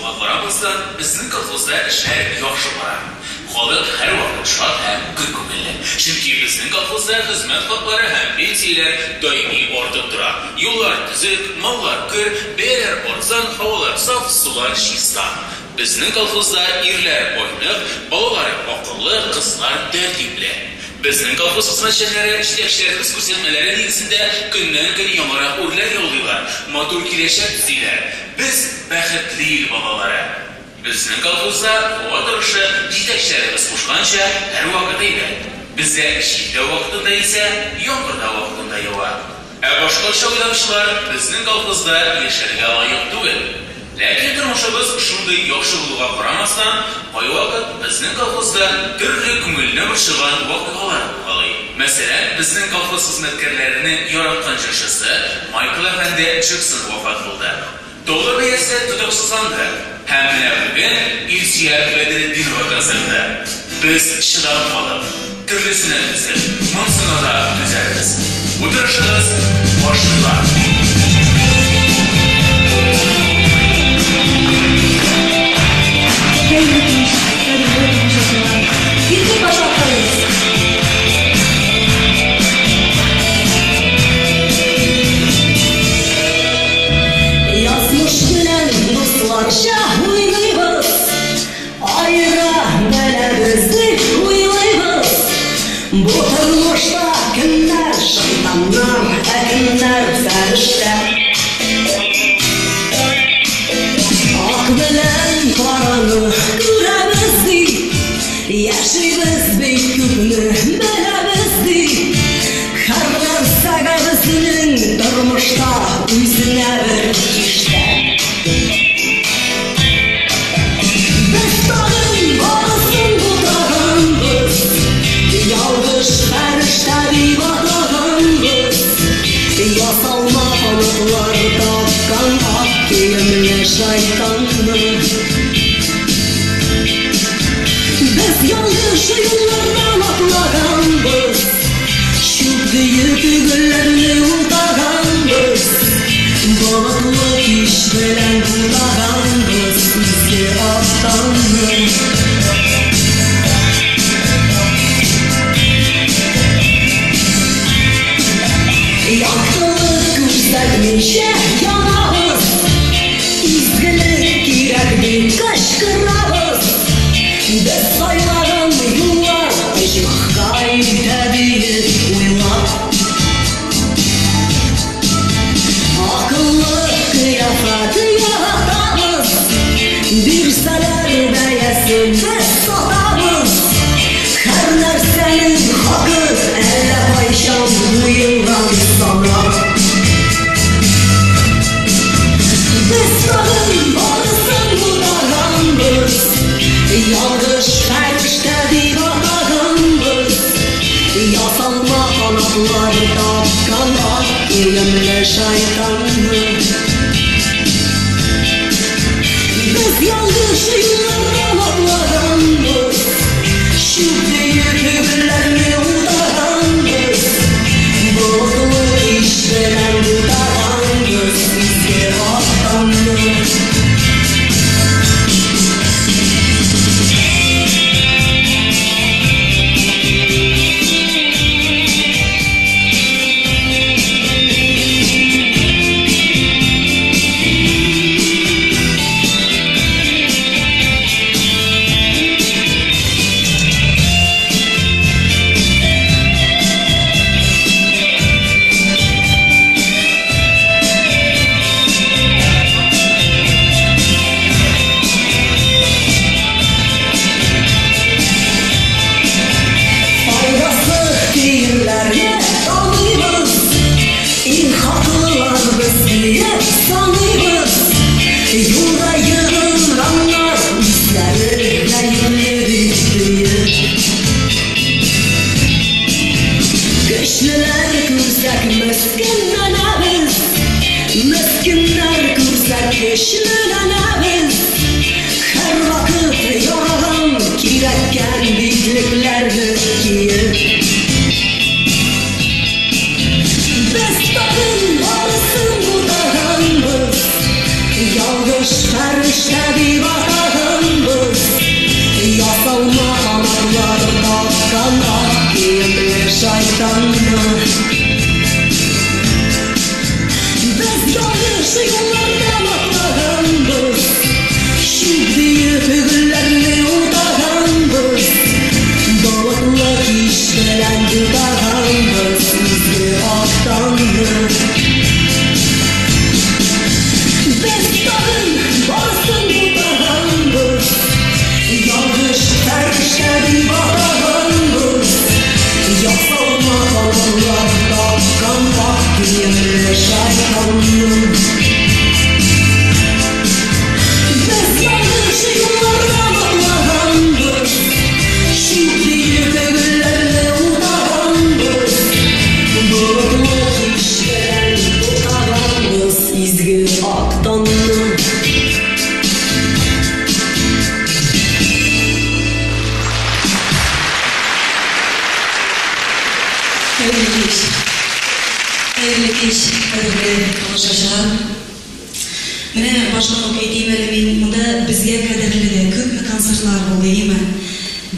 булуга карамастан, безнең колхозда эшләр яхшы бара. Халык һәрвакыт шат һәм көр күңелле. Чөнки безнең колхозда хезмәт хаклары һәм пенсияләр даими артып тора. Юллар төзек, маллар көр, бәяләр арзан, һавалар саф, сулар чиста. Безнең колхозда ирләр айнык, балалар акыллы, кызлар тәртипле. Безнең колхоз хезмәтчәннәре җитәкчеләребез күрсәтмәләре нигезендә көннән-көн яңарак үрләр яулыйлар, матур киләчәк төзиләр. Без бәхетле ил балалары. Безнең колхозда һава торышы җитәкчеләребез кушканча һәрвакыт әйбәт. Бездә җил дә вакытында исә, яңгыр да вакытында ява. Ә башкача уйлаучылар безнең колхозда яшәргә лаек түгел. Ләкин тормышыбыз шундый яхшы булуга карамастан, кайвакыт безнең колхозда төрле күңелне борчыган вакыйгалар булгалый. Мәсәлән, безнең колхоз хезмәткәрләренең яраткан җырчысы Майкл әфәнде Джексон вафат булды. Доллар бәясе тотрыксызланды. Һәм менә бүген Илсөя Бәдретдинова концерты. Без чыдам халык. Төрлесенә түздек, монысына да түзәрбез. Утырышыгыз башлыйла. Хәерле кич, кадерле тамашачылар. Иртүк башлап торыгыз. Язмыш белән дусларча уйныйбыз, аера беләбез дип уйлыйбыз. Бу тормышта кемнәр шайтаннар, ә кемнәр фәрештә. Ак белән караны күрәбез ди, яшибез бит күпне беләбез ди. Һәр нәрсәгә безнең тормышта үзенә бер киштә. Без тагын барысын бутаганбыз, ялгыш фәрештә дип атаганбыз. Ясалма канатлар таккан ак киемле шайтанны. Без ялгыш юллардан атлаганбыз, чүп диеп гөлләрне утаганбыз. Болытлы кич белән бутаганбыз изге аттанны. Яктылык күрсәтмичә янабыз, изгелек кирәк дип кычкырабыз. Без сайлаган юллар оҗмахка илтә диеп уйлап. Акыллы кыяфәт яратабыз, бирсәләр бәясен без сатабыз. Һәр нәрсәнең хакы әллә кайчан куелган санап. Без тагын барысын бутаганбыз, ялгыш фәрештә дип атаганбыз. Ясалма канатлар таккан ак киемле шайтанны. Без ялгыш юллардан атлаганбыз, чүп диеп гөлләрне утаганбыз. Болытлы кич белән бутаганбыз изге аттанны. фәрештә дип атаганбыз. Ясалма канатлар таккан ак киемле шайтанны. Без ялгыш юллардан атлаганбыз, чүп диеп гөлләрне утаганбыз. Болытлы кич белән бутаганбыз изге ак таңны. Без тагын барысын бутаганбыз, ялгыш фәрештә дип атаганбыз. Ясалма канатлар таккан ак киемле шайтанны. Без ялгыш юллардан атлаганбыз, чүп диеп гөлләрне утаганбыз. Болытлы кич белән бутаганбыз изге ак таңны. Хәерле кич. Хәерле кич, кадерле тамашачылар. Менә баштан ук әйтим әле мин, монда безгә кадәрле дә күпме концертлар булды, әйеме?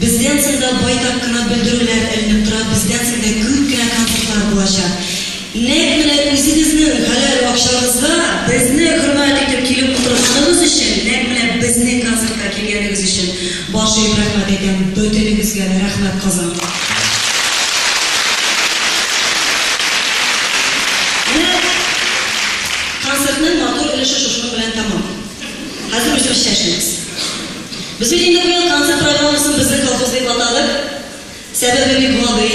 Бездән соң да байтак кына белдерүләр эленеп тора, бездән соң да күп кенә концертлар булачак. Нәкъ менә үзегезнең хәләл акчагызга безне хөрмәт итеп килеп утырганыгыз өчен, нәкъ менә безнең концертка килгәнегез өчен баш иеп рәхмәт әйтәм. Бөтенегезгә дә рәхмәт, Казан. Менә концертның матур өлеше шушының белән тәмам. Хәзер үзебез чәчмибез. Без бит инде быел концерт программасын безнең колхоз дип атадык. Сәбәбе бик гади.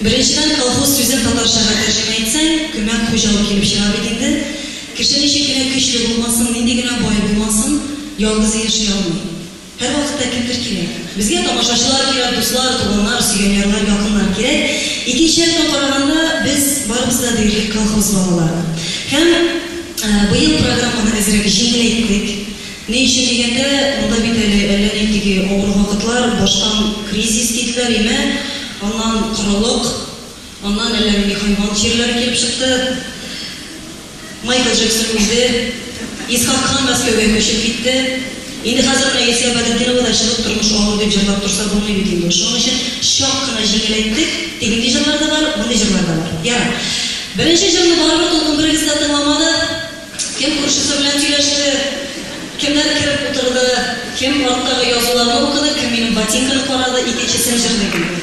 Беренчедән, колхоз сүзен татарчага тәрҗемә итсәң, күмәк хуҗалык килеп чыга бит инде. Кеше ничек кенә көчле булмасын, нинди генә бай булмасын, ялгызы яши алмый. Һәрвакытта кемдер кирәк. Безгә тамашачылар кирәк, дуслар, туганнар, сөйгән ярлар, якыннар кирәк. Икенче яктан караганда, без барыбыз да диярлек колхоз балалары. Һәм быел программаны әзрәк җиңеләйттек. Ни өчен дигәндә, монда бит әле әллә ни теге авыр вакытлар, баштан кризис диделәр, име, аннан корылык, аннан әллә нинди хайван чирләре килеп чыкты. Майкл Джексон үлде, Исхак хан Мәскәүгә күчеп китте. Инде хәзер менә Илсөя Бәдретдинова да чыгып тормыш авыр дип җырлап торса булмый бит инде. Шуның өчен чак кына җиңеләйттек. Тегенди җырлар да бар, мондый җырлар да бар. Ярар. Беренче җырны барыбер тулкын берегез дә тыңламады. Кем күршесе белән сөйләште, кемнәр кереп утырды, кем арттагы язуларны укыды, кем минем ботинканы карады, икенчесен җырлыйм инде.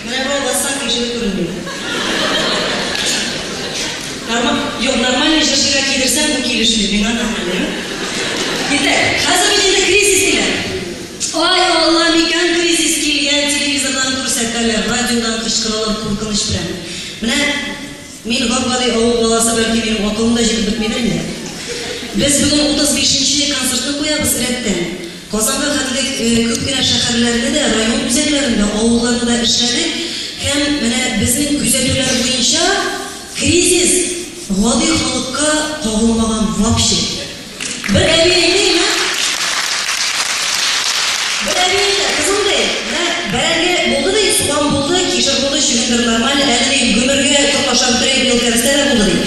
Менә бу бассаң тишеге күренми. Норма, юк, нормальный җырчыга кидерсәң, бу килешми, миңа нормально. Китә. Хәзер бит инде кризис диләр. Ай, Алла, микән кризис килгән, телевизордан күрсәтәләр, радиодан кычкыралар, куркыныч белән. Менә мин гап-гади авыл баласы, бәлки минем акылым да җитеп бетмидер инде. Без бүген 35нче концертны куябыз рәттән. Казанга хәтле күп кенә шәһәрләрдә дә, район үзәкләрендә, авылларда да эшләдек. Һәм менә безнең күзәтүләр буенча кризис гади халыкка кагылмаган вообще. Бер әби әйтә, ә? Бер әби әйтә, кызым ди, менә бәрәңге булды ди, суган булды, кишер булды, чөгендер нормаль, әле ди гомергә торт ашап бетерәйек, быел кәбестә дә булды ди.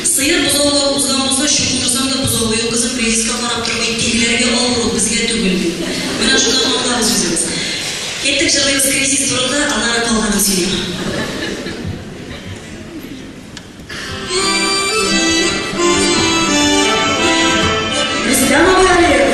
Сыер бозаулары узган булса, чукындырсаң да бозавы юк, кызым, кризиска карап тормый, тегеләргә авыр ул, безгә түгел ди. Менә шуннан аңлабыз үзебез. Киттек җырлыйбыз кризис турында, аннары калганын сөйлим. Рөстәм абый Алиев.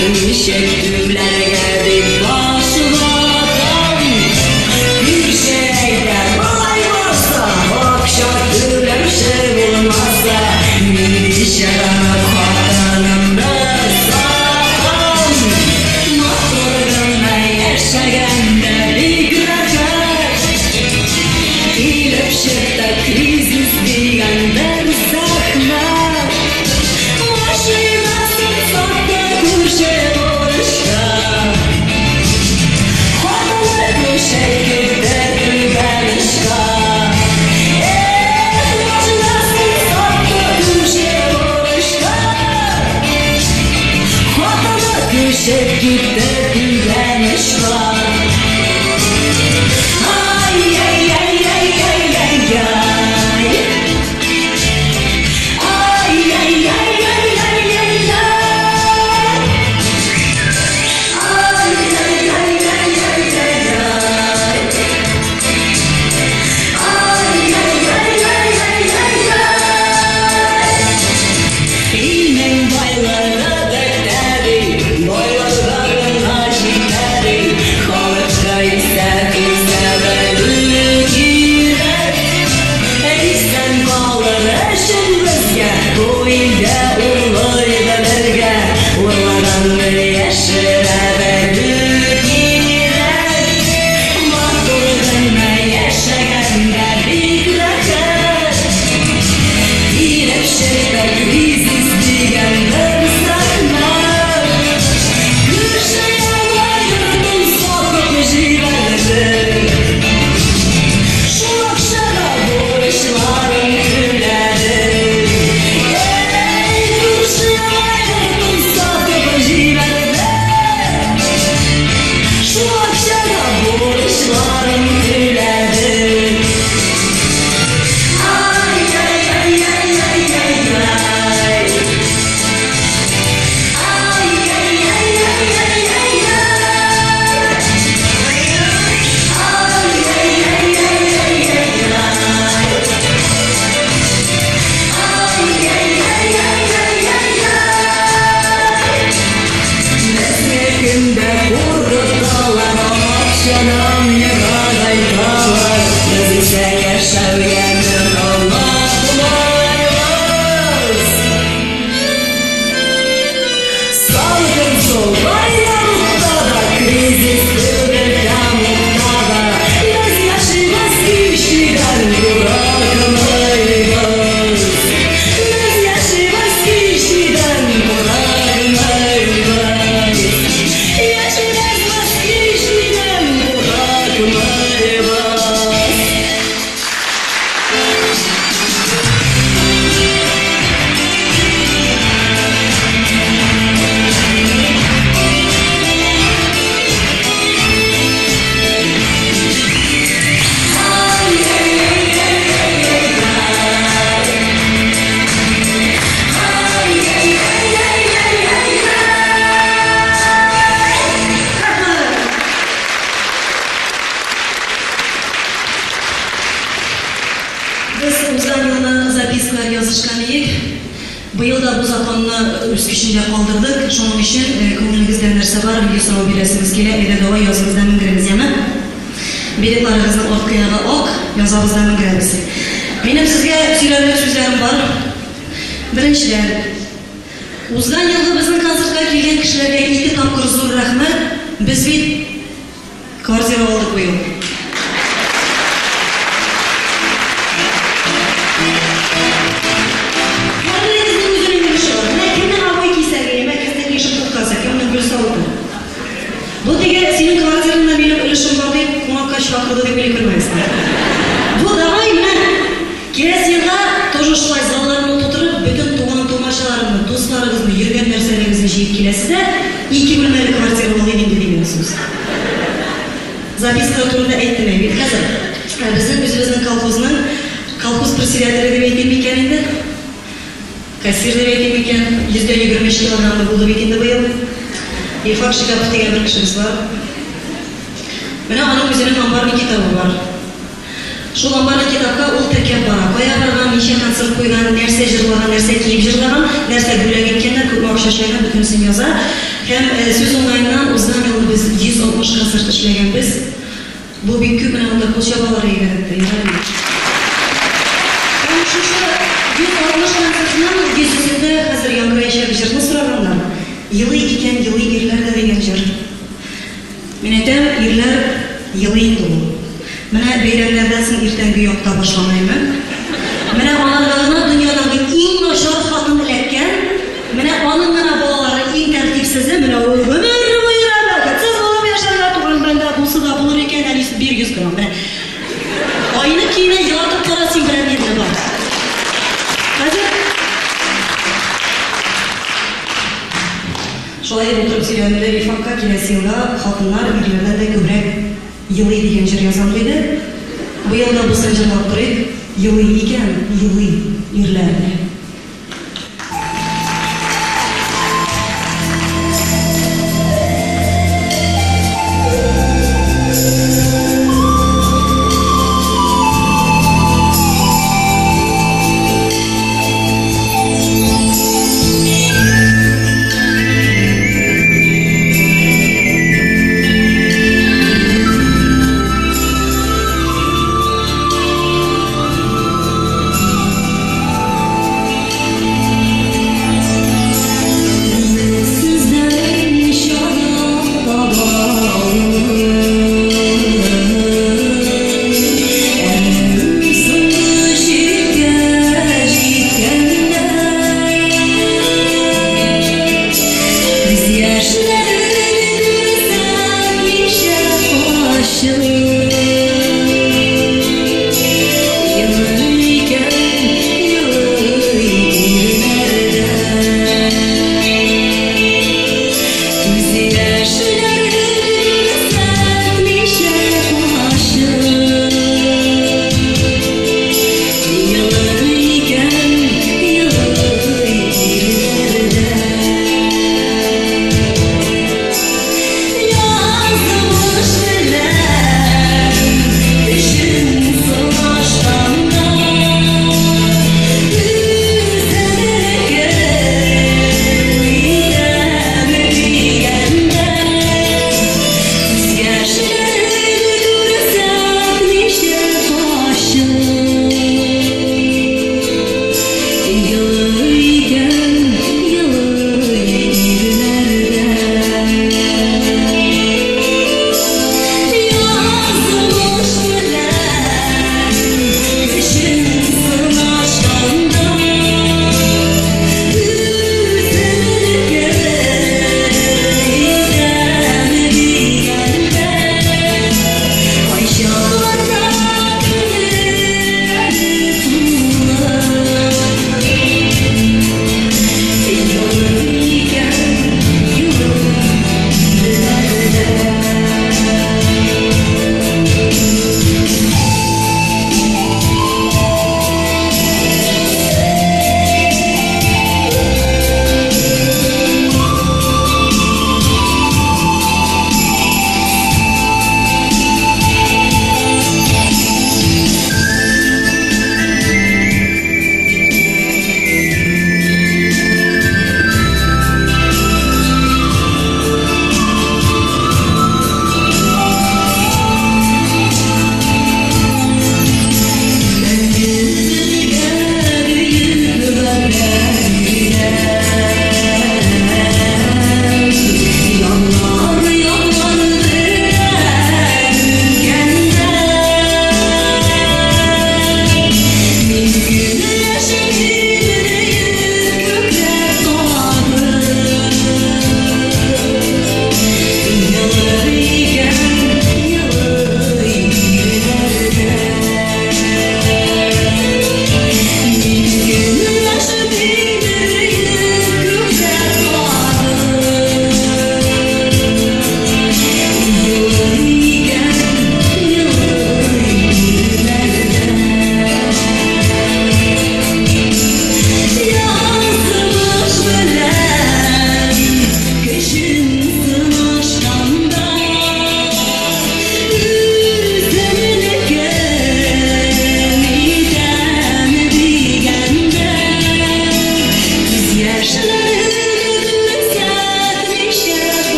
Ничек түләргә дип баш ватам. Күрше әйтә, болай барса, акча түләүче булмаса, мин бичараны хатынымны сатам. Матур гына яшәгәндә бик рәхәт, килеп чыкты кризис дигән бер зәхмәт. Машинасын сатты күрше бурычка, хатыны күчеп китте түбән очка. Эх, машинасын сатты күрше бурычка, хатыны күчеп китте түбән очка. Ай-яй-яй-яй-яй-яй-яй. Ай-яй-яй-яй-яй-яй-яй. Ай-яй-яй-яй-яй-яй. Ай-яй-яй-яй-яй-яй. Илнең байлыгы бетә ди, байларга гына җитә ди, халыкка исә кисә белү кирәк. Исән калыр өчен безгә бу илдә урлый белергә, урлаганны яшерә белү кирәк. Матур гына яшәгәндә бик рәхәт, килеп чыкты кризис дигән бер зәхмәт. Күрше яңа йортын сатып җибәрде, шул акчага бурычларын түләде. Эй, күрше яңа йортын сатып җибәрде, шул акчага бурычларын түләде. Ай-яй-яй-яй-яй-яй-яй. Ай-яй-яй-яй-яй-яй. Ай-яй-яй-яй-яй-яй. Ай-яй-яй-яй-яй-яй. Безне көндә куркыталар, акчадан ерагайталар, без исә яшәү ямен аңлатмыйбыз. Салкын су кайнар утта да, кризис түгел тәмугта да, без яшибез кичүдән курыкмыйбыз. Без яшибез кичүдән курыкмыйбыз. Яшибез без кичүдән курыкмыйбыз. Без узган елны запискалар язышкан идек. Быел да бу законны үз көчендә калдырдык. Шуның өчен күңелегездә нәрсә бар, нинди сорау бирәсегез килә, әйдә давай языгыз да менгерегез, яме? Билетларыгызның арткы ягы ак, язабыз да менгерәбез. Минем сезгә сөйләрлек сүзләрем бар. Беренчедән, узган елгы безнең концертка килгән кешеләргә ике тапкыр зур рәхмәт. Без бит квартира алдык быел. Һәрберегезнең үзенең өлеше бар. Менә кемнең обой кисәге, яме кемнең ишек тоткасы, кемнең гөл савыты. Бу теге синең квартираңда минем өлешем бар дип кунакка чакырды дип уйлый күрмәгез. Бу давай менә киләсе елга тоже шулай залларны тутырып, бөтен туган тумачаларыңны, дусларыгызны, йөргән нәрсәләрегезне җыеп киләсез дә, ике бүлмәле квартира алыйк инде дигән сүз. Записка турында әйттем бит хәзер. Безнең үзебезнең колхозның колхоз председателе дип әйтим микән инде? Кассир дип әйтим микән? 123 килограммы булды бит инде быел. Илфак Шигапов дигән бер кешебез бар. Менә аның үзенең амбарный китабы бар. Шул амбарлы китапка ул теркәп бара. Кая барган, ничә концерт куйган, нәрсә җырлаган, нәрсә киеп җырлаган, нәрсә бүләк иткәннәр, күпме акча эшләгән, бөтенесен яза. Һәм сүз уңаеннан, узган елны без 160 концерт эшләгәнбез. Бу бик күп, менә монда кул чабалар әйбәт, ярый. Һәм шушы 160 концертның йөзесендә хәзер яңгыраячак җырны сораганнар. Елый икән, елый ирләр дә дигән җыр. Мин әйтәм, ирләр елый инде ул. Менә бәйрәмнәрдән соң иртәнге якта башлана, Менә аларга гына дөньядагы иң начар хатын эләккән, менә аның гына балалары иң тәртипсезе, менә ул гомер буена бәхетсез булып яшәргә туган бәндә булса да булыр икән, әнисе бир 100 грамм. Менә айны киенә елатып кара син берәр ирне бар. Хәзер шулай дип утырып сөйләнде Рифатка киләсе елга хатыннар ирләрдән дә күбрәк елый дигән җыр язам диде. Быел да булсын җырлап торыйк. Елый икән, елый ирләр дә.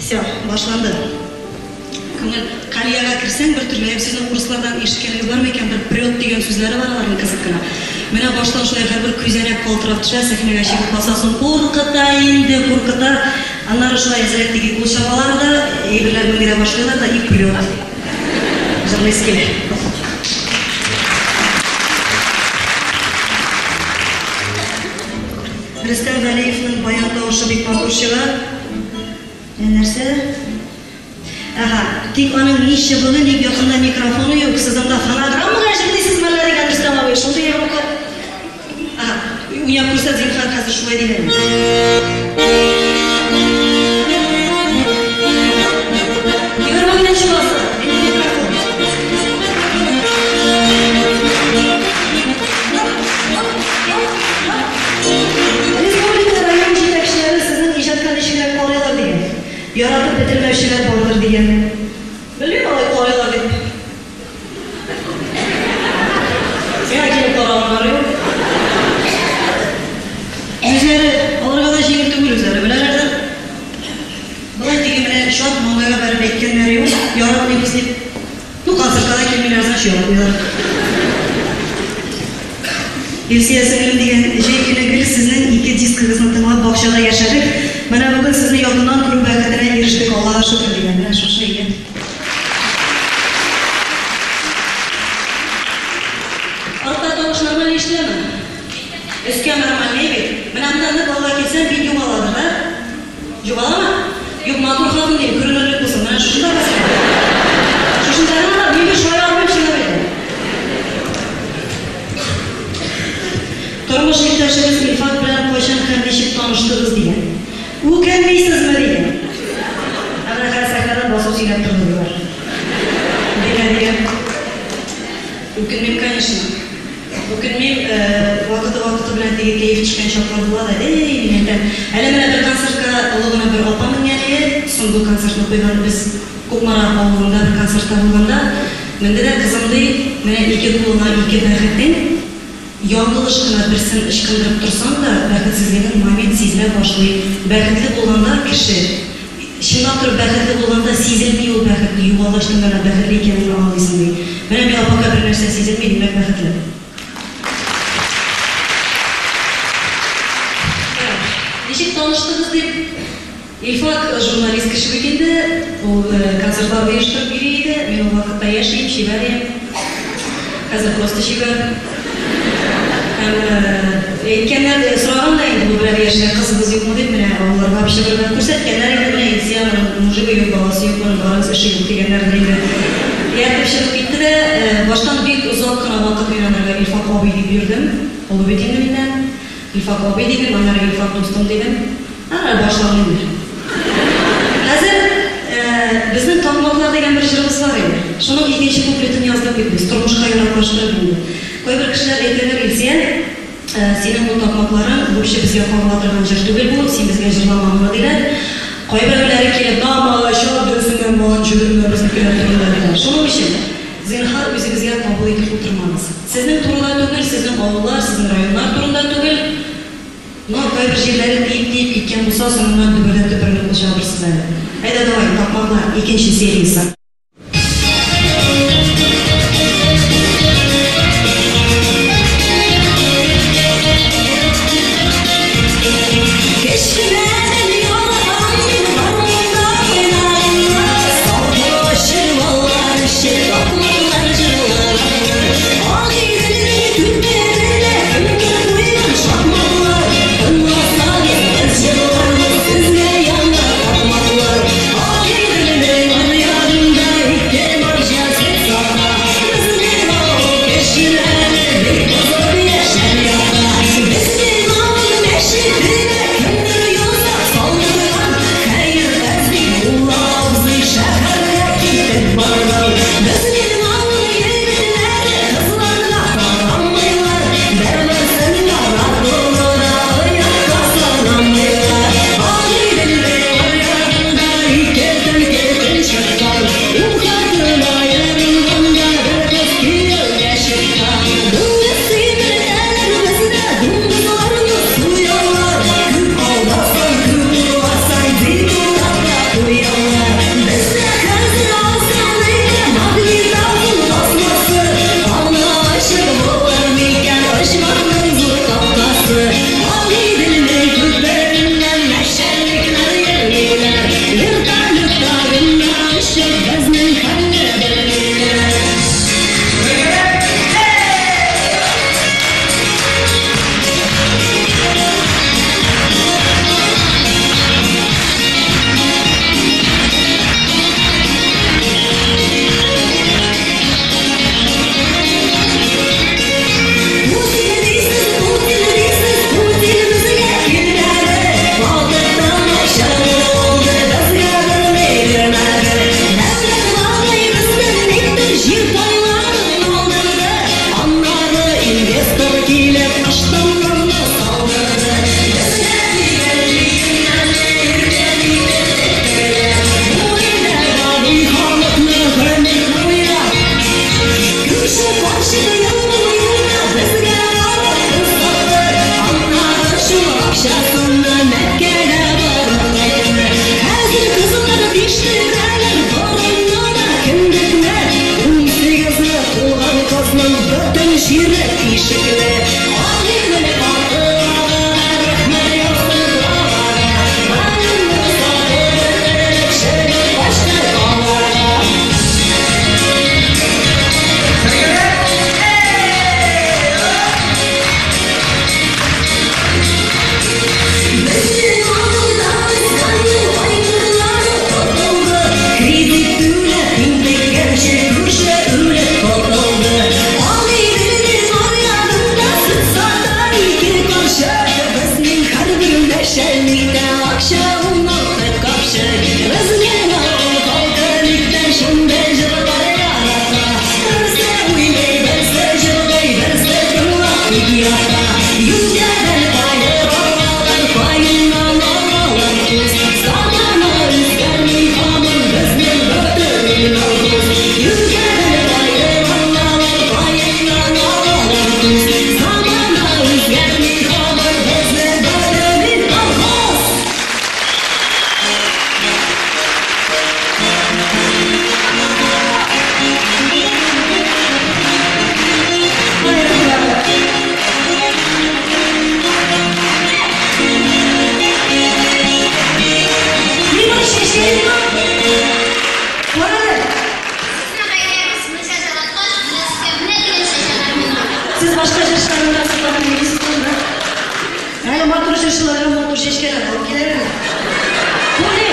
Все, башланды. Күңел Калиягә керсәң, бер төрле, сезнең урыслардан ишеткәнегез бармы икән, бер прет дигән сүзләре бар аларның кызык кына. Менә баштан шулай һәрбер күзәнәк калтырап төшә, сәхнәгә чыгып басасың, куркыта инде, куркыта. Аннары шулай әзрәк теге кул чабалар да, әйберләр менгерә башлыйлар да, и прет. Җырлыйсы килә. Рөстәм Галиевның баян тавышы бик матур чыга. Нәрсә? Ага, тик аның ни чыбыгы, ник якында микрофоны юк, сез анда фонограммага җырлыйсызмы әллә дигән Рөстәм абый, шундый ягымлы. Ага, уйнап күрсәт, зинһар, хәзер шулай диләр. 21 гасыр, микрофон. Республика район җитәкчеләре сезнең иҗатка ничегрәк карыйлар дигән. Яратып бетермәүчеләр бардыр дигән. Белмим, алай карыйлар дип. Миңа килеп караганнар юк. Үзләре, аларга да җиңел түгел үзләре, беләләрдер. Болай теге менә чат маңгайга бәреп әйткәннәре юк, яратмыйбыз дип. Ну, концертка да килмиләр, значит, яратмыйлар. Илсөя сеңлем дигән, җәй көне гел сезнең ике дискыгызны тыңлап бакчада яшәдек. Менә бүген сезне якыннан күрү бәхетенә ирештек, Аллага шөкер дигән. Менә шушы иде. Артта тавыш нормаль ишетеләме? Өскә нормаль бит. Менә монда нык алга килсәң, бит югаладыр, да? Югаламы? Юк, матур хатын дим, күренерлек булсын. Менә шушында басам. Шушында гына мин бер шаярмыйм, чынлап әйтәм. Тормыш иптәшегез Илфат белән кайчан һәм ничек таныштыгыз дигән. Үкенмисезме дигән. Ә менә хәзер сәхнәдән басып сөйләп тордылар. Дигән дигән. Үкенмим, конечно. Үкенмим, вакыты-вакыты белән теге кәеф төшкән чаклар була да, эй, мин әйтәм. Әле менә бер концертка олы гына бер апа менгән иде, соңгы концертны куйган без Кукмара авылында бер концертта булганда, менде дә кызым ди, менә ике кулыңа ике бәхетең, ялгыш кына берсен ычкындырып торсаң да, бәхетсезлегең момент сизелә башлый. Бәхетле булганда кеше, чынлап торып бәхетле булганда сизелми ул бәхет, югалгач та гына бәхетле икәнеңне аңлыйсың ди. Менә миңа пока бер нәрсә сизелми, димәк бәхетле. Ничек таныштыгыз дип, Илфат журналист кеше бит инде, ул концертлар оештырып йөри иде. Мин ул вакытта яшь идем, чибәр идем. Хәзер просто чибәр. Һәм әйткәннәр, сораган да инде, бу берәр яшьрәк кызыбыз юкмы дип, менә авылларга вообще бер күрсәткәннәр инде, менә Илсөя моның мужигы юк, баласы юк, моның барыбыз эше юк дигәннәрдер инде. Ияртеп чыгып китте дә, баштан бик озак кына вакыт мин анарга Илфак абый дип йөрдем. Олы бит инде миннән. Илфак абый дидем, аннары Илфак дустым дидем. Аннары башланды инде. Хәзер безнең Такмаклар дигән бер җырыбыз бар иде. Шуның икенче куплетын яздык бит без, тормышка яраклаштырып инде. Кайбер кешеләр әйтәләр, Илсөя, синең бу такмакларың вообще безгә кагыла торган җыр түгел бу, син безгә җырлама моны, диләр. Кайберәүләре килеп, да, малай, чап дөресеннән, моңынчы белмә безнекеләр турында, диләр. Шуның өчен, зинһар, үзегезгә кабул итеп утырмагыз. Сезнең турыда түгел, сезнең авыллар, сезнең районнар турында түгел. Но кайбер җирләре тиеп-тиеп киткән булса, соңыннан дөбердәтеп берне кул чабырсыз әле. Әйдә, давай, такмаклар, икенче сериясе. Кечкенә дөньяда мин гармунда уйнаганнар, Саубуллашып алар өчен такмаклар җырлаганнар. Агыйделнең түркәнендә кемдер куйган шакмаклар, Тыңласагыз, без җырларбыз сезгә яңа такмаклар. Агыйделнең аръягында җырчыларга матур чәчкәләр алып киләләр. Бу ни?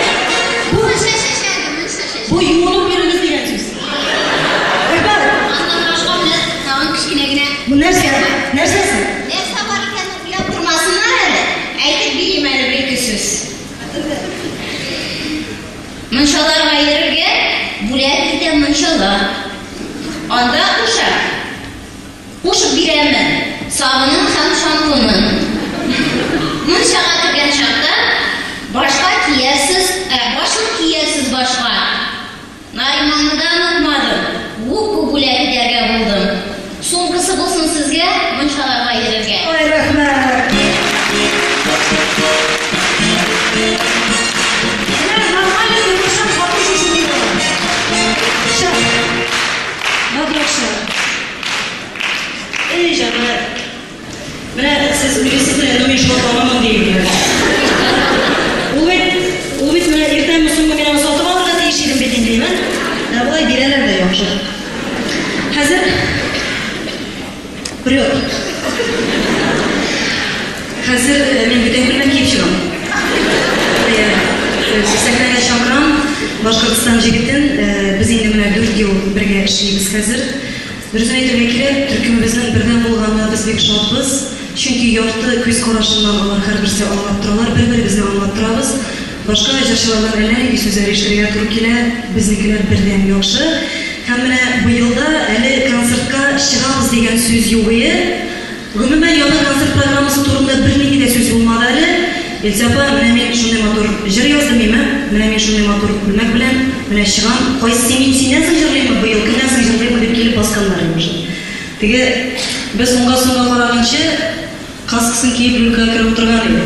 Бу юынып йөрегез дигән сүз. Рәхмәт. Аннан башка менә тагын кечкенә генә. Бу нәрсә? Нәрсәсе? Нәрсә бар икәнен уйлап тормасыннар әле. Әйтеп бирим әле бер-ике сүз. Мунчаларга йөрергә бүләк итә мунчала. Анда куша. Кушып бирәмен сабынын һәм шампунын. Мунчага кергән чакта башка киярсез, башлык киярсез башка. Нариманны да онытмадым. Губку бүләк итәргә булдым. Сумкасы булсын сезгә, мунчаларга йөрергә. Ай, рәхмәт. Менә нормаль тормыштан хатын шушындый була. Шәп. Бак яхшы. Эй, җәмәгать. Менә сез уйлыйсыз менә, ну мин шатланамын диелгән. Ул бит менә иртәнме соңмы мин аны сатып алырга тиеш идем бит инде, әйме? Ә болай бирәләр дә яхшы. Хәзер прет. Хәзер мин бүтән күлмәк киеп чыгам. Сәхнәгә чакырам Башкортстан җегетен. Без инде менә 4 ел бергә эшлибез хәзер. Дөресен әйтергә кирәк, төркемебезнең бердәм булганына без бик шатбыз. Чөнки ярты күз карашыннан алар һәрберсе аңлап торалар, бер-беребезне аңлап торабыз. Башка җырчылардан әллә нинди сүзләр ишетергә туры килә, безнекеләр бердәм яхшы. Һәм менә быелда әле концертка чыгабыз дигән сүз юк иде. Гомумән, яңа концерт программасы турында бернинди дә сүз булмады әле. Илсә апа, менә мин шундый матур җыр яздым, име? Менә мин шундый матур күлмәк белән, менә чыгам. Кайсы мин синнән соң җырлыйммы, быел кемнән соң җырлыйммы дип килеп басканнар инде. Теге без уңга сулга караганчы, каскасын киеп люлькага кереп утырган иде.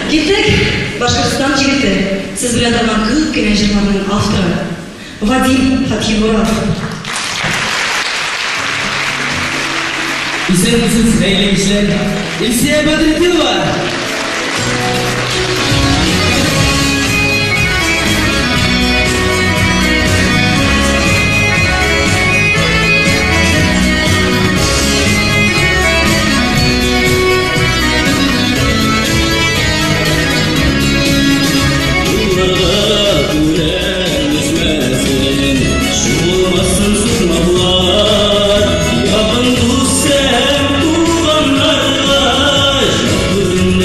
Киттек, Башкортстан җегете, сез белә торган күп кенә җырларның авторы Вадим Фатхимуров. Исәнмесез, хәерле кичләр. Илсөя Бәдретдинова. Юлларга үлән үсмәсен, шулмасын сукмаклар. Якын дус һәм туганнарга, якын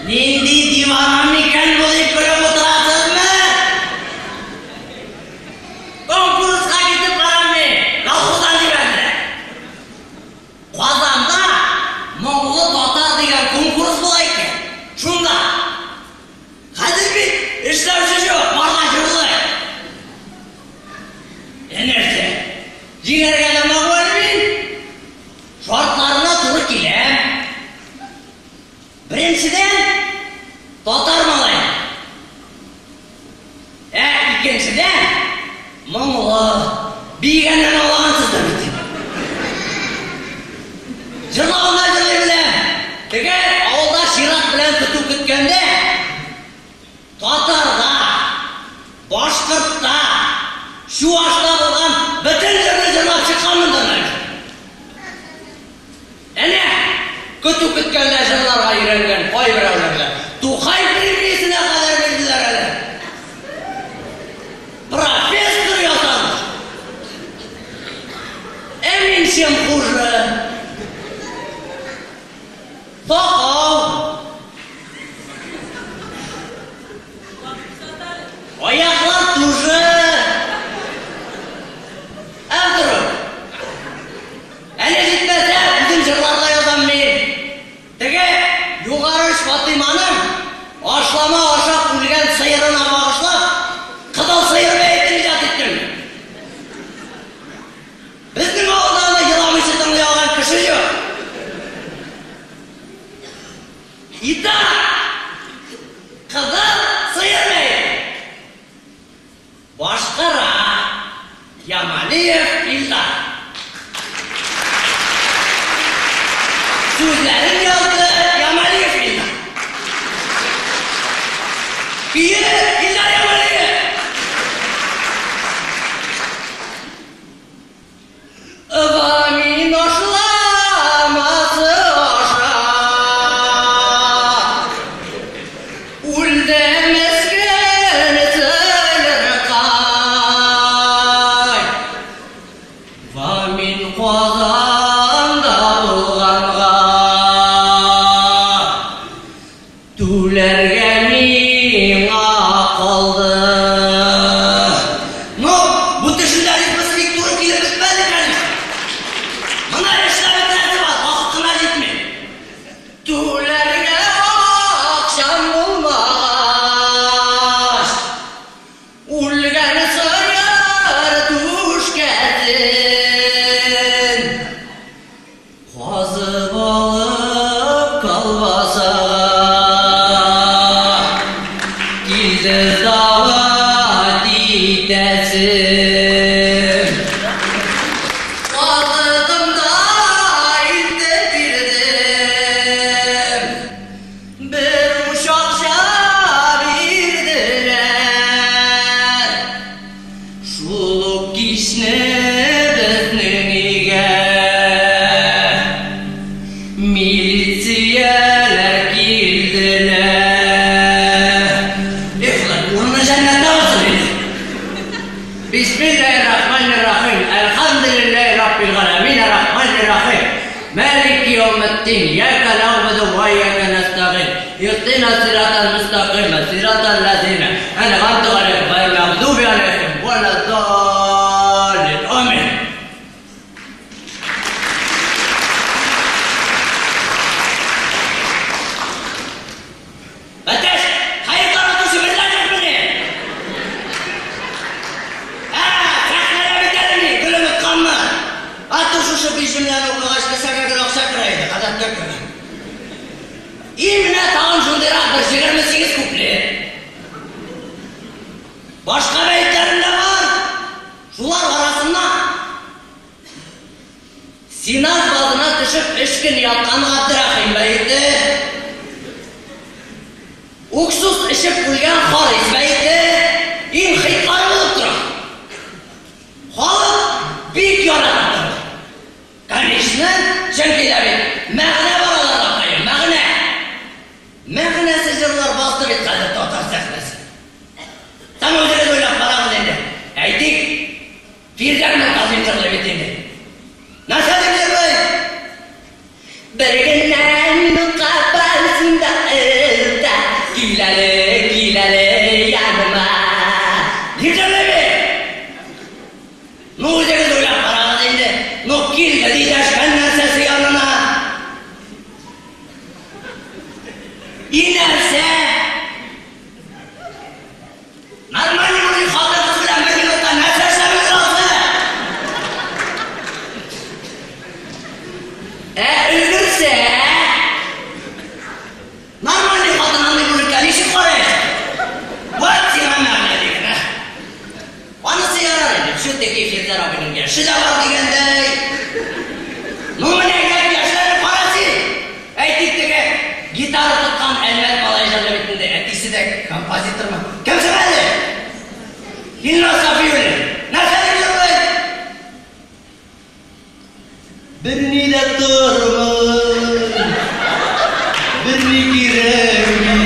Нинди дивана микән бу дип көлеп утырасызмы? Конкурска китеп барам мин, колхоздан җибәрделәр. Казанда Моңлы татар дигән конкурс була икән. Шунда. Хәзер бит эшләүче юк, бар да җырлый. Ә нәрсә? Җиңәргә дә мәгъвәл мин. Шартларына туры киләм. Беренчедән, татар малае. Ә икенчедән, моңлы. Биегәннән аңлагансыздыр бит. Җырлавын да җырлый беләм. Теге авылда чират белән көтү көткәндә, татарда, башкортта, чуашта булган бөтен җырны җырлап чыкканмындыр бәлки. Әнә, көтү көткәндә җырларга өйрәнгән кайберәүләргә Тукай премиясенә кадәр бирделәр әле. Профессор ясады. Ә мин чем хуже? Сакал. Аяклар туже. Ә вдруг? Әле җитмәсә, үзем җырларга язам мин. Теге Югары оч Фатыйманың ашлама ашап үлгән сыерына багышлап, Кызыл сыер бәетен иҗат иттем. Безнең авылда аны еламыйча тыңлый алган кеше юк. Итак, Кызыл сыер бәете. Башкара Ямалиев Илдар. Сүзләрен язды Ямалиев Илдар. Көе Илдар Ямалиев. Вамин ашламасы аша Үлде мескен сыеркай. Вамин Казанда булганга Түләргә миңа калды. Ну, бу төшендә ритмысы бик туры килеп бетмәде, конечно. Моны әле эшләп бетерәсе бар, вакыт кына җитми. Түләргә акчам булмагач, үлгән сыер түшкәсен казып алып колбасага килде сдавать итәсем. Казыдым да илтеп бирдем. Бер уч акча бирделәр. Шул ук кичне безнең өйгә милицияләр килделәр. Эх, урыны җәннәттә булсын инде. Бисмиллаһир-рахманир-рахим. Әлхәмдүлиллаһи раббил галәмин ар-рахманир-рахим. Малики яумиддин. Ияка нәгъбуду ва ияка нәстәгыйн. Иһдина сиратал мөстәкыйм, сиратал ләзина әнъамта галәйһим, гайрил мәгъдуби галәйһим вәләд-даллин. Амин. Әтәч, хәер таратучы бездән юкмыни? Ә, сәхнәдә бит әле мин, гел онытканмын. Ату шушы биш җөмләне укыгач, кесәгә гел акча керә иде, гадәткә керде. И менә тагын шундыйрак бер 28 куплет. Башка бәетләрем дә бар. Шулар арасыннан Сенаж базына төшеп өч көн яткан Габдерәхим бәете, уксус эчеп үлгән Харис бәете иң хитлары булып тора. Халык бик яратып тыңлый. Конечно, чөнки дә бит мәгънә бар аларда, апаем, мәгънә. Мәгънәсез җырлар басты бит хәзер татар сәхнәсен. Соң үзегез уйлап карагыз инде. Әйтик, Фирдән Мортазин җырлый бит инде. Нәрсә дип җырлый? Бер генә минутка барысын да Яше дә бар дигәндәй. Ну менә яшьләрне кара син. Әйтик теге гитара тоткан Әлмәт малай җырлый бит инде. Әтисе дә композитормы? Кем соң әле? Илназ Сафиуллин. Нәрсә дип җырлый? Берни дә тормый, берни кирәкми.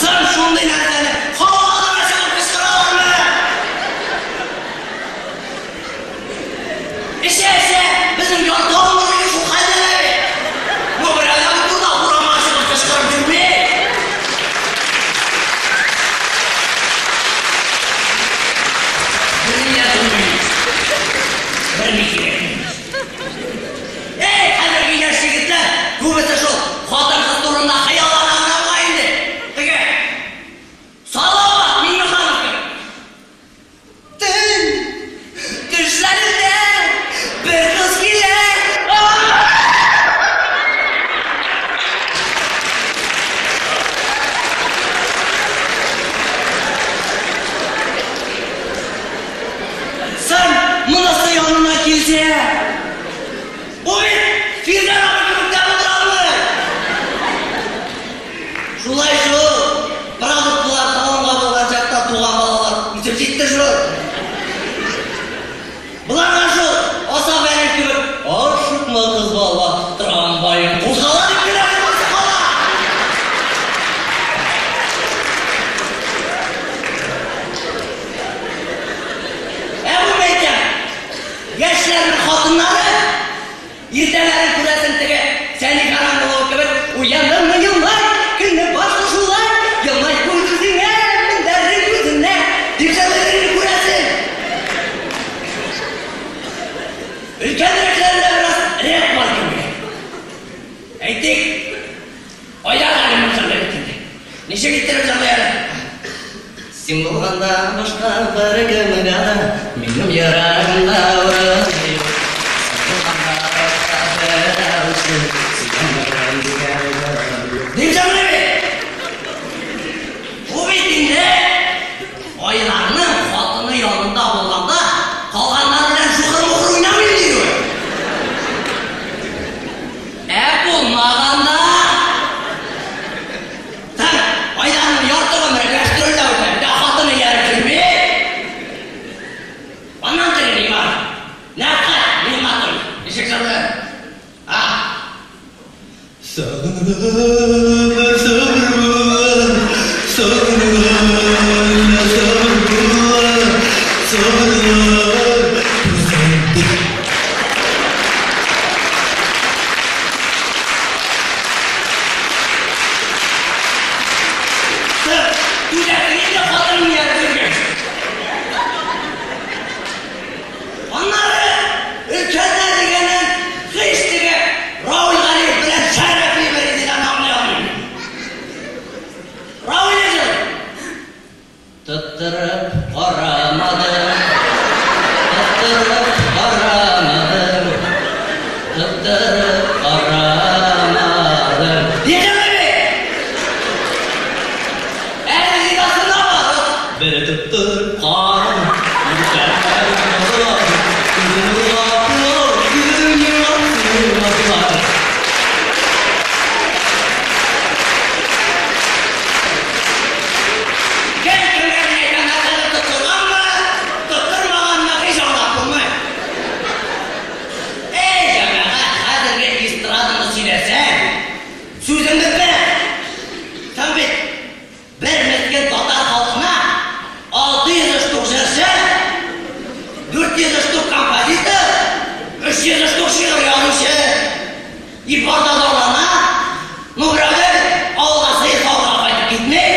Соң шундый нәрсәне халык алдына чыгып кычкыралармы? Эчә-эчә безнең ярты авылыбыз шул хәлдә дә бит. Ну, берәү дә бу турыда урамга чыгып кычкырып йөрми. Берни дә тормый. Берни кирәкми. Эй, хәзерге яшь егетләр, күбесе шул хатын-кыз турында хыяллана гына була инде. Теге Салават Миңнеханов кебек. Төн төшләрендә бер кыз килә. Соң монысы янына килсә, бу бит Фирдән абый кебек тә булдыра алмый. Шулай шул, продуктлар талонга булган чакта туган балалар үсеп җитте шул. Боларга шул Асаф әле кебек ашыкма, кыз бала, трамваең кузгала дип кенә торасы кала. Ә бу мәйтәм, яшьләрнең хатыннары иртәләрен күрәсең теге Сәни Караңгылова кебек уяндыңмы елмай, көнне башлы шулай, елмай күз үзеңә, мендәрнең күзенә, дип җырлыйдыр инде күрәсең. Өлкәнрәкләрендә бераз рәт бар кебек. Әйтик, Айдар Галимов җырлый бит инде. Ничек иттереп җырлый әле? Син булганда башка беркемгә дә минем йөрәгемдә урын юк. Син булганда башка берәү өчен сөйләмәгән дигән җырым юк. Дип җырлый бит. Бу бит инде Айдарның хатыны янында булганда калганнар белән шухыр-мухыр уйнамыйм диюе. Ә булмаганда Так, Айдарның ярты гомере гастрольдә үтә, дә хатыны ияреп йөрми. Аннан теге ни бар? Нәфкать Нигъмәтуллин. Ничек җырлый? А? Сагынганда сабыр була, сагынганда сабыр була, сабырлар тузанды. Так, түзәсең инде хатының ияреп йөргәч. Аннары өлкәннәр дигәннән һич теге Равил Галиев белән Шәрәфи Вәлидинаны аңлый алмыйм. Равил җырлый. Тоттырып карамадым, тоттырып карамадым, тоттырып карамадым. Дип җырлый бит. Әле зинасында бар. Бер тоттырып карадым, үзем югалтып. Кем кемгә генә әйтәм, нәрсәдер тоттырганмы, тоттырмаганмы, һич аңлап булмый. Эй, җәмәгать, хәзерге эстраданы сөйләсәң, сүзең бетмәс. Соң бит бер мескен татар халкына 600 штук җырчы, 400 штук композитор, 300 штук шигырь язучы. И бар да зарлана. Ну, берәү дә бит авылга сыер савырга кайтып китми.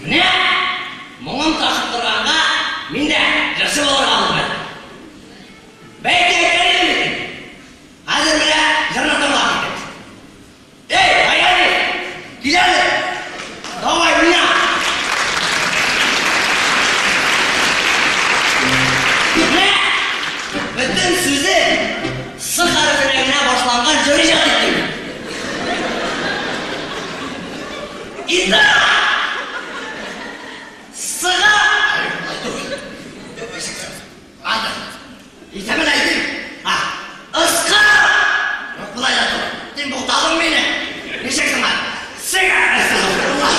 Менә моңым ташып торганга мин дә җырчы булырга булдым. Бәйт әйткән идем бит инде. Хәзер менә җырны тыңлап китәбез. Эй, Аяни, кил әле. Давай, уйна. Менә бөтен сүзе С хәрефенә генә башланган җыр иҗат иттем. Сыга! Сыга! Ладно. Исемен әйтим. А, ыска! Юк, болай да түгел. Син бутадың мине. Ничек соң әле? Сыга! Әстәгъфирулла.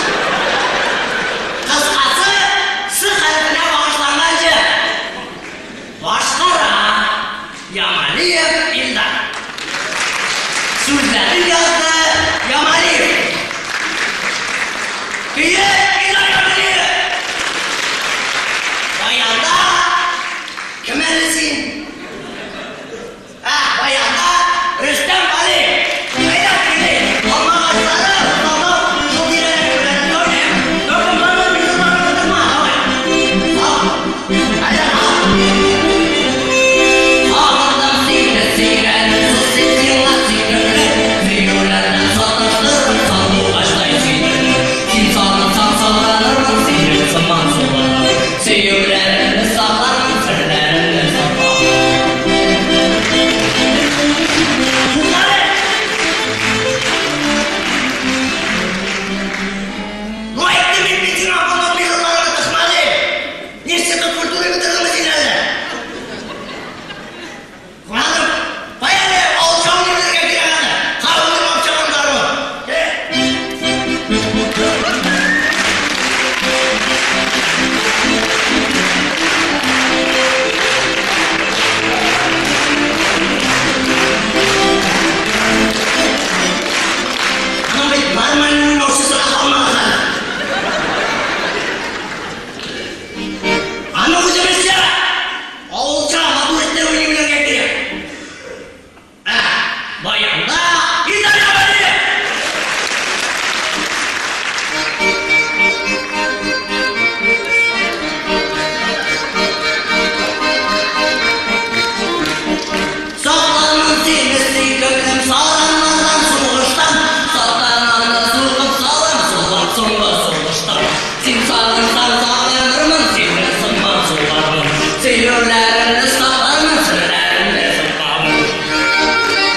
Кыскасы, С хәрефенә багышланган җыр. Башкара Ямалиев Илдар. Сүзләрен язды Ямалиев. Көе Илдар Ямалиев. Баянда кем әле син? Ә, баянда Рөстәм Галиев. Әйдә, көйли. Алмагачлары, салдым, шул тирәдә күрәләр. Давай, давай, давай, давай. Әйдә, Сагындым сине, сөйгәнем, сез сиңа сөйкемле. Сөюләрдән саташырмын, сандугачтай сөйләрмен. Син сагынсаң сагынырмын, синең сыман сулармын. Сөюләремне саклармын, серләремне саклармын. Туктале! Ну әйттем бит мин сиңа, моны миллионнарны тыкма дип. Институт культуры бетердеңме син әле? Кунаным, кая әле авылча уйный белергә кирәк әле. Ха, уйнамап чыгам дару. Аның бит нормальный уйнаучысы да калмады хәзер. Аны үзебезчә, авылча матур итеп уйный белергә кирәк. Ә, баянда Илдар Ямалиев! Саклармын сине, сөйкемлем, сараннардан, сугыштан. Сатананы сугып салам, сулап соңгы сулыштан. Син сагынсаң сагынырмын, синең сыман сулармын. Сөюләремне саклармын, серләремне саклармын.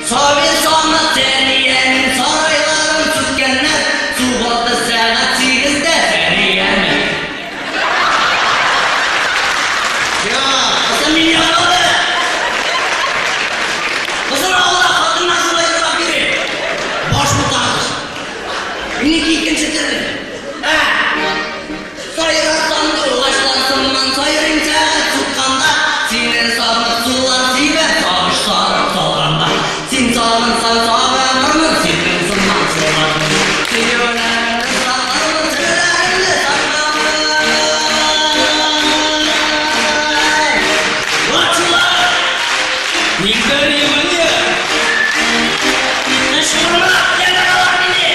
Сабир Самат Сәриянең сарайларын сүткәннәр. Сугылды сәгать 8-дә Сәрияне. Я, кызым мине яклады. Кызым авылда хатыннар шулай җырлап йөри. Баш бутагыч. Минеке икенче төрле. Ә, сайрар сандугачлар сыман сайрыйм сәгать сукканда. Сине сагынып сулар сибә, сагыш сарып салганда. Син сагынсаң сагынырмын, синең сыман сулармын. Сөюләремне саклармын, серләремне саклармын. Вот шулай! Илдар Ямалиев! Кычкырма, янә алар мине!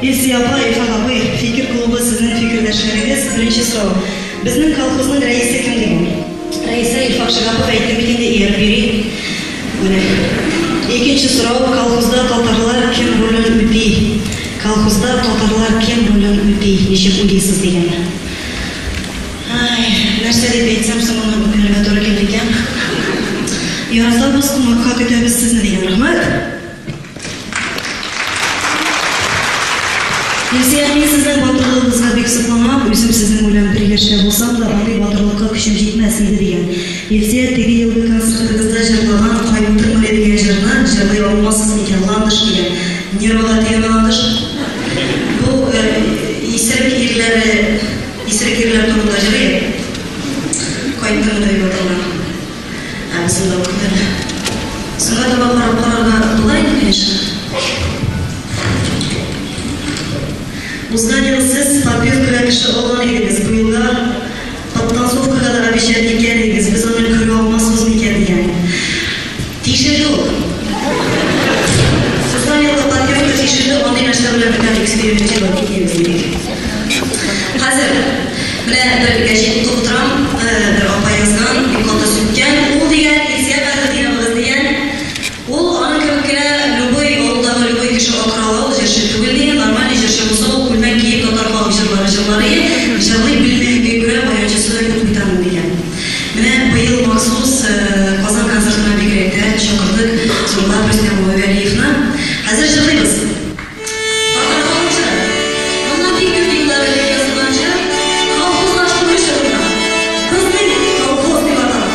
Илсөя апа, Илфак абый, Фикер клубы сезнең фикердәшләрегез. Беренче сорау. Безнең колхозның рәисе кем дигән? Рәисе Илфак Шиһапов әйтте бит инде, ияреп йөри. Менә. Икенче сорау, колхозда татарлар кем ролен үти? Колхозда татарлар кем ролен үти, ничек уйлыйсыз дигән. Ай, нәрсә дип әйтсәм соң моны үкенергә туры килде икән. Яратабыз, кунакка көтәбез сезне дигән. Рәхмәт. Илсөя, мин сезнең батырлыгыгызга бик сокланам, үзем сезнең белән бер яшьтә булсам да, андый батырлыкка көчем җитмәс иде, дигән. Илсөя, теге елгы концертыгызда җырлаган Кайтырмы дигән җырны җырлый алмассыз микән, Ландыш дигән. Нервыга тиеме, Ландыш? Бу исерек ирләре, исерек ирләр турында җыр иде. Кайттымы дип аталган. Ә без монда укыйк әле. Соңга таба карап карарга була инде, конечно. Узган ел сез подпевкага кеше алган идегез, бу елга подтанцовкага да обещать иткән идегез, без аны күрә алмасбыз микән дигән. Тикшерде ул. Узган елгы подпевка тикшерде, андый нәрсә белән бүтән экспериментировать итмибез дидек. Хәзер менә бер гәҗит укып утырам, бер апа язган, бик каты сүккән. Ул дигән, Илсөя Бәдретдиновагыз дигән, ул аның кебек кенә любой авылдагы любой кеше акыра ала, ул җырчы түгел дигән, нормальный җырчы булса, ул күлмәк киеп татар халык җырлары җырлар ие, җырлый белмәгәнгә күрә баянчысы да юк бит аның дигән. Менә быел махсус Казан концертына бигрәк тә чакырдык зурлап Рөстәм абый Вәлиевны. Хәзер җырлыйбыз. Татар халык җыры. Моннан бик күп еллар элек язылган җыр, колхозлаштыру чорында, Безнең колхоз дип атала.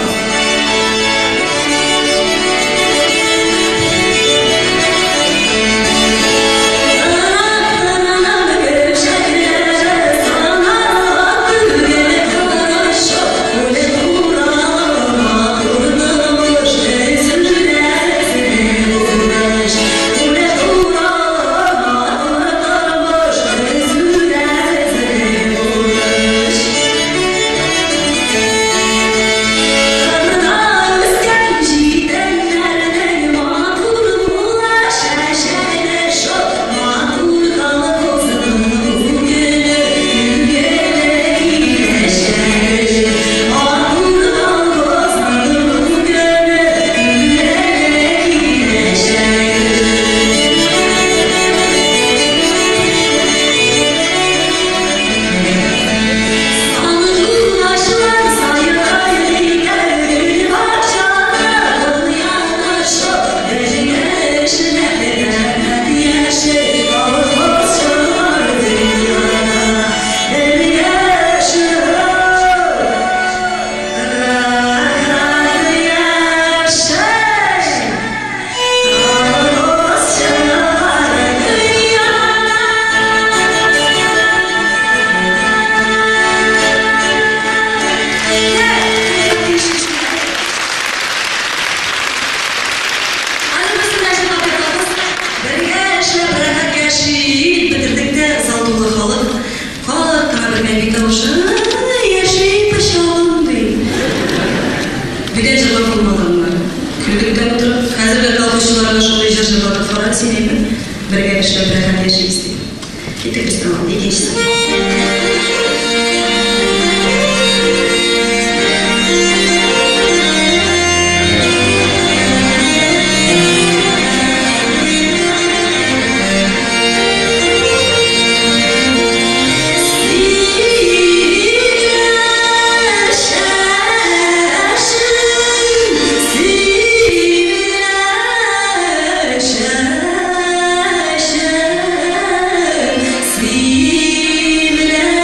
See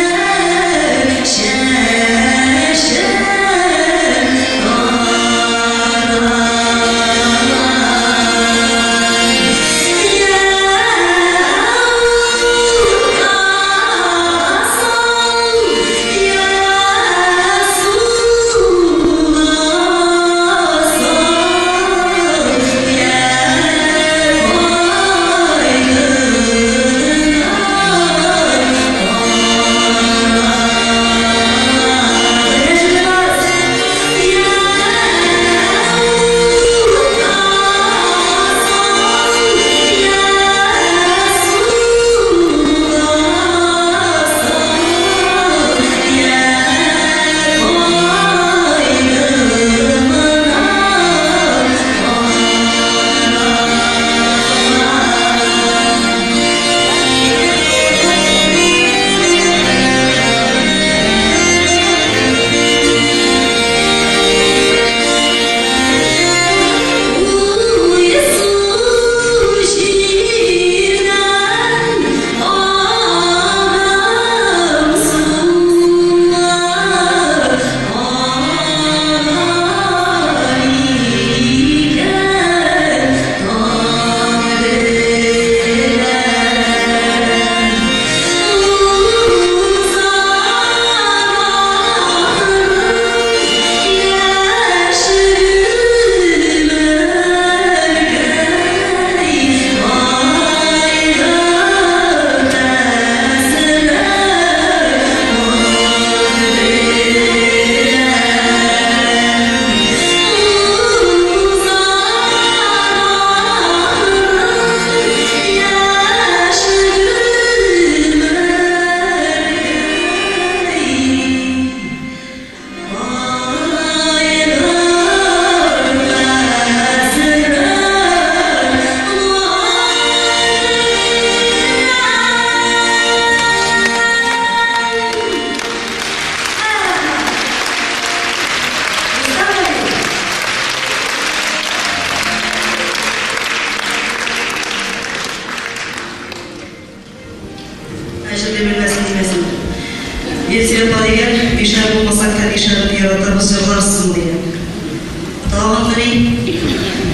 Афәрин.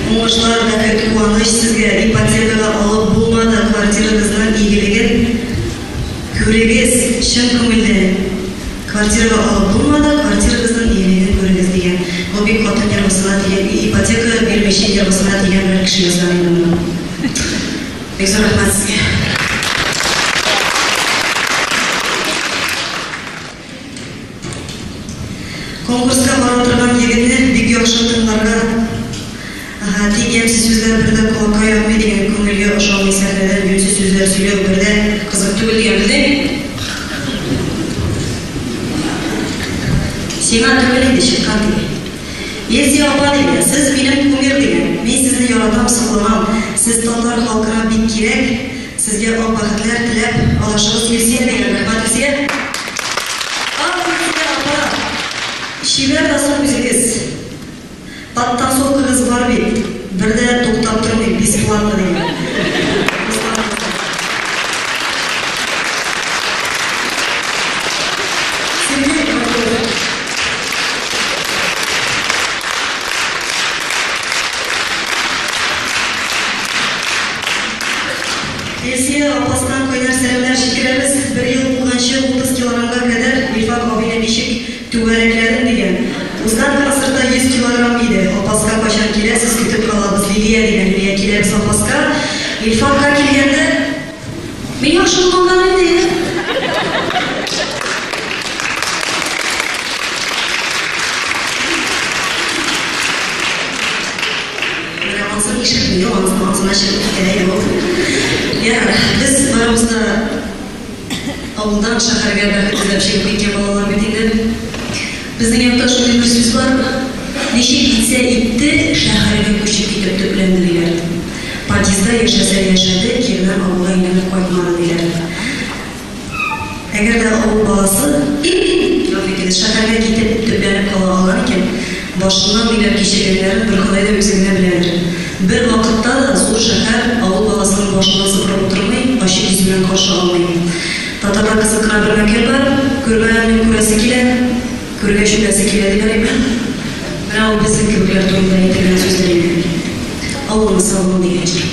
Уңышлар, бәхет, куаныч сезгә. Ипотекага алып булмады квартирагызның игелеген күрегез, чын күңелдән. Квартирага алып булмады, квартирагызның игелеген күрегез дигән. Бу бик каты нервысына тигән, ипотека бирмичә нервысына тигән бер кеше язган инде моны. Бик зур рәхмәт сезгә. Конкурска бара торган егетне бик яхшы тыңларга. Ага, тик ямьсез сүзләр бер дә колакка ятмый дигән, күңелгә ошамый сәхнәдән юньсез сүзләр сөйләү бер дә кызык түгел дигән, белдең? Сиңа түгел инде, чыккан диген. Илсөя апа дигән, сез минем кумир дигән, мин сезне яратам, сокланам, сез татар халкына бик кирәк, сезгә ак бәхетләр теләп, адашыгыз Илсөя дигән, рәхмәт Илсөя. Ах, Илсөя апа, чибәр дә соң үзегез. Подтасовкагыз бар бит, бер дә туктап тормый, бесплатно дигән. Сергей Прокопьев. Илсөя апасыннан кайнар сәламнәр җиткерәбез. Бер ел булганчы 30 килограммга кадәр Илфак абыйны ничек түгәрәкләдең дигән. Узган концертта 100 килограмм иде. Апаска кайчан киләсез, көтеп калабыз. Лилия дигән. Лилия киләбез Апаска. Илфакка килгәндә, мин яхшы булганнар инде. Менә ансын ишетми, ансын ансына чыгып китә иде ул. Ярар, без барыбыз да авылдан шәһәргә бәхет эзләп чыгып киткән балалар бит инде. Безнең якта шундый бер сүз бар, ничек итсә итте, шәһәргә күчеп китеп төпләнде диләр. Подъездда яшәсә яшәде, киредән авылга әйләнеп кайтмады диләр. Әгәр дә авыл баласы, гафу итегез, шәһәргә китеп төпләнеп кала алган икән, башыннан ниләр кичергәннәрен бер Ходай да үзе генә беләдер. Бер вакытта да зур шәһәр авыл баласының башыннан сыпырып утырмый, ачы йөз белән каршы алмый. Татарда кызык кына бер мәкаль бар, күрмәгәннең күрәсе килә, күргәч үләсе килә диләр әйме? Менә ул безнең кебекләр турында әйтелгән сүздер инде. Авылны сагыну дигән җыр.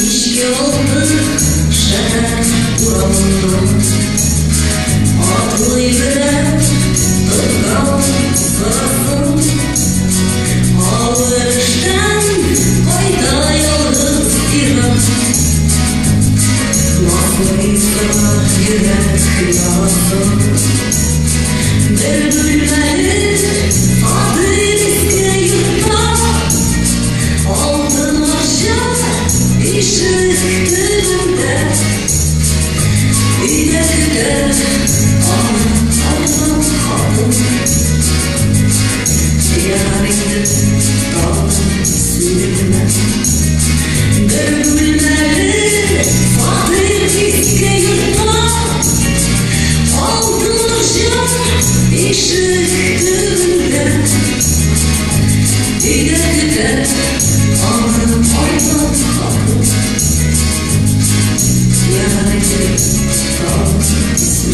Кичке алты шәһәр урамыннан атлый берәү тоткан сырасын. Авыр эштән кайта ялгыз ир-ат. Назлый тора йөрәк ярасын. Бер бүлмәле фатир иске йортта, алтын акча ишек төбендә. Өйдә көтә аны алтын хатын. Ярар инде тагын сүрелмә. Бер бүлмәле фатир иске йортта, алтын акча ишек төбендә. Өйдә көтә аны алтын хатын. Ярар инде тагын сүрелмә.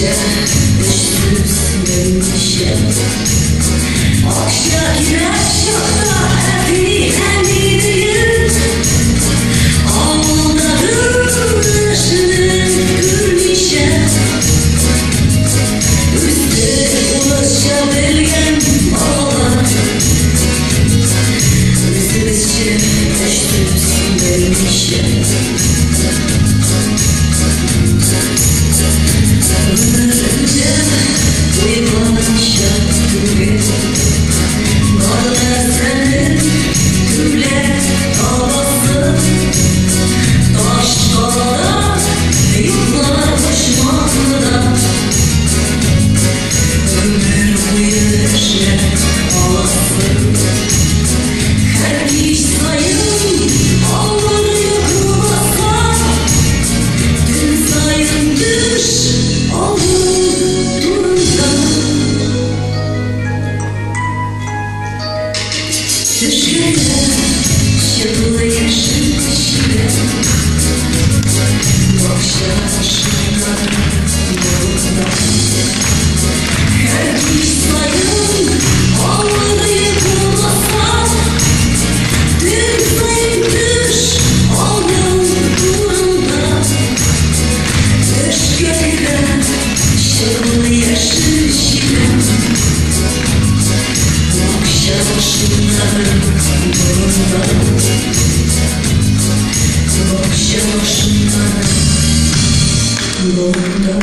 Үзебезчә өч сүз белмичә. Акча кирәк чакта әти әни диеп, авылдагы эшне күрмичә. Үстек урысча белгән балалар, үзебезчә өч сүз белмичә. Гомеремдә уйланча түгел, бар нәрсәне түләп аласы. Таш калада юклар почмагында, гомер буе эшләп аласы. Һәр кич саен авыр йокы баса, төн саен төш авыл турында. Төшкәндә чыклы яшел чиләк, бакча башында болында. Һәр кич саен авыр йокы баса, төн саен төш авыл турында. Төшкә керә чыклы яшел чиләк, бакча башында болында. Бакча башында болында.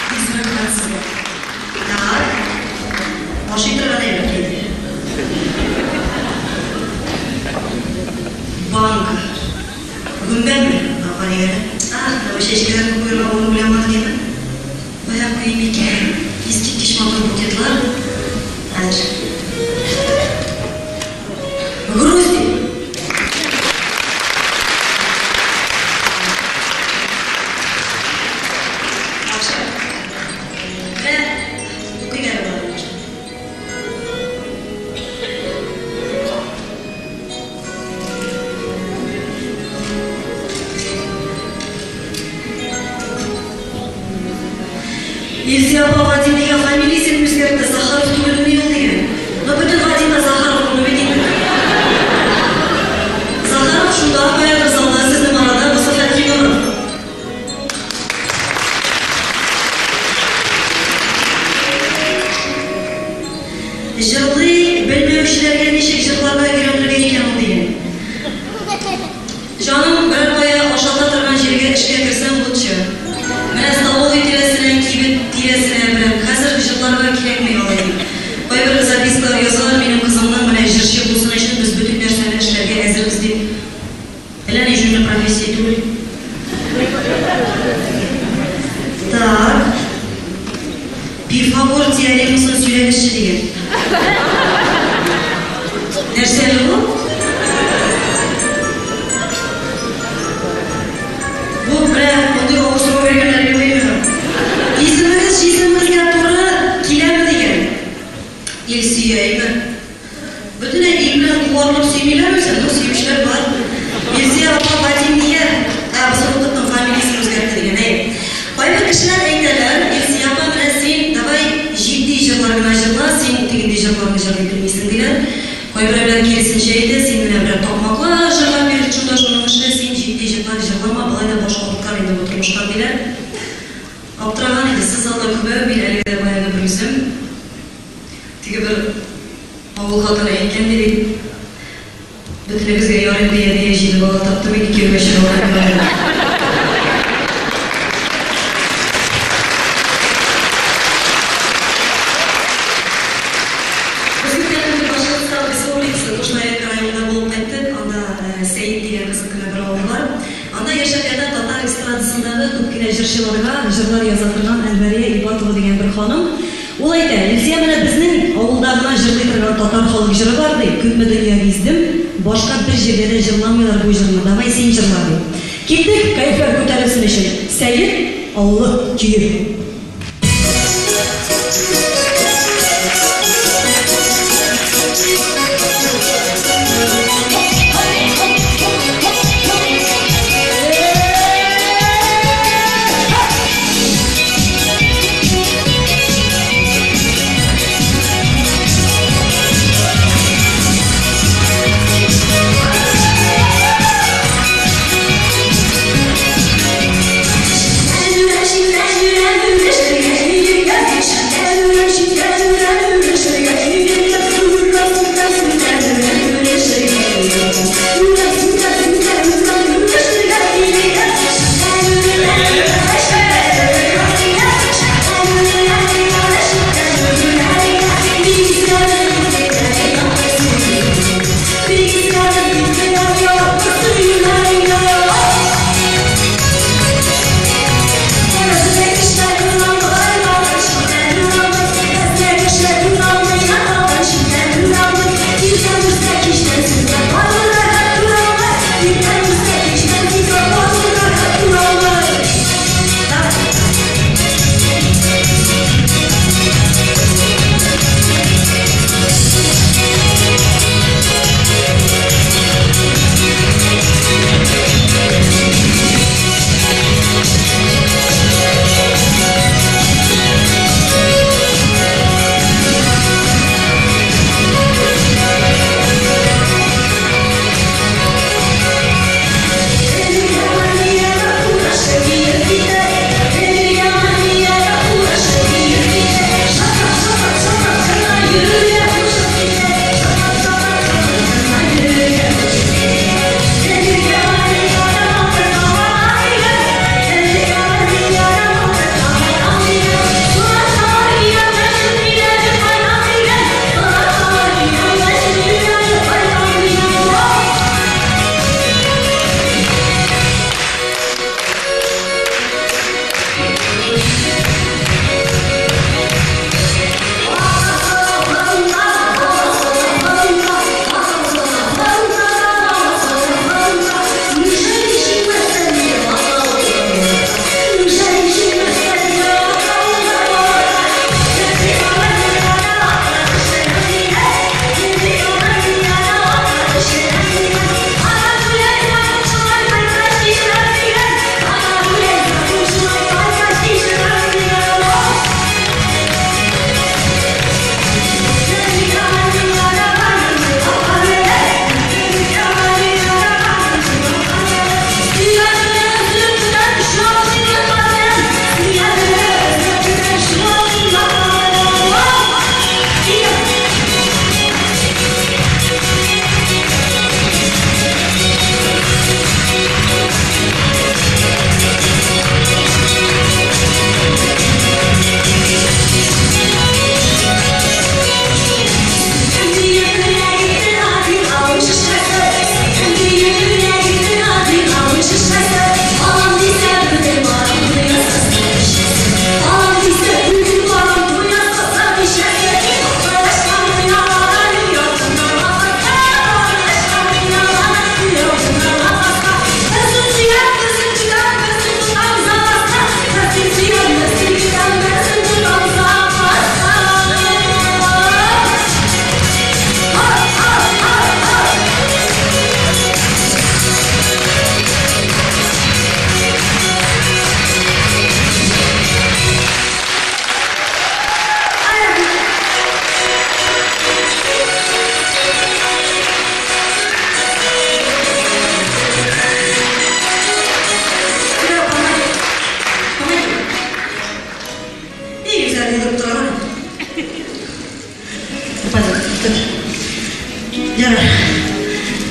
Бик зур рәхмәт сезгә. Так. Ашый торган әйбер килде. Банка. Гөмбәме? Апа дигәне. Ах, менә бу чәчкәләрне куерга урын уйламадык инде. Кая куйыйм икән? Искиткеч матур букетлар. Хәзер. Грузия. Акча. Менә укыйк әле боларны. Илзия апа Вадим нигә фамилиясен үзгәртте, Захаров түгелмени ул дигән. Ну бөтен Вадим да Захаров булмый бит инде. Захаров шунда каядыр залда сезнең арада, бусы Фәтхинуров. Җырлый белмәүчеләргә ничек җырларга өйрәнергә икән ул дигән. Җаным, берәр кая ашата торган җиргә эшкә керсәң лучше. Менә столовый тирәсенә, кибет тирәсенә берәр. Хәзер җырларга кирәкми алай дип. Кайбер запискалар язалар, минем кызымның менә җырчы булсын өчен без бөтен нәрсәне эшләргә әзербез дип. Әллә ни җүнле профессия түгел. Так. Пифагор теоремасын сөйләгезче дигән. Нәрсә әле бу? Бу менә мондый авыр сорау биргәннәр юк. Исемегез җисемегезгә туры киләме дигән. Илсөя әйме? Бөтенләй ил белән куарылып сөймиләр үзен, но сөючеләр бар. Илсөя апа Вадим нигә? Ә, без укыттың фамилиясен үзгәртте дигән, әй. Кайбер кешеләр әйтәләр, Илсөя апа, менә син давай җитди җырлар гына җырла, син тегенди җырларны җырлый белмисең диләр. Кайберәүләр киресенчә әйтә, син менә берәр такмаклар җырлап йөр, шунда шуның эше, син җитди җырлар җырлама, болай да баш авырткан инде бу тормыштан диләр. Аптыраган инде, сез залда күбәү, мин әлеге дә баягы бер үзем. Теге бер авыл хатыны әйткән ди бит, бөтенегезгә ярыйм дия-дия җиде бала таптым, инде кияүгә чыга алмыйм. Без күптән түгел Башкортстан Республикасы Кушнаренко районында булып кайттык. Анда Сәет дигән кызык кына бер авыл бар. Анда яшәп ята татар эстрадасындагы күп кенә җырчыларга җырлар яза торган Әнвәрия Ибатова дигән бер ханым. Ул әйтә, Илсөя, менә безнең авылда гына җырлый торган татар халык җыры бар, ди, күпме дөнья гиздем, башка бер җирдә дә җырламыйлар бу җырны, давай син җырла, ди. Киттек, кәефләр күтәрелсен өчен, Сәет авылы көе.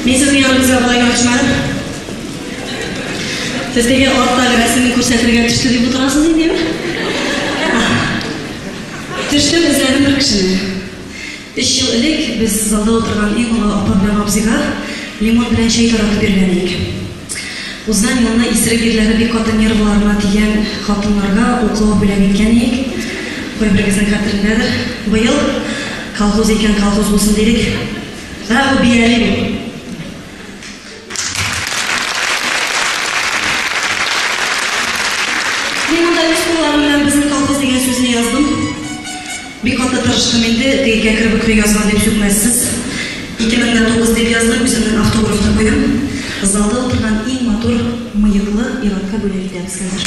Мин сезнең яныгызга болай гына төшмәдем. Сез теге арттагы рәсемен күрсәтергә төште дип утырасыз инде, Төштем, эзләдем бер кешене. 3 ел элек без залда утырган иң олы апа белән абзыйга лимон белән чәй таратып биргән идек. Узган елны исерек ирләре бик каты нервларына тигән хатыннарга уклау бүләк иткән идек. Кайберегезнең хәтерендәдер. Быел колхоз икән колхоз булсын дидек. Ә бу бияли бу. Мин монда үз кулларым белән безнең колхоз дигән сүзне яздым. Бик каты тырыштым инде, теге кәкре бөкре язган дип сүкмәссез. 2009 дип яздым, үземнең автограф та куйдым. Залда утырган иң матур мыеклы ир-атка бүләк итәбез хәзер.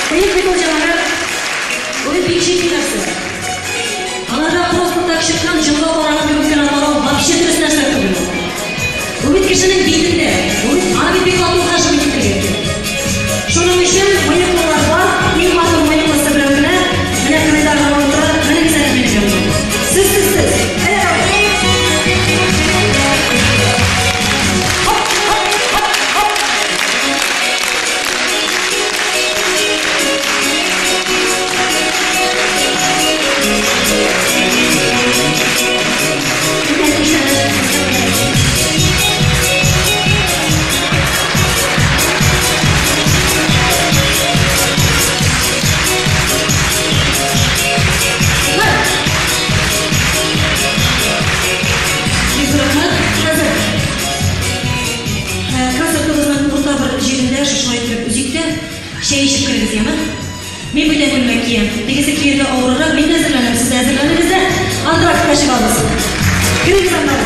Мыек бит ул, җәмәгать, ул бит бик җитди нәрсә. Аларга просто так чыккан җомга караган кебек кенә карау вообще дөрес нәрсә түгел ул. Ул бит кешенең битендә, ул бит, аны бит бик матур хәшмит итәргә кирәк. Шуның өчен мыеклылар бар, иң матур мыеклысы берәү генә, менә кырыйда гына утыра, менегез әле минем яныма. Сез, сез, сез. Әйдә, давай. Хоп, хоп, хоп, хоп. Бик зур рәхмәт. Хәзер концертыбызның урта бер җирендә шушылай итеп өзик тә чәй эчеп керегез, яме? Мин бүтән күлмәк киям. Тегесе кияргә авыррак, мин дә әзерләнәм, сез дә әзерләнегез дә, антрактка чыгабыз. Керегез аннары.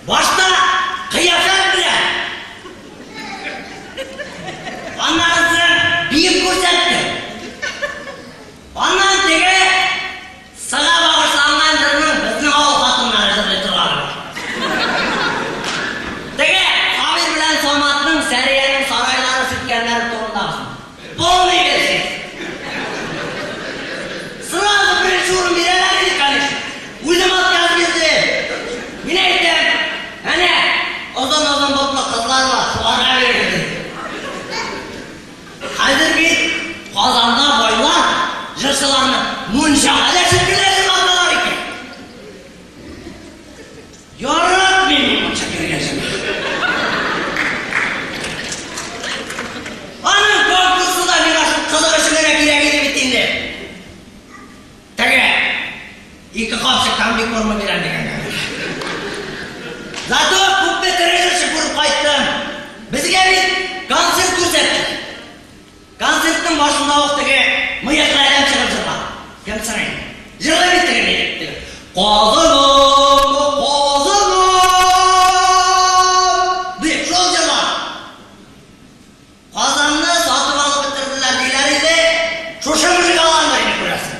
Башта кыяфәт белән. Аннан соң биеп күрсәтте. Аннан теге сыга багышланган җырның безнең авыл хатыннары җырлый торганы бар. Теге Сабир белән Саматның Сәриянең сарайлары сүткәннәре турындагысы. Полный версия. Сразу беренче урын бирәләр иде, конечно. Үзем отказ бирдем. Мин әйтәм, әнә, озын-озын ботлы кызлар бар, шуларга бирегез дидем. Хәзер бит Казанда байлар җырчыларны мунчага дәшеп кенә җырлаталар икән. Яратмыйм мин мунча кергән җырны. Аның конкурсы да миңа шул кызык өчен генә кирәк иде бит инде. Теге ике капчык комбикорма бирәм дигәнгә. Зато күпме тере җырчы күреп кайттым. Безгә бит концерт күрсәтте. Концертның башында ук теге мыеклы адәм чыгып җырлады. Кем соң инде? Җырлый бит теге ни? Казаным, Казаным! Дип шул җырлады. Казанны сатып алып бетерделәр диләр иде. Шушы мужик алгандыр инде, күрәсең.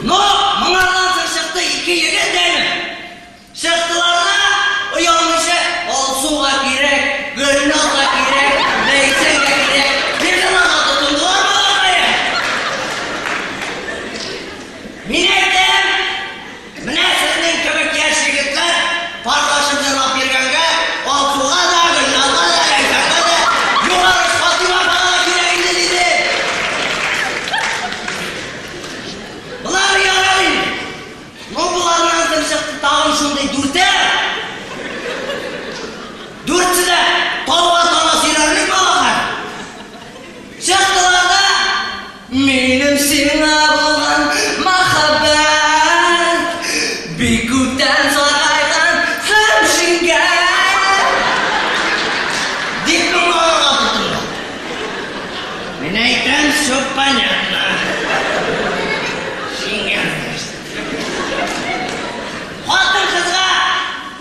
Но моңардан соң чыкты ике егет әле. Чыктылар да, оялмыйча, Алсуга кирәк, Гөлназга кирәк, Ләйсәнгә кирәк дип җырларга тотындылар балакаем. Мин әйтәм, менә сезнең кебек яшь егетләр парлашып җырлап йөргәнгә Алсуга да, Гөлназга да, Ләйсәнгә дә, Югары Фатыйма апага да кирәк инде, диде. Болар ярар инде. Ну, болардан соң чыкты тагын шундый дүртәү. Дүртсе дә тауга тана сөйләрлек балакай. Чыктылар да, минем сиңа булган мәхәббәт бик күптән саргайган һәм шиңгән дип моңарга тотынды. Мин әйтәм, все понятно. Шиңгән. Хатын-кызга,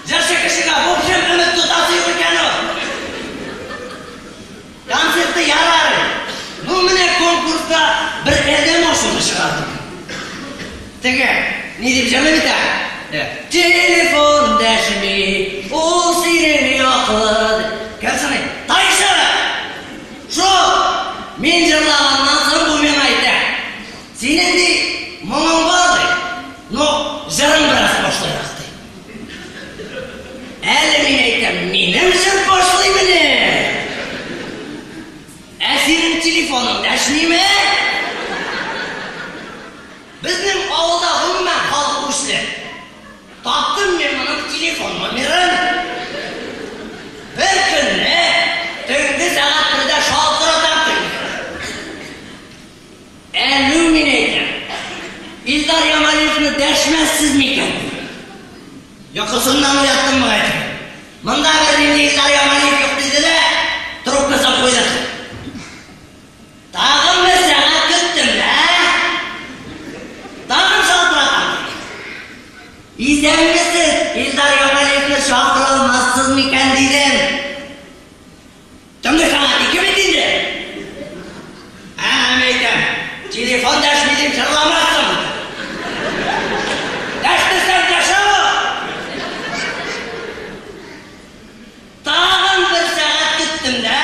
җырчы кешегә в общем өмет тотасы юк икән ул. Концерты ярар. Ну, менә конкурста бер адәм ачуны чыгарды. Теге, ни дип җырлый бит ә? Телефон дәшми, ул синең яклы. Кем соң? Тайшы! Шул! Мин җырлаганнан соң бу миңа әйтә. Синең ди, моңың бар ди. Но җырың бераз пошлыйрак ди. Әле мин әйтәм, минем җыр пошлыймыни? Ә синең телефоның дәшмиме? Безнең авылда гомумән халык үчле. Таптым мин моның телефон номерын. Бер көнне төнге сәгать 1дә шалтыратам төнге. Әлү, мин әйтәм. Илдар Ямалиевны дәшмәссез микән? Йокысыннан уяттым бугай. Монда бернинди Илдар Ямалиев юк диде дә, трубкасын куйды. Тагын бер сәгать көттем дә. Тагын шалтыратам. Исәнмесез, Илдар Ямалиевны чакыра алмассыз микән дидем. Төнге сәгать 2 бит инде. Ә, әйтәм, телефон дәшми дип җырламассың. Дәшмәсәң дәшә ул. Тагын бер сәгать көттем дә.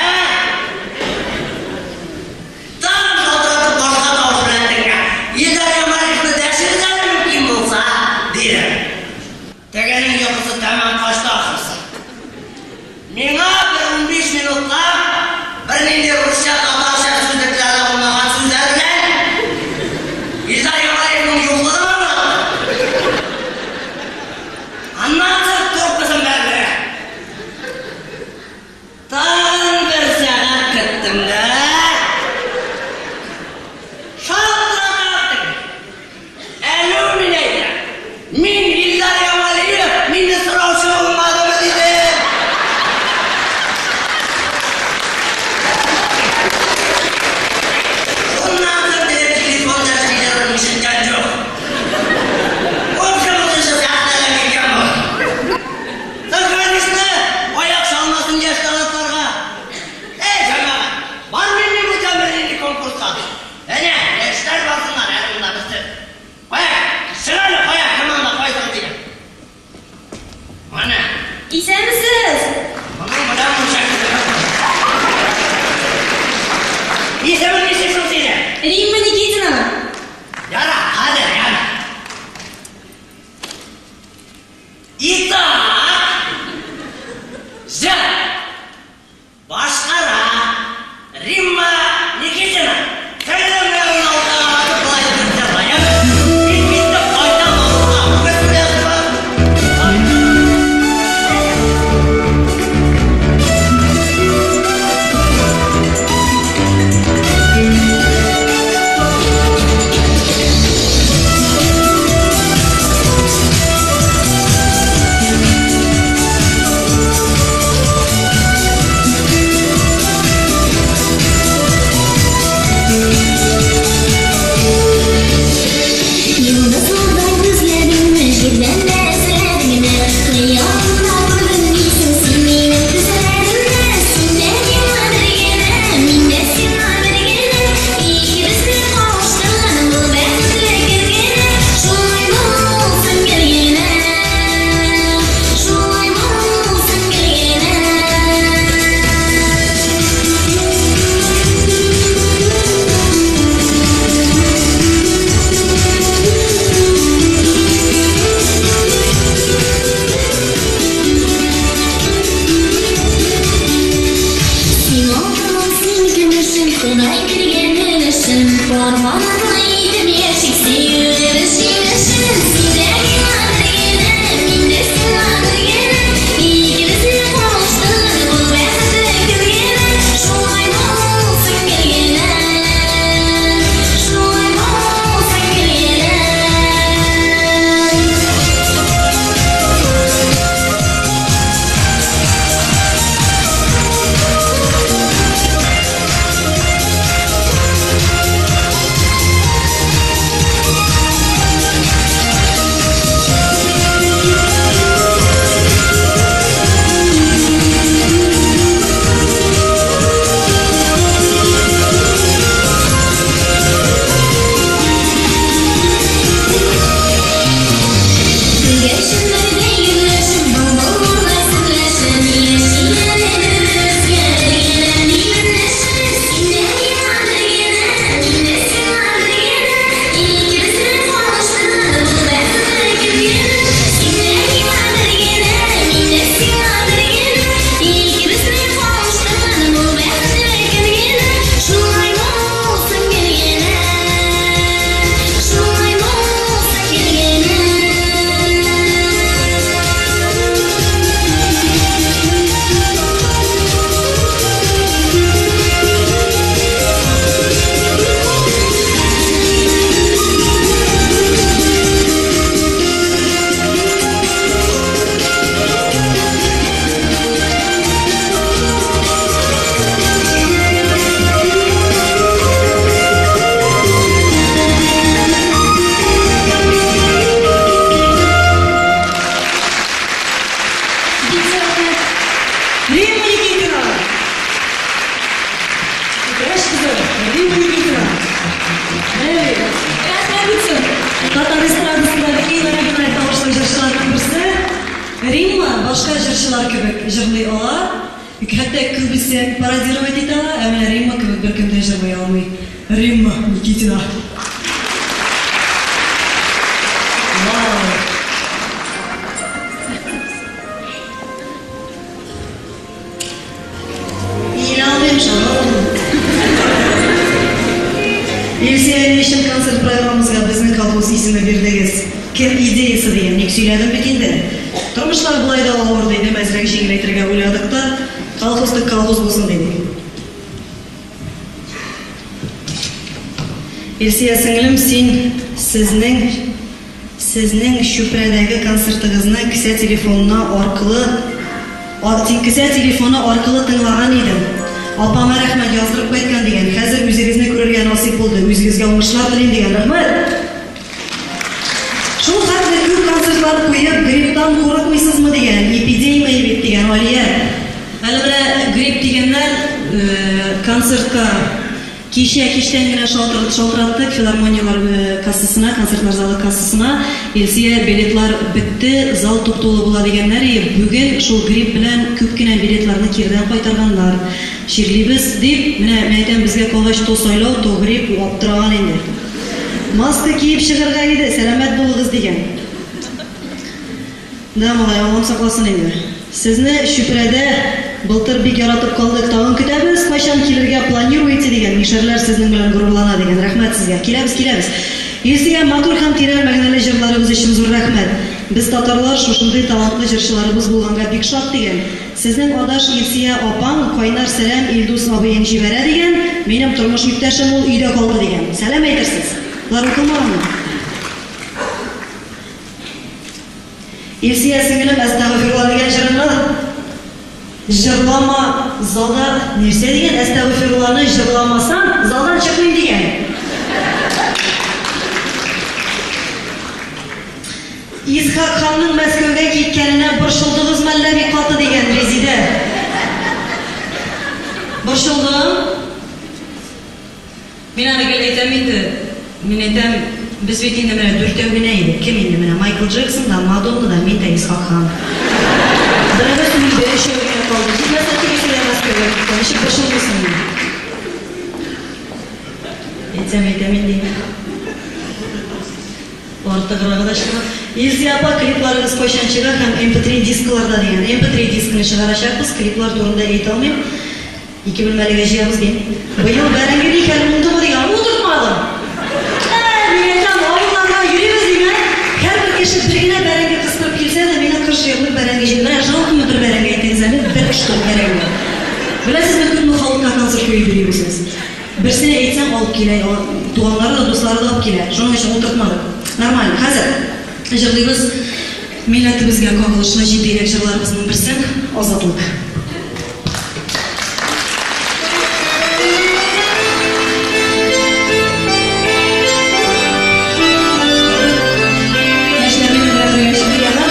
Тагын шалтыратып башка тавыш белән тегеңә. Илдар Ямалиевны дәшегез әле мөмкин булса, дидем. Тегенең йокысы тәмам качты ахрысы. Миңа иң оригиналь тавышлы җырчыларның берсе. Римма башка җырчылар кебек җырлый ала. Хәтта күбесе пародировать итә ала, ә менә Римма кебек беркем дә җырлый алмый. Римма Никитина. Вау! Иелә алмыйм шул. Илсөя, ни өчен концерт программабызга Безнең колхоз исеме бирдегез? Кем идеясы дигән, ник сөйләдем бит инде. Тормышлар болай да авыр дидем, әзрәк җиңеләйтергә уйладык та, колхоз тек колхоз булсын дидек. Илсөя сеңлем, син сезнең сезнең Чүпрәдәге концертыгызны кесә телефонына аркылы кесә телефоны аркылы тыңлаган идем. Апама рәхмәт, яздырып кайткан дигән. Хәзер үзегезне күрергә насыйп булды. Үзегезгә уңышлар телим дигән. Рәхмәт. Шул хәтле күп концертлар куеп, грипптан курыкмыйсызмы дигән. Эпидемия бит дигән Алия. Әле менә грипп дигәннәр концертка кичә кичтән генә шалтыраттык филармонияләр кассасына, концертлар залы кассасына. Илсөя, билетлар бетте, зал туп-тулы була дигәннәр. Бүген шул грипп белән күп кенә билетларны кирдән кайтарганнар. Чирлибез дип, менә мин әйтәм, безгә калгач то сайлау, то грипп аптыраган инде. Маска киеп чыгарга иде, сәламәт булыгыз дигән. Да, малай, Аллам сакласын инде. Сезне Чүпрәдә былтыр бик яратып калдык, тагын көтәбез, кайчан килергә планируете дигән, мишәрләр сезнең белән горурлана дигән. Рәхмәт сезгә. Киләбез, киләбез. Илсөя, матур һәм тирән мәгънәле җырларыгыз өчен зур рәхмәт. Без татарлар шушындый талантлы җырчыларыбыз булганга бик шат дигән. Сезнең адаш Илсөя апаң кайнар сәлам Илдус абыең җибәрә дигән. Минем тормыш иптәшем ул өйдә калды дигән. Сәлам әйтерсез. Болар укылмаганмы? Илсөя сеңелем, әстәгъфирулла дигән җырыңны җырлама залда нәрсә дигән? Әстәгъфирулланы җырламасаң, залдан чыкмыйм дигән. Исхак ханның Мәскәүгә киткәненә борчылдыгыз мәллә бик каты дигән Резидә. Борчылдым. Мин аны гел әйтәм инде, мин әйтәм, без бит инде менә дүртәү генә идек. Кем инде менә Майкл Джексон да, Мадонна да, мин дә Исхак хан. Беребез үлде, өчәү генә калды. Җитмәсә тегесе дә Мәскәүгә китте. Ничек борчылмыйсың инде? Әйтсәм әйтәм инде. Артыграгы да чыга. Илсөя апа, клипларыгыз кайчан чыга һәм MP3 дискларда дигән. MP3 дискны чыгарачакбыз, клиплар турында әйтә алмыйм. Ике бүлмәлегә җыябыз дим. Быел бәрәңге нихәл уңдымы дигән, утыртмадым. Ә, мин әйтәм, авылларга йөрибез димә. Һәрбер кеше бер генә бәрәңге кыстырып килсә дә, мине кыр җырлык бәрәңге җыеп. Менә жалкомы бер бәрәңге әйтегез әле, бер штук бәрәңге. Беләсезме, күпме халыкка концерт куеп йөрибез без. Берсенә әйтсәң, алып килә, туганнары да, дуслары да алып килә. Шуның өчен утыртмадык. Нормально. Хәзер җырлыйбыз милләтебезгә кагылышлы җитдирәк җырларыбызның берсен, Азатлык. Яшьләр минем белән бергә чыгып яна.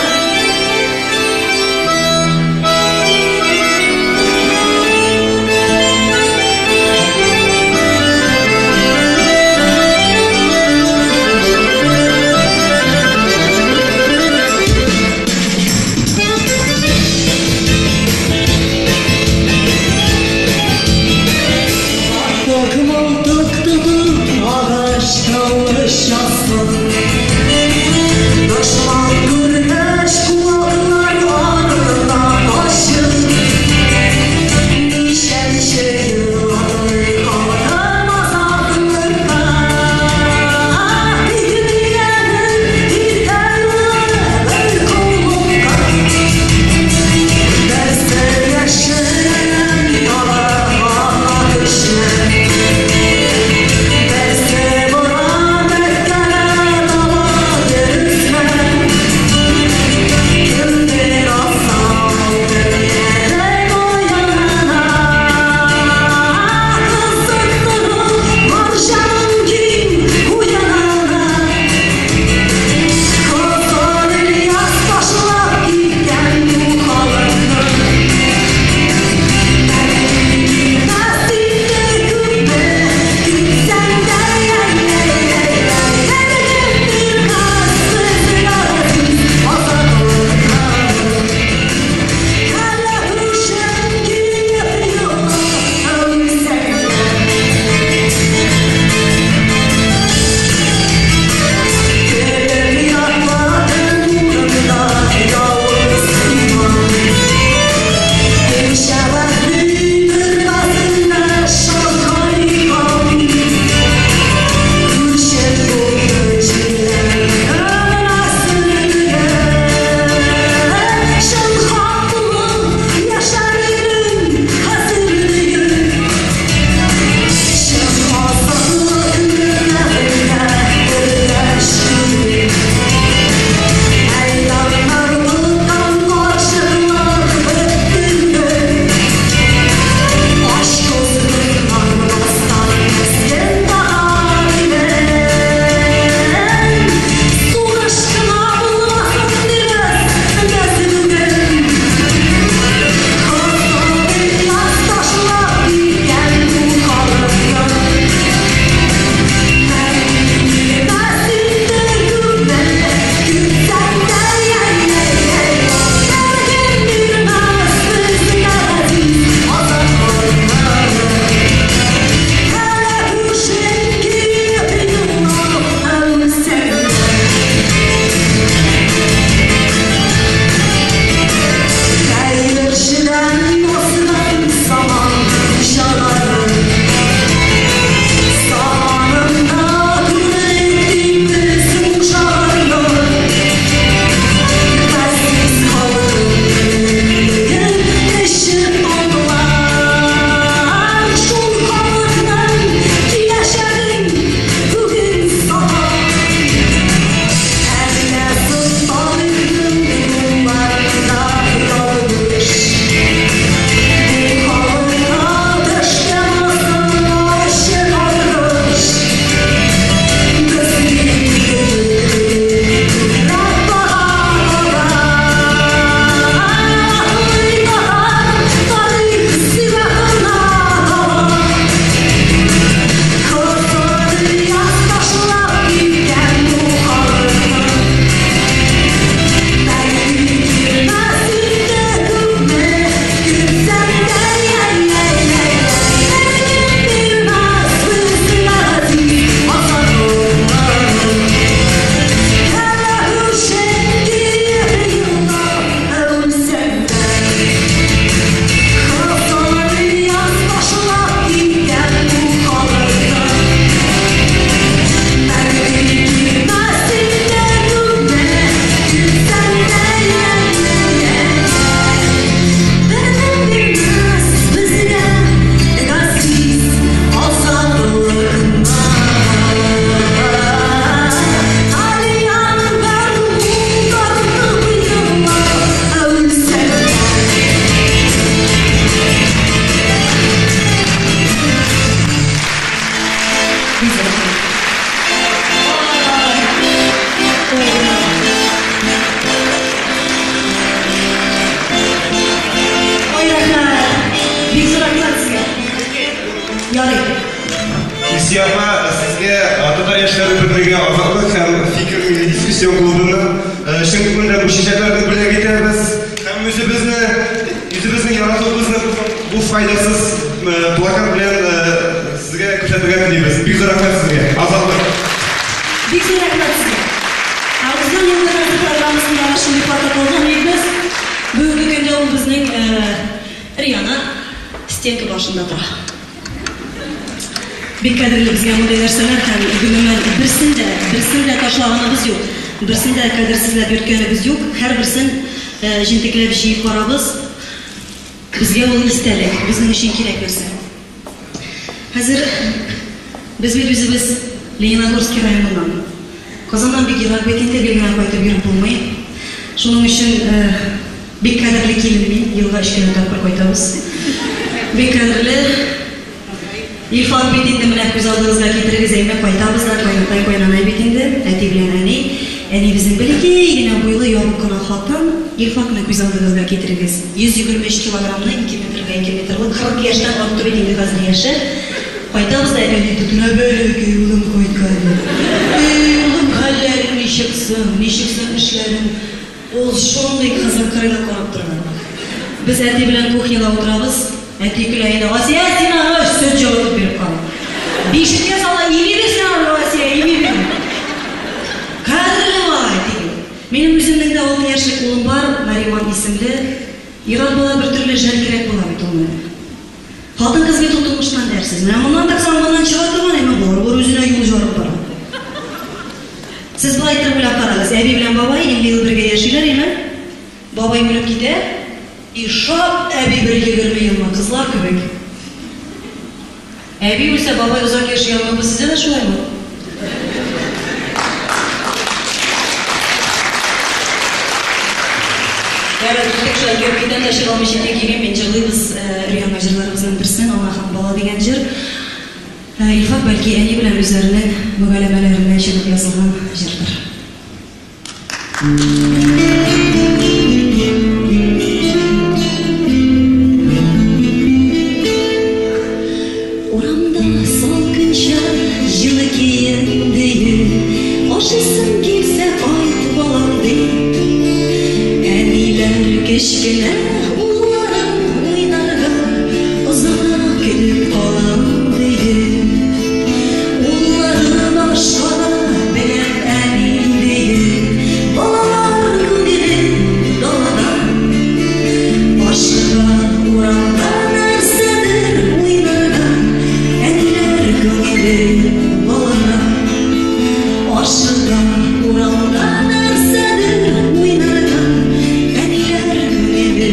Илсөя апа, сезгә Татар яшьләре берлеге Азатлык һәм Фикер милли дискуссион клубының чын күңелдән бу чәчәкләрне бүләк итәбез һәм үзебезне үзебезнең яратуыбызны бу файдасыз плакат белән сезгә күрсәтергә телибез. Бик зур рәхмәт сезгә. Азатлык. Бик зур рәхмәт сезгә. Ә узган елгы концерт программасында шундый плакат алган идек без. Бүгенге көндә ул безнең өр-яңа стенка башында тора. Бик кадерле безгә мондый нәрсәләр һәм гомумән берсен дә, берсен дә ташлаганыбыз юк, берсен дә кадерсезләп йөрткәнебез юк, һәрберсен җентекләп җыеп барабыз. Безгә ул истәлек, безнең өчен кирәк нәрсә. Хәзер без бит үзебез Лениногорский районыннан. Казаннан бик ерак бит инде, гел генә кайтып йөреп булмый. Шуның өчен бик кадерле килен мин, елга өч кенә тапкыр кайтабыз. Бик кадерле. Илфат бит инде, менә күз алдыгызга китерегез, әйме, кайтабыз да, кайнатай, кайнанай бит инде, әти белән әни. Әни безнең бәләкәй генә буйлы, ябык кына хатын. Илфатны күз алдыгызга китерегез. 123 килограммны, 2 метрга 2 метрлы, 40 яшьтән артты бит инде хәзер яше. Кайтабыз да, әни тотына, бәләкәй улым кайткан. Эй, улым, хәлләрең ничек соң, ничек соң эшләрең? Ул шундый кызык кырыйдан карап торган. Без әти белән кухняда утырабыз. Әти көлә инде. Асия, син аңа сөт җылытып биреп кал. Бишеккә сала, ими бир син аны, Асия, ими бир. Кадерле малай, диген. Минем үземнең дә 6 яшьлек улым бар, Нариман исемле. Ир-ат бала бер төрле жәл кирәк була бит ул менә. Хатын-кыз бит ул тормыштан әрсез. Менә моннан таксаң, моннан чыга торган, әмма барыбер үзенә юл җарып бара. Сез болай итеп уйлап карагыз, әби белән бабай 50 ел бергә яшиләр, әйме? Бабай үлеп китә, и шат әби бер 20 елны, кызлар кебек. Әби үлсә, бабай озак яши алмады, сездә дә шулаймы? Ярар, киттек шулай, кереп китәм дә чыга алмыйча килгән мин. Җырлыйбыз өр-яңа җырларыбызның берсен, Ана һәм бала дигән җыр. Илфат бәлки әни белән үзләренең мөгаләмәләреннән чыгып язылган җырдыр. Урамда салкынча, җылы киен диеп, Ашыйсың килсә, кайт, балам, дип. Әниләр кечкенә улларын уйнарга Озаграк көтеп калам диеп. Улларын ашкана беләм әни диеп, Балалар күңеле далада. Ашыга урамда нәрсәдер уйнарга, Әниләр күңеле балада. Ашыга урамда нәрсәдер уйнарга, Әниләр күңеле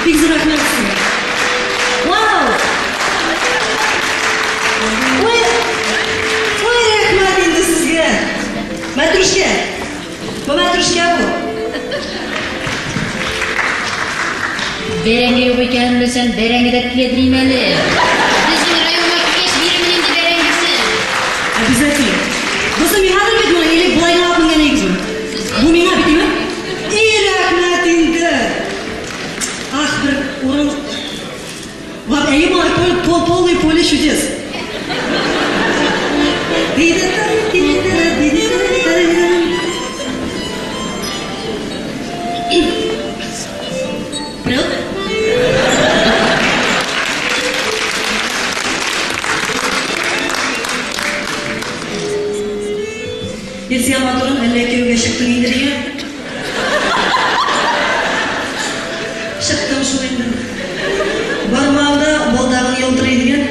Бик зур рәхмәт сезгә. Вау! Ой, ой, рәхмәт инде сезгә. Мәтрүшкә. Бу мәтрүшкә бу. Бәрәңге юк икәнен белсәм, бәрәңге дә киләдерим әле. Безнең районга килгәч бирермен инде бәрәңгесен. Обязательно. Бусы миңадыр бит моны, или болай гына алып менгән идегезме? Бу миңа бит, димме? И рәхмәт инде. Ах, бер урын. Вам әйе малай, полный поле чудес. Прет? Илсөя матурым, әллә кияүгә чыктың инде дигән? Чыктым шул инде. Бармагымда балдагың ялтырый дигән.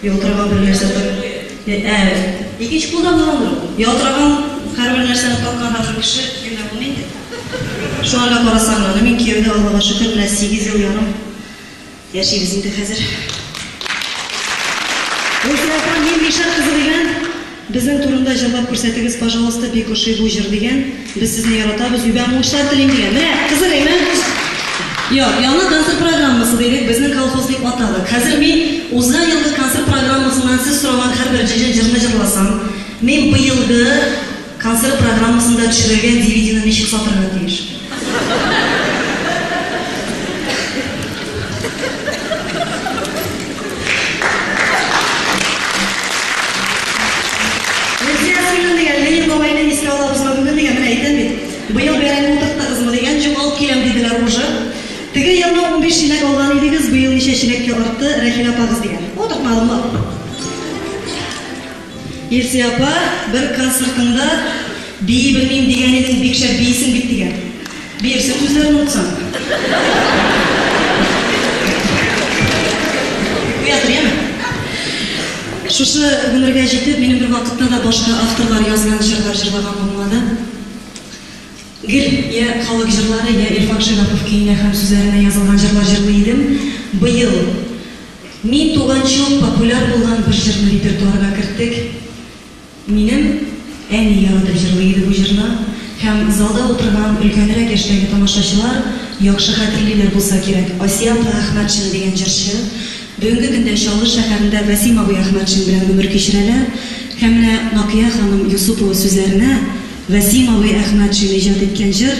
Ялтыраган бер нәрсә так. Ә, икенче кулда булгандыр ул. Ялтыраган һәрбер нәрсәне таккан һәрбер кеше кияүдә булмый инде. Шуңарга карасаң да, мин кияүдә, Аллага шөкер, менә 8 ел ярым яшибез инде хәзер. Гөлсирә апа, мин Мишәр кызы дигән, безнең турында җырлап күрсәтегез, пожалуйста, бик ошый бу җыр дигән. Без сезне яратабыз, үбәм, уңышлар телим дигән. Менә, кызык, әйме? Юк, яңа концерт программасы дидек, безнең колхоз дип атадык. Хәзер мин узган елгы концерт программасыннан сез сораган һәрбер җырны җырласам, мин быелгы концерт программасында төшерелгән DVD-ны ничек сатырга тиеш? Рузия сеңлем дигән, Ленин бабайны искә алабызмы бүген дигән, менә әйтәм бит. Быел бәрәңге утырттыгызмы дигән, юк, алып киләм диделәр уже. Теге елны 15 чиләк алган идегез, быел ничә чиләккә артты, Рәхилә апагыз дигән. Утыртмадым ла. Илсөя апа, бер концертыңда бии белмим дигән идең, бик шәп биисең бит дигән. Биерсең үзләрен онытсаң. Уятыр, яме. Шушы гомергә җитеп, минем бер вакытта да башка авторлар язган җырлар җырлаган булмады. Гел я халык җырлары, я Илфак Шиһапов көенә һәм сүзләренә язылган җырлар җырлый идем. Быел мин туганчы ук популяр булган бер җырны репертуарга керттек. Минем әни яратып җырлый иде бу җырны һәм залда утырган өлкәнрәк яшьтәге тамашачылар яхшы хәтерлиләр булса кирәк, Асия апа Әхмәтшина дигән җырчы бүгенге көндә Чаллы шәһәрендә Вәсим абый Әхмәтшин белән гомер кичерәләр һәм менә Накыя ханым Юсупова сүзләренә Вәсим абый Әхмәтшин иҗат иткән җыр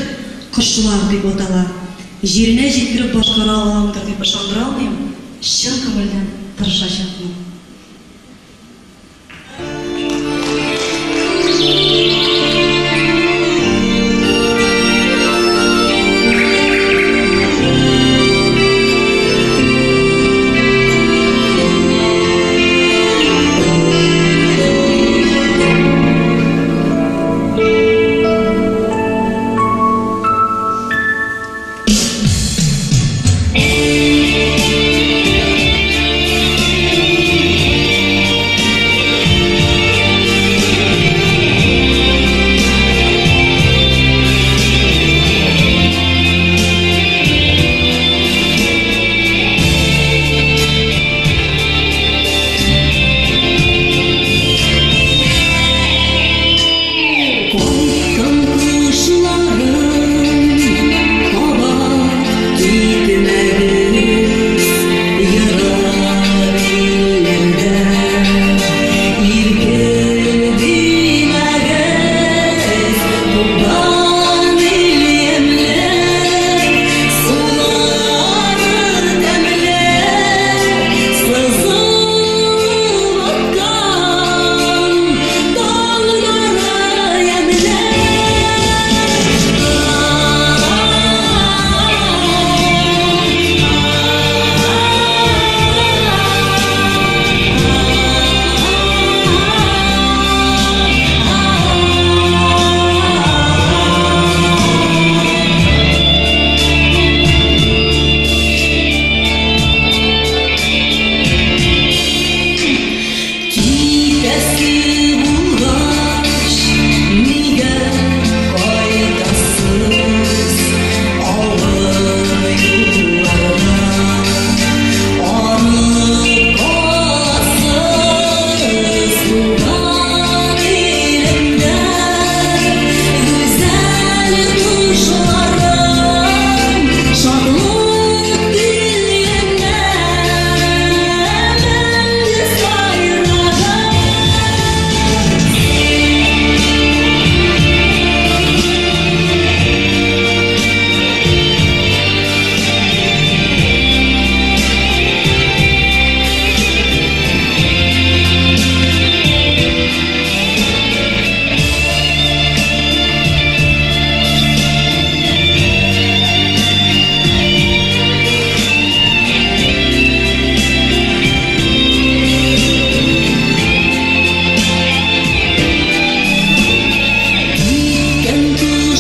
Кошлар дип атала. Җиренә җиткереп башкара аламдыр дип ышандыра алмыйм, чын күңелдән тырышачакмын.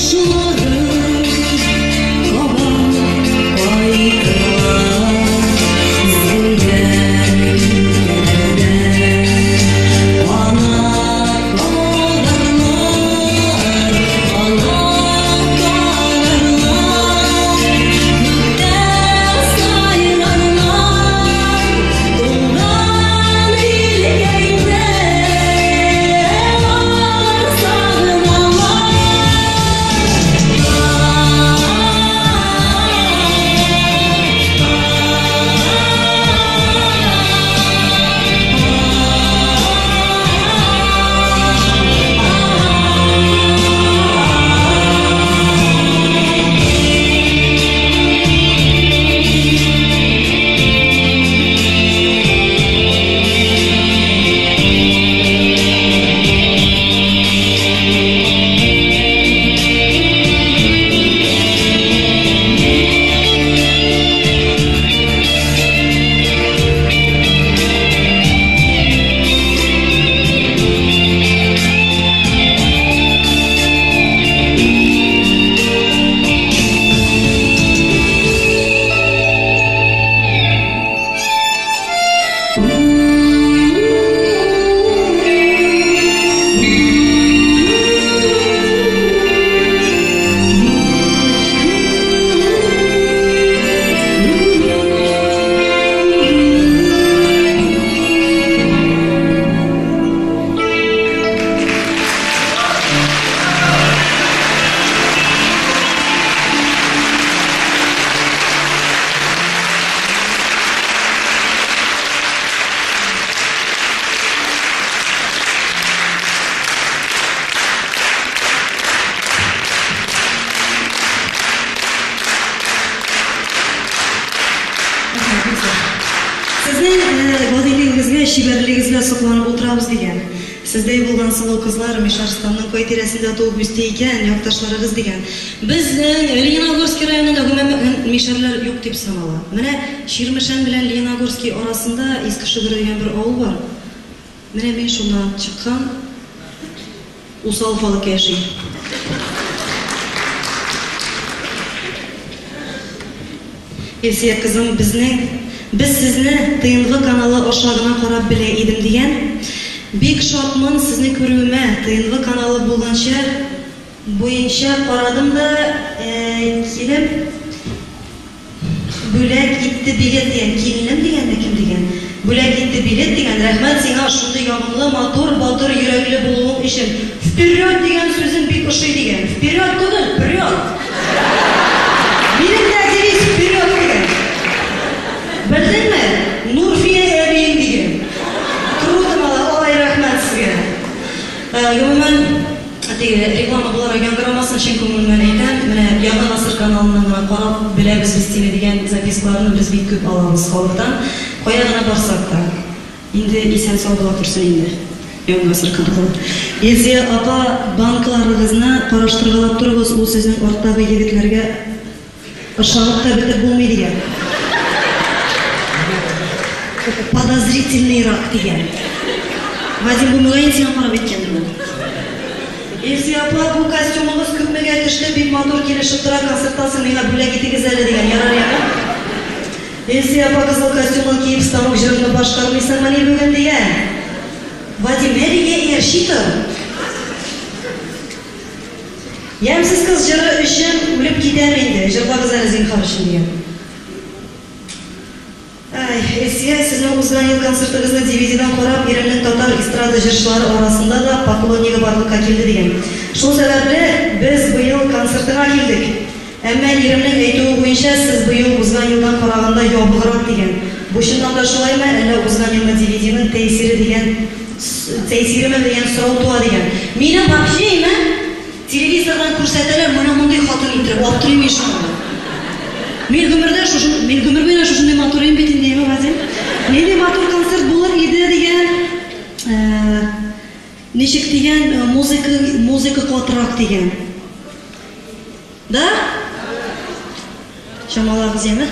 Кошлары кабат кайтырлар зәңгәр күкләрдә. Канат кагарлар, канат кагарлар, күктә сайрарлар, туган илкәйне алар сагыналар. Сезнең гадилегегезгә, чибәрлегегезгә сокланып утырабыз дигән. Сездәй булган сылу кызлар Мишәрстанның кай тирәсендә туып үсте икән, якташларыгыз дигән. Безнең Лениногорский районында гомумән мишәрләр юк дип санала. Менә Чирмешән белән Лениногорский арасында Иске Шөгер дигән бер авыл бар. Менә мин шуннан чыккан усал халык яши. Илсөя кызым, безнең без сезне ТНВ каналы аша гына карап белә идем дигән. Бик шатмын сезне күрүемә. ТНВ каналы булганча буенча карадым да, килеп бүләк итте билет дигән. Киленем дигәнме, кем дигән? Бүләк итте билет дигән. Рәхмәт сиңа шундый ягымлы, матур, батыр йөрәкле булуың өчен. Вперед дигән сүзең бик ошый дигән. Вперед түгел, прет. Минем дә девиз вперед дигән. Белдеңме? Нурфия әбиең дигән. Круто, малай, ай, рәхмәт сезгә. Гомумән, теге реклама буларак яңгырамасын, чын күңелемнән әйтәм. Менә Яңа гасыр каналыннан гына карап беләбез без сине дигән запискаларны без бик күп алабыз халыктан. Кая гына барсак та. Инде исән-сау була торсын инде. Яңа гасыр каналы. Илсөя апа, банкаларыгызны караштыргалап торыгыз, ул сезнең арттагы егетләргә ышанып та бетеп булмый дигән. Подозрительныйрак дигән. Вадим, бу мөгаен сиңа карап әйткәндер ул. Илсөя апа, бу костюмыгыз күпмегә төште, бик матур килешеп тора, концерттан соң миңа бүләк итегез әле дигән. Ярар, ярар. Илсөя апа, кызыл костюмын киеп, станок җырын башкармыйсыңмыни бүген дигән. Вадим, әбигә иярчи тор. Ямьсез кыз җыры өчен үлеп китәм инде, җырлагыз әле зинһар өчен дигән. Ай, Илсөя, сезнең узган ел концертыгызны DVD-дан карап, иремнең татар эстрада җырчылары арасында да поклоннигы барлыкка килде дигән. Шул сәбәпле без быел концертыңа килдек. Әмма иремнең әйтүе буенча, сез быел узган елдан караганда ябыграк дигән. Бу чыннан да шулаймы, әллә узган елны DVD-ның тәэсире дигән тәэсиреме дигән сорау туа дигән. Минем вообще имә телевизордан күрсәтәләр, моны мондый хатын иттереп, аптырыйм мин шуңа. Мин гомердә шушы, мин гомер буена шушындый матур идем бит инде, Вадим. Нинди матур концерт булыр иде дигән, ничек дигән, музыка, музыка катырак дигән. Да? Чамалагыз яме.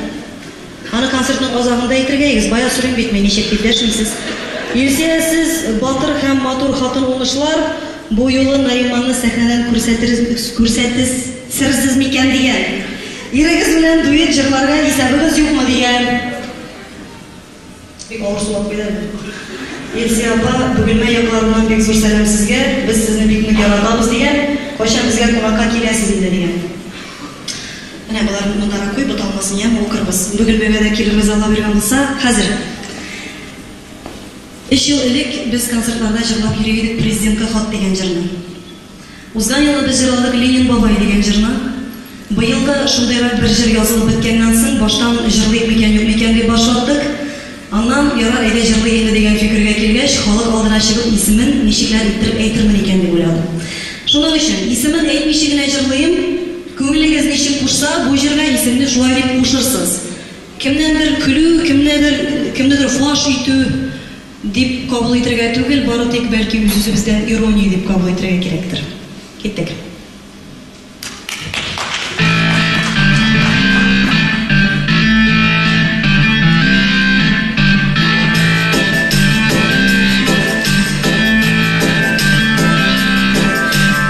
Аны концертның азагында әйтергә егез, бая сорыйм бит мин, ничек дип дәшмисез. Илсөя, сез батыр һәм матур хатын, уңышлар. бу юлы Нариманны сәхнәдән күрсәтерсез микән дигән. Ирегез белән дуэт җырларга исәбегез юкмы дигән. Бик авыр сулап куйды. Илсөя апа, Бөгелмә якларыннан бик зур сәлам сезгә, без сезне бик нык яратабыз дигән. Кайчан безгә кунакка киләсез инде дигән. Менә боларны мондарак куй, буталмасын, яме, укырбыз. Бөгелмәгә дә килербез, Алла биргән булса. Хәзер. Өч ел элек без концертларда җырлап йөри идек Президентка хат дигән җырны. Узган елны без җырладык Ленин бабай дигән җырны. Быел да шундыйрак бер җыр язылып беткәннән соң, баштан җырлыйк микән, юк микән дип баш ваттык. Аннан, ярар, әйдә җырлыйк инде дигән фикергә килгәч, халык алдына чыгып исемен ничекләр иттереп әйтермен икән дип уйладым. Шуның өчен, исемен әйтмичә генә җырлыйм, күңелегез ничек кушса, бу җырга исемне шулай дип кушырсыз. Кемнәндер көлү, кемнедер, кемнедер фаш итү дип кабул итергә түгел, бары тик бәлки үз-үзебездән ирония дип кабул итергә кирәктер. Киттек.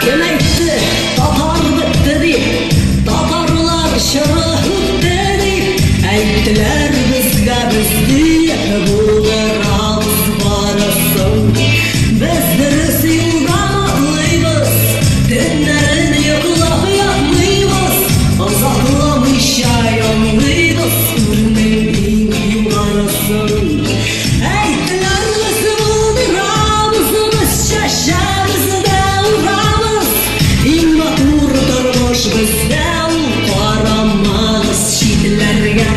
Кем әйтте, татар бетте дип, татарлар чоры үтте дип, әйттеләр безгә без диеп булдырабыз барысын. Без дөрес юлдан атлыйбыз, төннәрен йоклап ятмыйбыз, озакламыйча яулыйбыз үрнең иң югарысын. Әйттеләр без булдырабыз, без чәчәбез дә урабыз, иң матур тормыш бездә ул, карамагыз читләргә.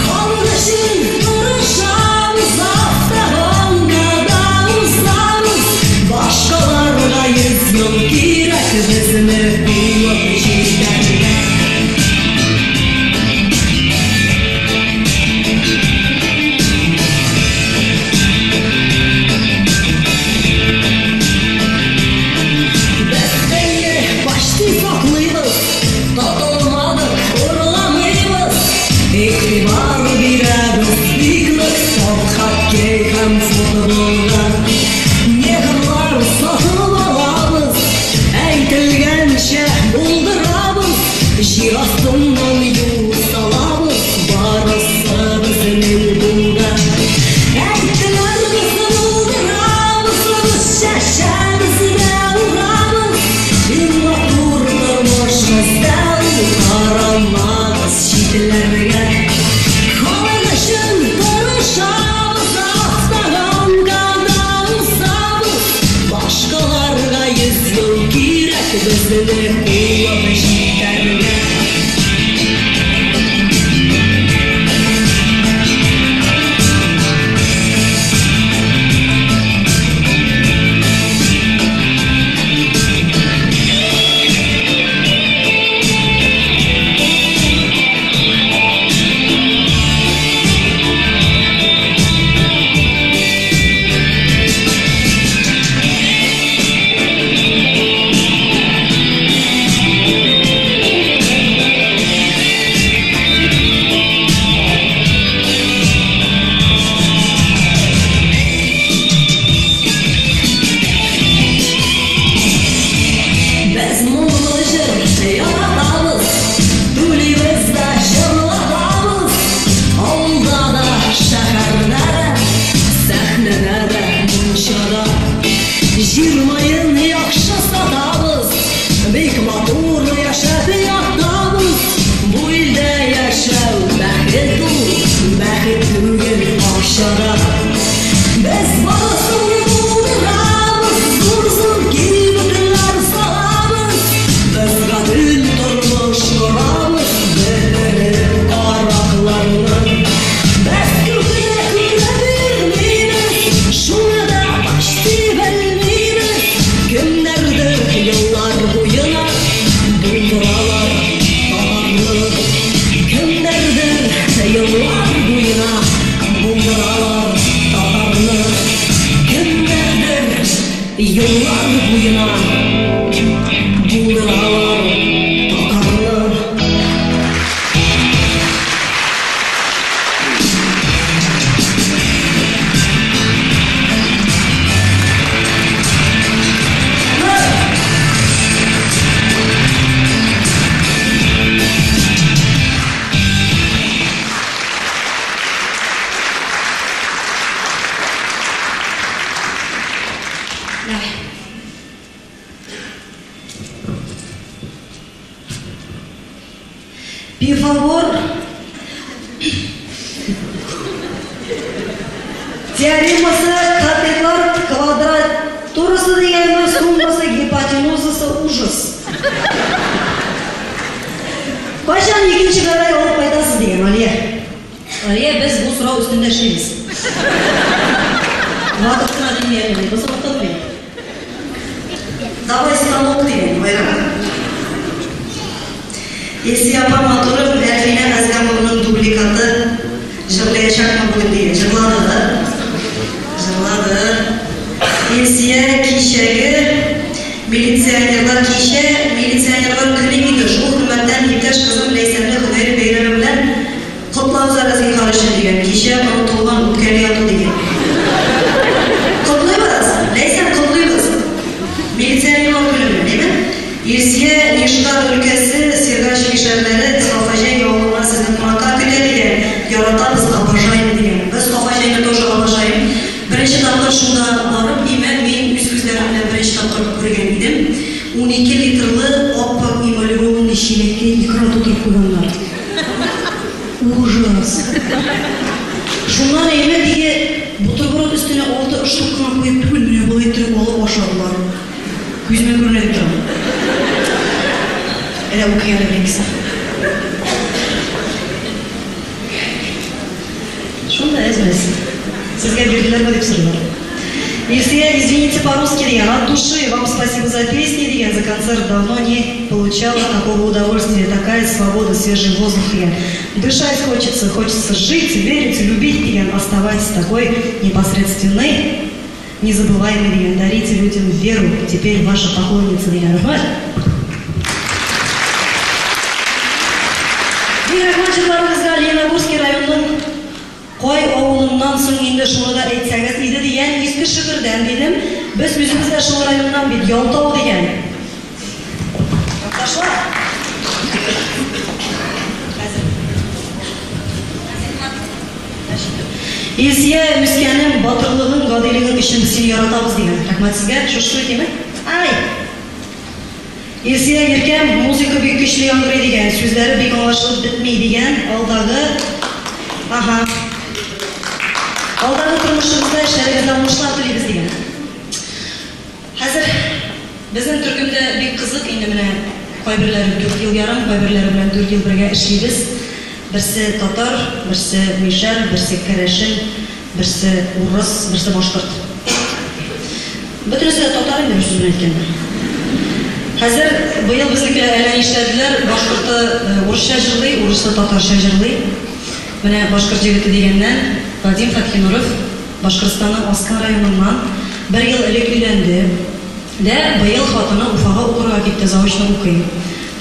Халык өчен тырышабыз, автогонкада узабыз, башкаларга йөз ел кирәк безне куып җитәргә. Без телне почти саклыйбыз, тотылмадык, урламыйбыз. Игътибар бирәбез бик нык спорт, хоккей һәм футболга. Негрлар сатып алабыз, әйтелгәнчә булдырабыз. Җир астыннан юл салабыз, барысы безнең кулда. Әйттеләр без булдырабыз, без чәчәбез дә урабыз. Иң матур тормыш бездә ул, карамагыз читләргә. Халык өчен тырышабыз, автогонкада узабыз. Башкаларга йөз ел кирәк безне куып җитәргә. Без моңлы җыр яратабыз, түлибез дә җырлатабыз. Авылда да, шәһәрдә дә, сәхнәдә дә, мунчада. Җир маен яхшы сатабыз, бик матур яшәп ятабыз. Бу илдә яшәү бәхет ул, бәхет түгел акчада. Без барысын булдырабыз, зур-зур кибетләр салабыз. Без гадел тормыш корабыз, бетереп каракларны. Без күпне күрә бирмибез, шуны да почти белмибез. Кемнәрдер еллар буена булдыралар татарны. Кемнәрдер еллар буена булдыралар Пифагор теоремасы, катетлар квадратурасы дигәнме, суммасы, гипотенузасы, ужас. Кайчан икенче бәбәй алып кайтасыз дигән, Алия. Алия, без бу сорау өстендә эшлибез. Вакыт кына дими әле, без вакыт бит. Давай станок дигән, Байрам. Илсөя апа матурым, Әлфинә Әзгамованың дубликаты җырлаячакмы бүген дигән. Җырлады. Җырлады. Илсөя кичәге милиционерлар кичә милиционерлар көне иде. Шул хөрмәттән иптәш кызым Ләйсәнне һөнәри бәйрәме белән котлагыз әле зинһар өчен дигән. Кичә онытылган үткәне яту дигән. Котлыйбыз, Ләйсән, котлыйбыз. Милиционерлар көне белән, әйме? Илсөя Нижгар өлкәсе Сергач мишәрләре Сафаҗай авылыннан сезне кунакка көтә дигән. Яратабыз, обожаем дигән. Без Сафаҗайны тоже обожаем. Беренче тапкыр шунда барып, имән мин үз күзләрем белән беренче тапкыр күргән идем. 12 литрлы ап-ак эмалированный чиләккә икра тутырып куйганнар. Ужас! Шуннан әйбәт теге бутерброд өстенә алты штук кына куеп түгел, менә болай иттереп алып ашадылар. Күземә күренә дип торам. Әллә укый әле бер-икесе. Шунда әз-мәз. Сезгә бирделәрме дип сорыйлар. Илсөя, извините, по-русски дигән, от души вам спасибо за песни дигән, за концерт давно не получала такого удовольствия, такая свобода, свежий воздух дигән. Дышать хочется, хочется жить, верить, любить дигән, оставайтесь такой непосредственной, незабываемой дигән, дарите людям веру, теперь ваша поклонница дигән. Рәхмәт! Бик рәхмәт җырларыгызга, Лениногорский районының Кай авылыннан соң инде шуны да әйтсәгез иде дигән, Иске Шөгердән дидем. Без үзебез дә шул районнан бит, Ялтау дигән. Якташлар. Хәзер. Илсөя, үскәнем, батырлыгың, гадилегең өчен без сине яратабыз дигән. Рәхмәт сезгә. Шушы әйтимме? Ай! Илсөя Иркәм, музыка бик көчле яңгырый дигән, сүзләре бик аңлашылып бетми дигән, алдагы, аһа, алдагы тормышыгызда, эшләрегездә уңышлар телибез дигән. Хәзер безнең төркемдә бик кызык инде менә кайберләре дүрт ел ярым, кайберләре белән дүрт ел бергә эшлибез. Берсе татар, берсе мишәр, берсе керәшен, берсе урыс, берсе башкорт. Бөтенесе дә татар инде, бер сүз белән әйткәндә. Хәзер быел безнекеләр әллә нишләделәр, башкорты урысча җырлый, урысы татарча җырлый. Менә башкорт җегете дигәннән, Вадим Фәтхинуров Башкортстанның Аскын районыннан бер ел элек өйләнде. Дә, быел хатыны Уфага укырга китте, заочно укый.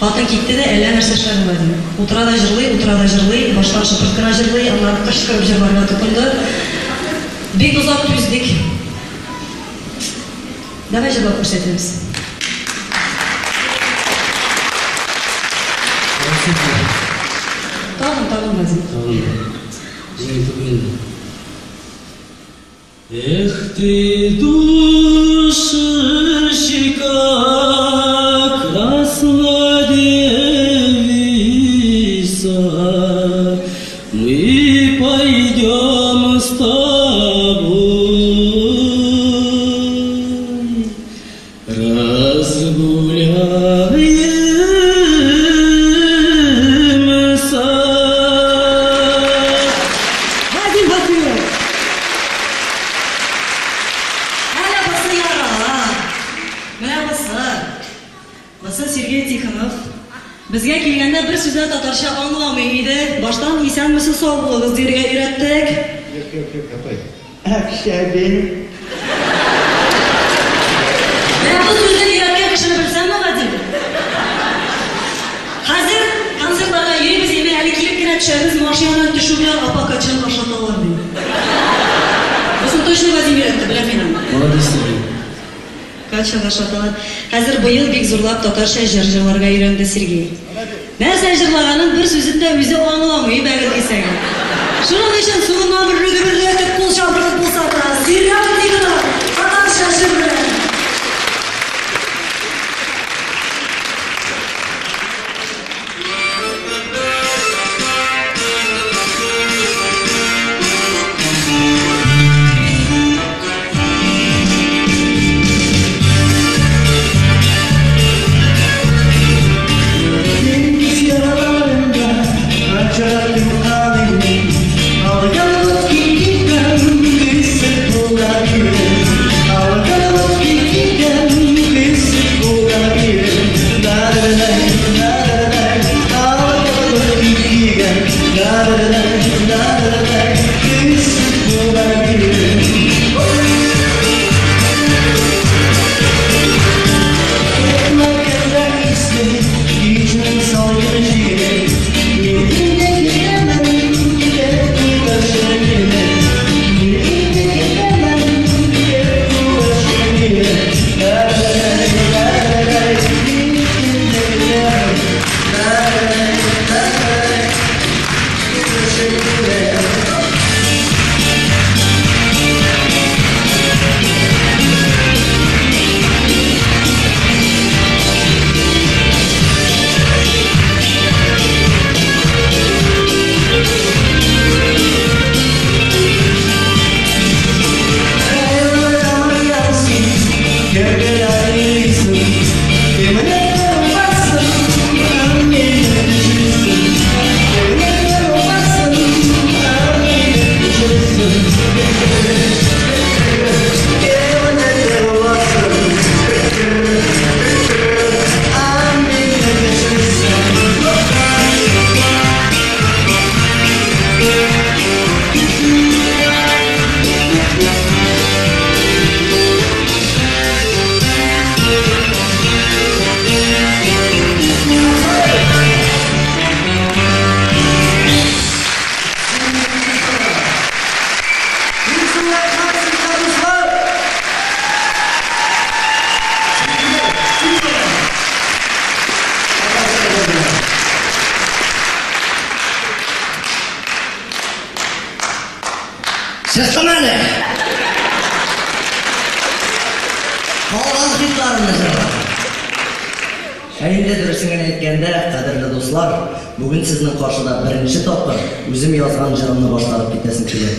Хатын китте дә, әллә нәрсә эшләде Вадим. Утыра да җырлый, утыра да җырлый, баштан шыпырт кына җырлый, аннары кычкырып җырларга тотынды. Бик озак түздек. Давай җырлап күрсәтәбез. Тагын, тагын, Вадим. Тагын. Җиңел түгел инде. Эх ты, душечка, красная девица, мы пойдем с тобой, разгуляемся. Вадим Батыров! Әнә бусы яра. Менә бусы. Бусы Сергей Тихонов. Безгә килгәндә бер сүз дә татарча аңламый иде. Баштан исәнмесез, сау булыгыз дияргә өйрәттек. Юк, юк, юк, апай. Әкшәбин. Менә бу сүзне өйрәткән кешене белсәңме, Вадим? Хәзер концертларга йөрибез, инде әле килеп кенә төшәбез, машинадан төшү белән апа качан ашаталар ди. Бусын точно Вадим өйрәтте, беләм мин аны. Молодец, Сергей. Качан ашаталар. Хәзер быел бик зурлап татарча җыр җырларга өйрәнде Сергей. Нәрсә җырлаганын бер сүзен дә үзе аңламый, бәгырь дисәң. Шуның өчен соңыннан бер гөберләтеп кул чабыгыз булса да, Сирәк Тихонов татарча җыр белән. әйткәндә, кадерле дуслар, бүген сезнең каршыда беренче тапкыр үзем язган җырымны башкарып китәсем килә.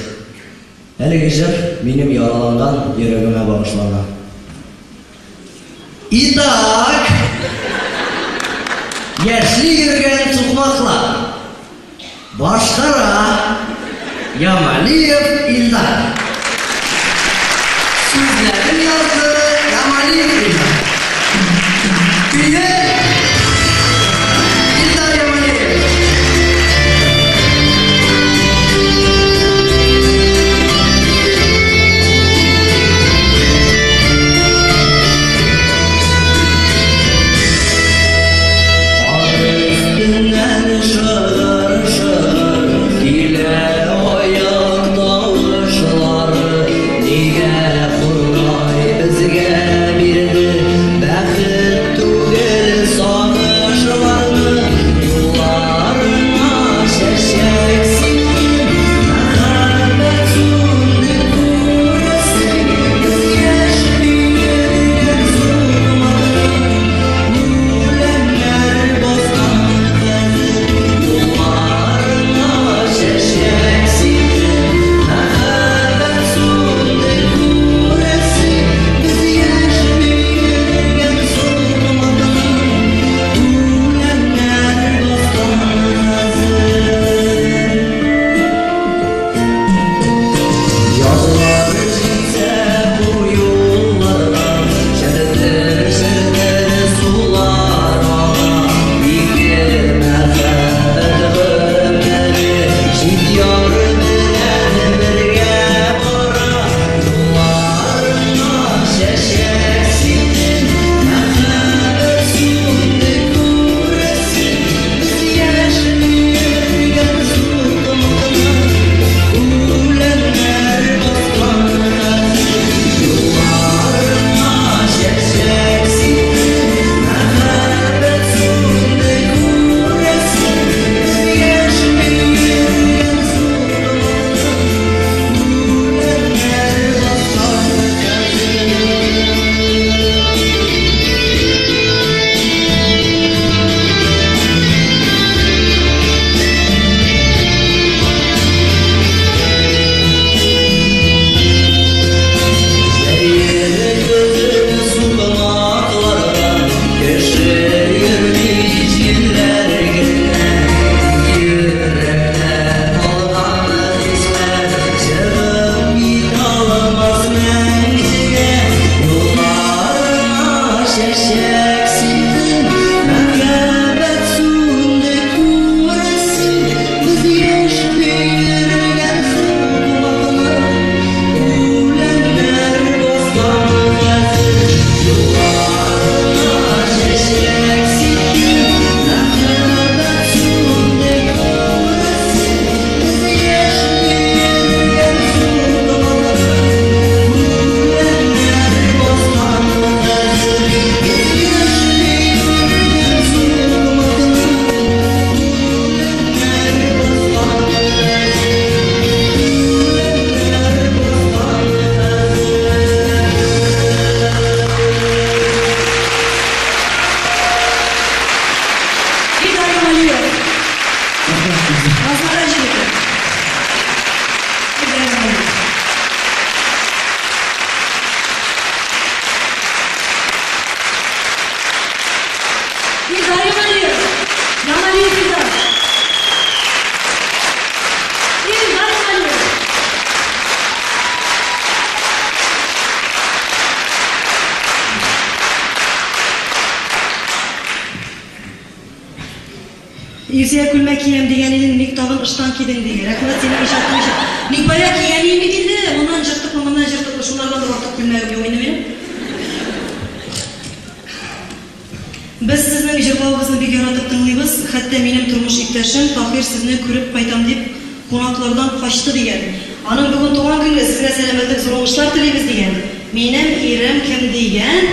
Әлеге җыр минем яраланган йөрәгемә багышлана. Итак, яшьли йөргән сукмаклар. Башкара Ямалиев Илдар. Сүзләрен язды Ямалиев Илдар. Көе Илдар Ямалиев. Кар өстеннән шыгыр-шыгыр килә аяк тавышлары. Нигә Ходай безгә бирде бәхет түгел сагышларны? Юлларыңа чәчәк сиптем, мәхәббәт сүнде, күрәсең. Без яшьли йөргән сукмакны үләннәр баскан хәзер. Юлларыңа чәчәк сиптем, мәхәббәт сүнде, күрәсең. Без яшьли йөргән сукмакны үләннәр баскан хәзер. Язлар җитсә бу юлларга шәлдер-шәлдер сулар ага. Ике мәхәббәт гомере чит яр белән бергә бара. Юлларыңа чәчәк сиптем, мәхәббәт сүнде, күрәсең. Без яшьли йөргән сукмакны үләннәр баскан хәзер. Юлларыңа чәчәк сиптем, мәхәббәт сүнде, күрәсең. Без яшьли йөргән сукмакны үләннәр баскан хәзер. Җәен көзен сукмаклардан кеше йөрми, җилләр генә. Йөрәктә калган хисләр чыгып китә алмас мәңгегә. Юлларыңа чәчәк сиптем, мәхәббәт сүнде, күрәсең. Без яшьли йөргән сукмакны үләннәр баскан хәзер. Юлларыңа чәчәк сиптем, мәхәббәт сүнде, күрәсең. Без яшьли йөргән сукмакны үләннәр баскан хәзер. Без яшьли йөргән сукмакны үләннәр баскан хәзер. Үләннәр баскан хәзер. Илдар Ямалиев. Азнакай җегете. Илдар Ямалиев. Илдар Ямалиев. Ямалиев Илдар. Илдар Ямалиев. Илсөя, күлмәк киям дигән идең, ник тагын ыштан кидең дигән. Рәхмәт синең иҗатың өчен. Ник бая кигән идем бит инде. Моннан җыртыклы, моннан җыртыклы, шунардан да артык күлмәгем юк инде минем. Без сезнең җырлавыгызны бик яратып тыңлыйбыз. Хәтта минем тормыш иптәшем Таһир сезне күреп кайтам дип кунаклардан качты дигән. Аның бүген туган көне, сезгә сәламәтлек, зур уңышлар телибез дигән. Минем ирем кем дигән?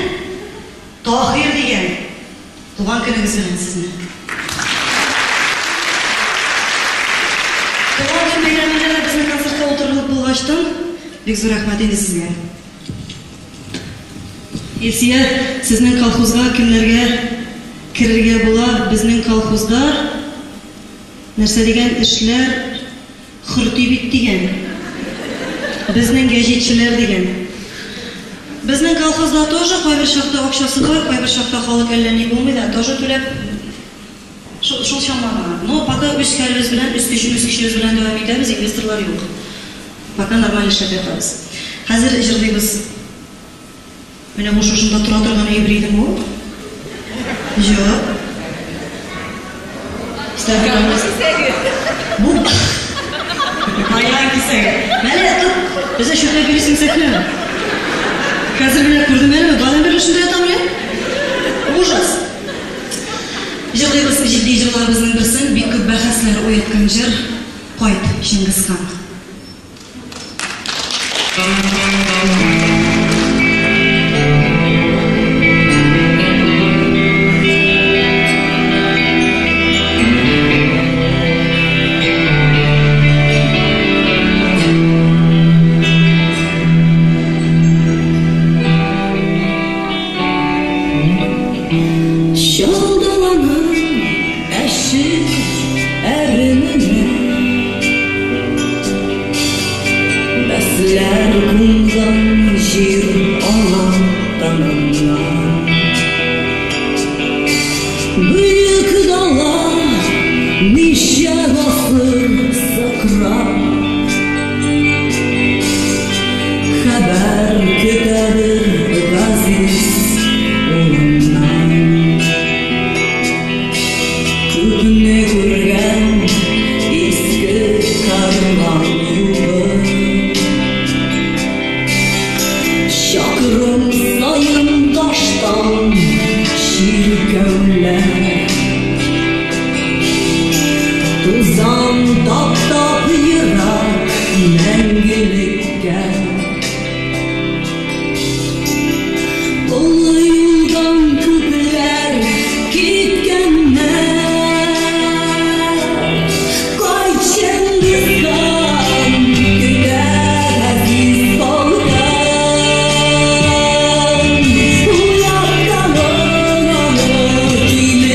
Таһир дигән. Туган көнегез белән сезне. Туган көн бәйрәмендә дә безнең концертка утырылып булгачтын, бик зур рәхмәт инде сезгә. Илсөя, сезнең колхозга кемнәргә керергә була безнең колхозда нәрсә дигән эшләр хөрти бит дигән. Безнең гәҗитчеләр дигән. Безнең колхозда тоже кайбер чакта акчасы бар, кайбер чакта халык әллә ни булмый да, тоже түләп шул чама гына. Но пока үз хәлебез белән, үз көчебез, үз көчебез белән дәвам итәбез, инвесторлар юк. Пока нормаль эшләп ятабыз. Хәзер җырлыйбыз. Менә бу шушында тора торган әйбер идеме ул? Юк. Бу Аяк кисәге. Мәле, тот. Безне чүпләп йөрисең сәхнәдә. Хәзер генә күрдем әле, балам бер шунда ятам әле. Ужас. Җырлыйбыз җитди җырларыбызның берсен, бик күп бәхәсләр уяткан җыр Кайт, Чингисхан. Чал даланың әче әрненә Бәсләр кунган җир ала таңыннан. Бөек дала ничә гасыр сыкрап, Хәбәр көтәдер газиз улыннан. Күпне күргән иске кәрван юлы, Чакрым саен таштан чиркәүләр, Тузан таптап ерак мәңгелеккә. Олы юлдан күпләр киткәннәр. Кайт, Чингисхан, көтә газиз халкың. Уяп тагын аны тимер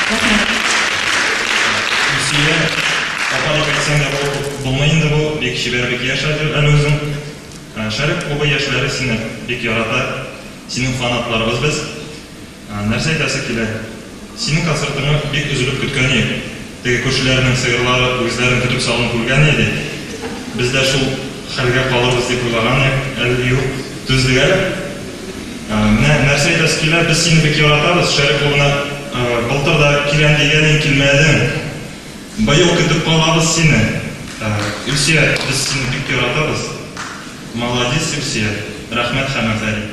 Рәхмәт. Илсөя апа дип әйтсәң дә булмый инде бу, бик чибәр, бик яшь әле үзең. Шәрык клубы яшьләре сине бик ярата, синең фанатларыбыз без. Нәрсә әйтәсе килә, синең концертыңны бик өзелеп көткән идек. Теге күршеләрнең сыерлары үгезләрен көтеп салынып үлгән иде. Без дә шул хәлгә калырбыз дип уйлаган идек, әле юк, түздек әле. Менә нәрсә әйтәсе килә, без сине бик яратабыз, Шәрык клубына былтыр да киләм дигән идең, килмәдең. Быел көтеп калабыз сине. Илсөя, без сине бик яратабыз. Молодец, Илсөя. Рәхмәт һәм афәрин.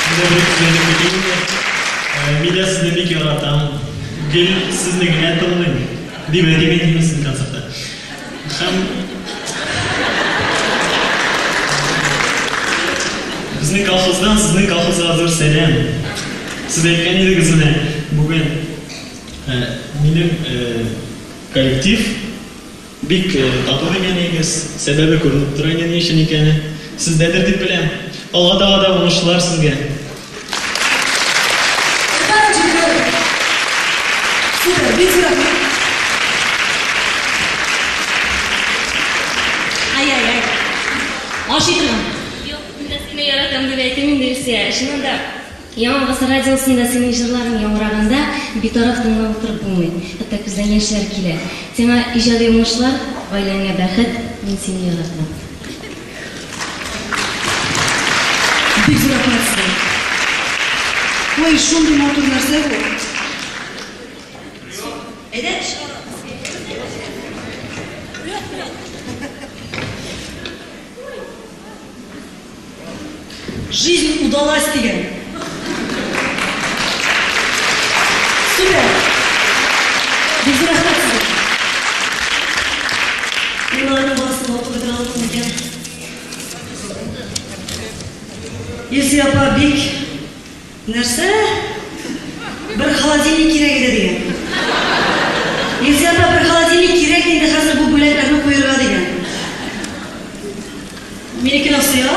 Мин дә бер сүз әйтеп китим инде. Мин дә сезне бик яратам. Гел сезне генә тыңлыйм. Дип әйтим инде мин сезнең концертта. Һәм безнең колхоздан сезнең колхозга зур сәлам. Сез әйткән идегез менә бүген минем коллектив бик тату дигән идегез. Сәбәбе күренеп тора инде ни өчен икәне. Сездәдер дип беләм. Алга таба да уңышлар сезгә. Супер, бик зур рәхмәт. Ай-ай-ай. Ашый торган. Юк, мин дә сине яратам дип әйтим инде, Илсөя. Чыннан да, Яңа гасыр радиосында синең җырларың яңгыраганда, битараф тыңлап утырып булмый. Хәтта күздән яшьләр килә. Сиңа иҗади уңышлар, гаиләңә бәхет, мин сине яратам. Бик зур рәхмәт сезгә. Ой, шундый матур нәрсә бу. Әйдә, чыгарабыз. Жизнь удалась дигән. Супер! Бик зур рәхмәт сезгә. Мин аларның барысын да укып бетерә алмыйм микән? Илсөя апа бик нәрсә? Бер холодильник кирәк иде дигән. Илсөя апа бер холодильник кирәк инде хәзер бу бүләкләрне куерга дигән. Минекенә сыя.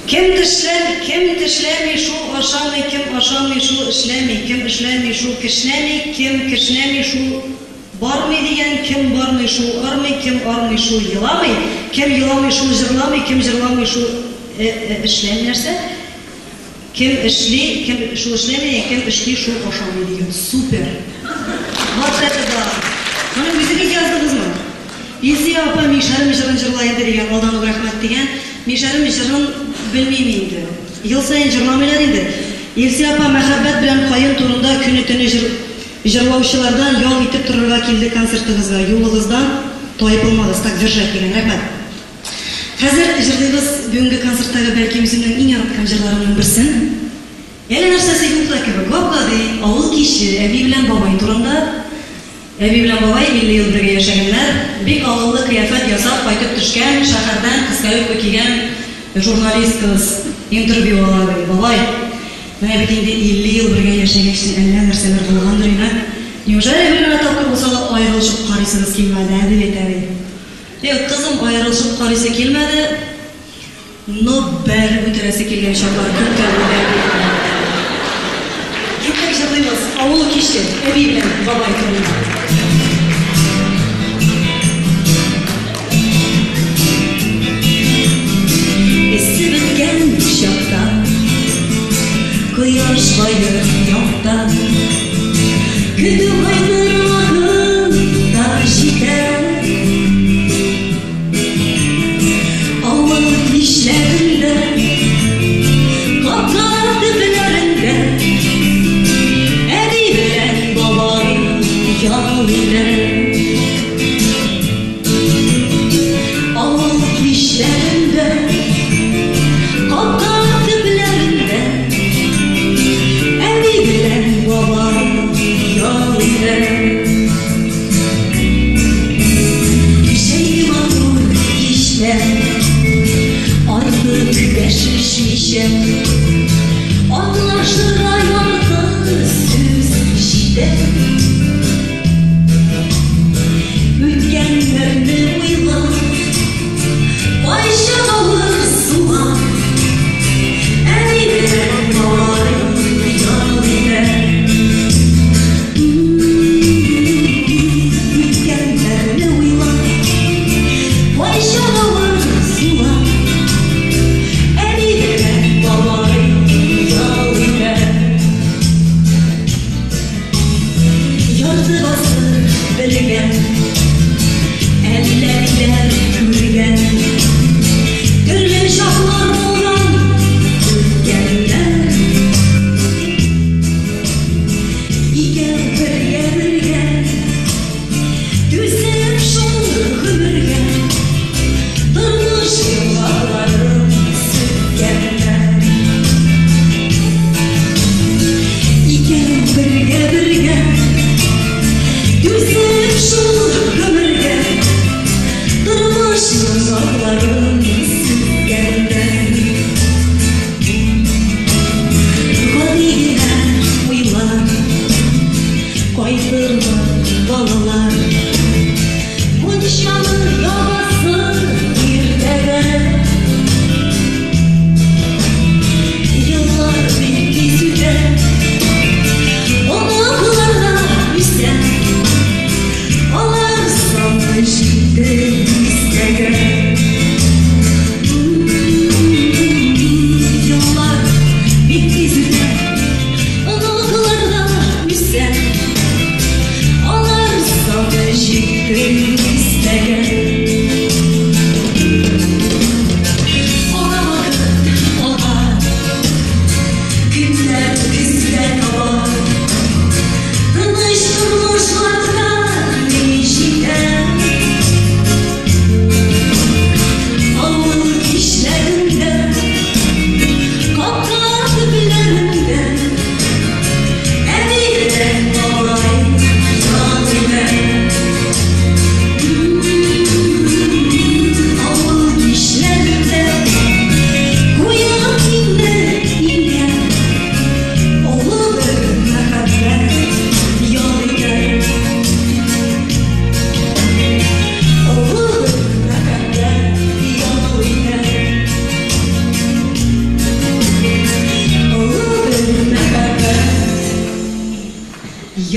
Кем тешләми, кем тешләми, шул ашамый, кем ашамый, шул эшләми, кем эшләми, шул кешнәми, кем кешнәми, шул бармый дигән, кем бармый, шул армый, кем армый, шул еламый, кем еламый, шул җырламый, кем җырламый, шул эшләми нәрсә? Кем эшли, кем шул эшләми, кем эшли, шул ашамый дигән. Супер! Вот это да! Моны үзегез яздыгызмы? Илсөя апа Мишәрем җырын җырла инде дигән, алдан ук рәхмәт дигән. Мишәрем җырын белмим инде. Ел саен җырламыйлар инде. Илсөя апа мәхәббәт белән каен турында көне-төне җыр җырлаучылардан ял итеп торырга килде концертыгызга. Юлыгыздан тайпылмагыз. Так держать дигән. Рәхмәт. Хәзер җырлыйбыз бүгенге концерттагы бәлки үземнең иң яраткан җырларымның берсен. Әле нәрсәсе юк та кебек, гап-гади авыл киче, әби белән бабай турында. Әби белән бабай 50 ел бергә яшәгәннәр. Бик авыллы кыяфәт ясап кайтып төшкән, шәһәрдән кыска юбка кигән журналист кыз интервью ала, ди. Бабай, менә бит инде 50 ел бергә яшәгәч, әллә нәрсәләр булгандыр инде. Неужели бер генә тапкыр булса да аерылышып карыйсыгыз килмәде, ә, дип әйтә ди. Юк, кызым, аерылышып карыйсы килмәде, но бәреп үтерәсе килгән чаклар күп тә булды, әби. Киттек, җырлыйбыз, авыл киче, әби белән бабай турында. Эссе беткән чакта, кояш баер якта, көтү кайтыр вакыт та җитә. Авыл кичләрендә, капка төпләрендә, әби белән бабай ял итә. Авыл кичләрендә, капка төпләрендә, әби белән бабай ял итә. Җәйге матур кичләр, артык дәшешмичә, аңлашырга ярты сүз җитә. Үткәннәрне уйлап, кайчак авыр сулап,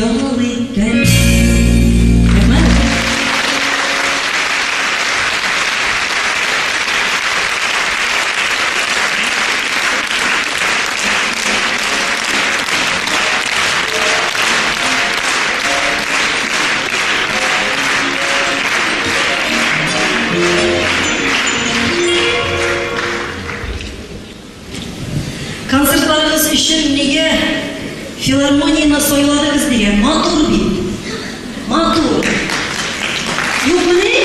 ял иткән. Рәхмәт. Концертларыгыз өчен нигә филармонияне сайладыгыз дигән? Матур бит. Матур. Юкмыни?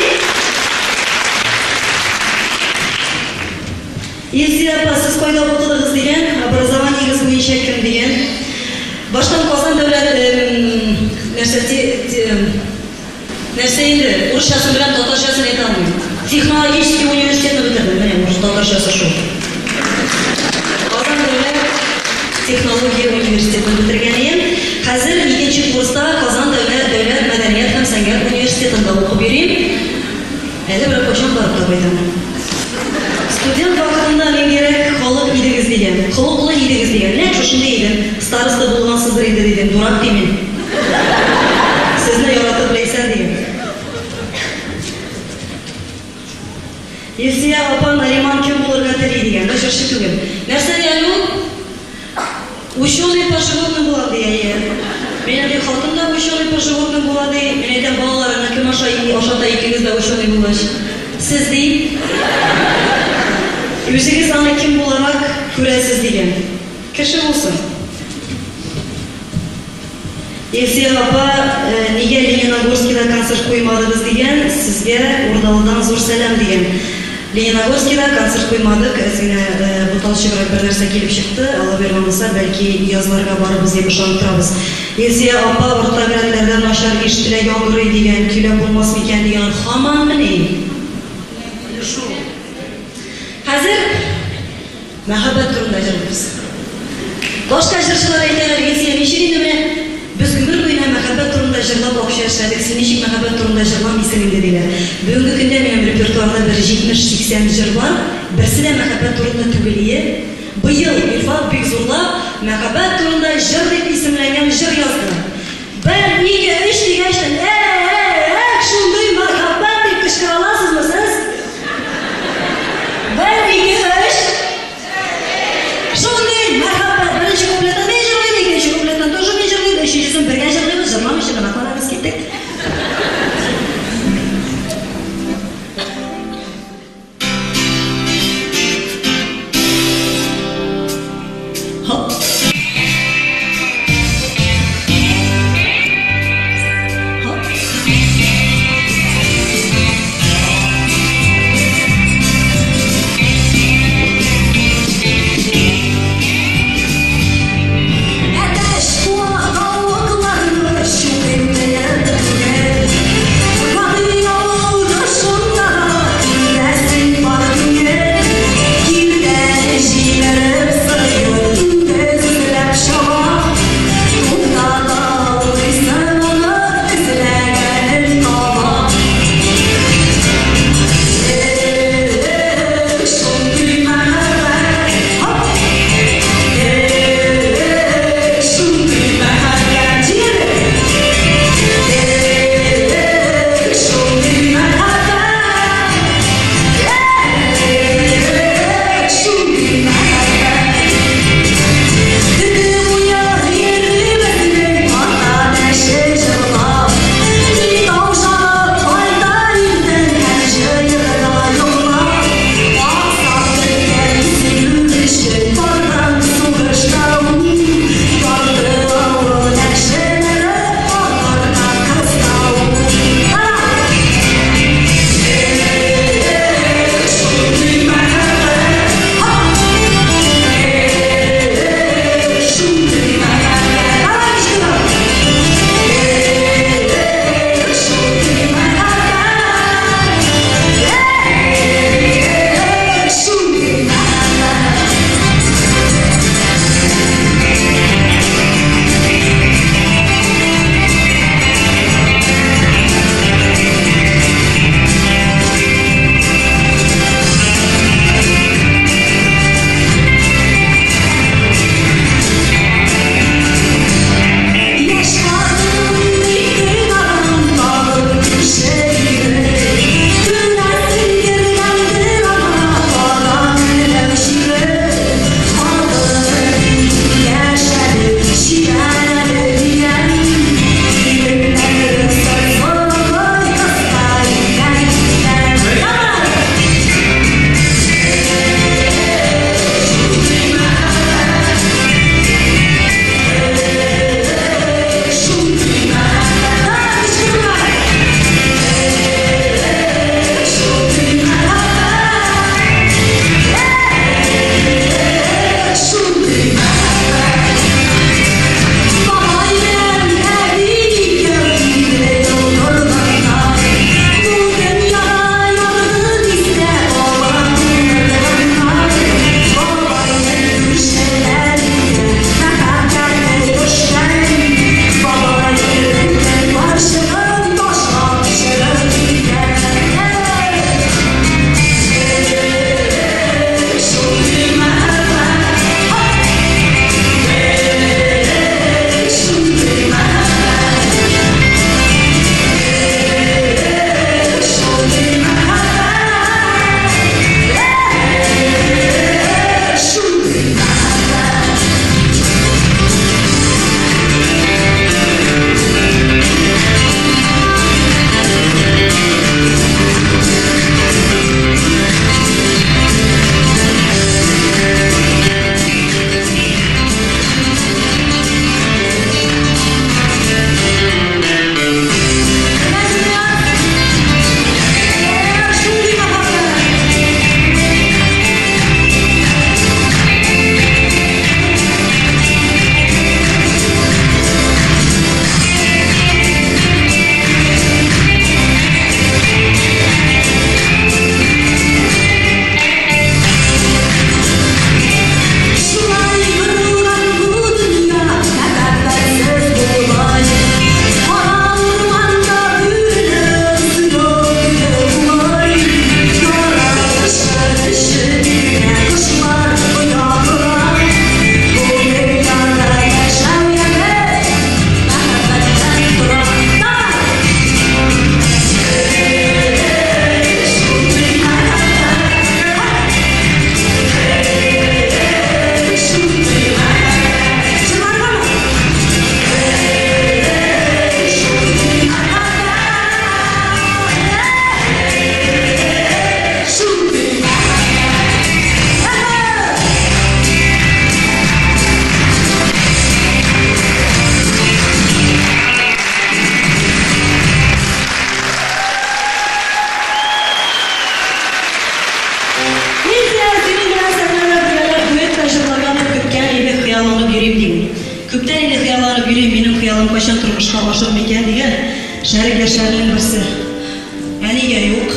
Илсөя апа, сез кайда укыдыгыз дигән, образованиегез буенча кем дигән? Баштан Казан дәүләт нәрсә нәрсә инде, урысчасын беләм, татарчасын әйтә алмыйм. Технологический университетны бетердем, менә урыс татарчасы шул. Казан дәүләт технология университетын бетергән идем. Хәзер икенче курста Казан дәүләт дәүләт мәдәният һәм сәнгать университетында укып йөрим. Әле бер кайчан барып та кайтам. Студент вакытында ниндирәк халык идегез дигән, холыклы идегез дигән. Нәкъ шушындый идем. Староста булгансыздыр инде дидем, дурак димин. Сезне яратып Ләйсән дигән. Илсөя апа, Нариман кем булырга тели дигән. Бу җырчы түгел. Нәрсә ди әле ул? Ученый по животным була ди, әйе. Минем ди хатын да ученый по животным була ди. Мин әйтәм, балаларыңны кем аша ашата икегез дә ученый булгач? Сез ди. Үзегез аны кем буларак күрәсез дигән. Кеше булсын. Илсөя апа, нигә Лениногорскида концерт куймадыгыз дигән, сезгә Урдалыдан зур сәлам дигән. Лениногорскида концерт куймадык, әз генә буталчыграк бер нәрсә килеп чыкты, Алла боерган булса, бәлки язларга барырбыз дип ышанып торабыз. Илсөя апа, урта рәтләрдә начар ишетелә, яңгырый дигән, көйләп булмас микән дигән, һаманмыни? Хәзер мәхәббәт турында җырлыйбыз. Башка җырчылар әйтәләр, Илсөя, ничек инде менә без гомер буена мәхәббәт турында җырлап акча эшләдек, син ничек мәхәббәт турында җырламыйсың инде, диләр. Бүгенге көндә минем репертуарда бер 70-80 җыр бар, берсе дә мәхәббәт турында түгел ие. Быел Илфат бик зурлап Мәхәббәт турында җыр дип исемләнгән җыр язды. Бер, ике, өч дигәч тә, Ә-ә-әк, шундый мәхәббәт дип кычкыра аласызмы сез? Бер, ике, өч. Шундый мәхәббәт. Беренче куплетын мин җырлыйм, икенче куплетын тоже мин җырлыйм, өченчесен бергә җырлыйбыз, җырламыйча гына карагыз, киттек. Хоп. Хоп. тыңлап йөрим, минем хыялым кайчан тормышка ашыр микән дигән Шәрык яшьләренең берсе. Ә нигә юк?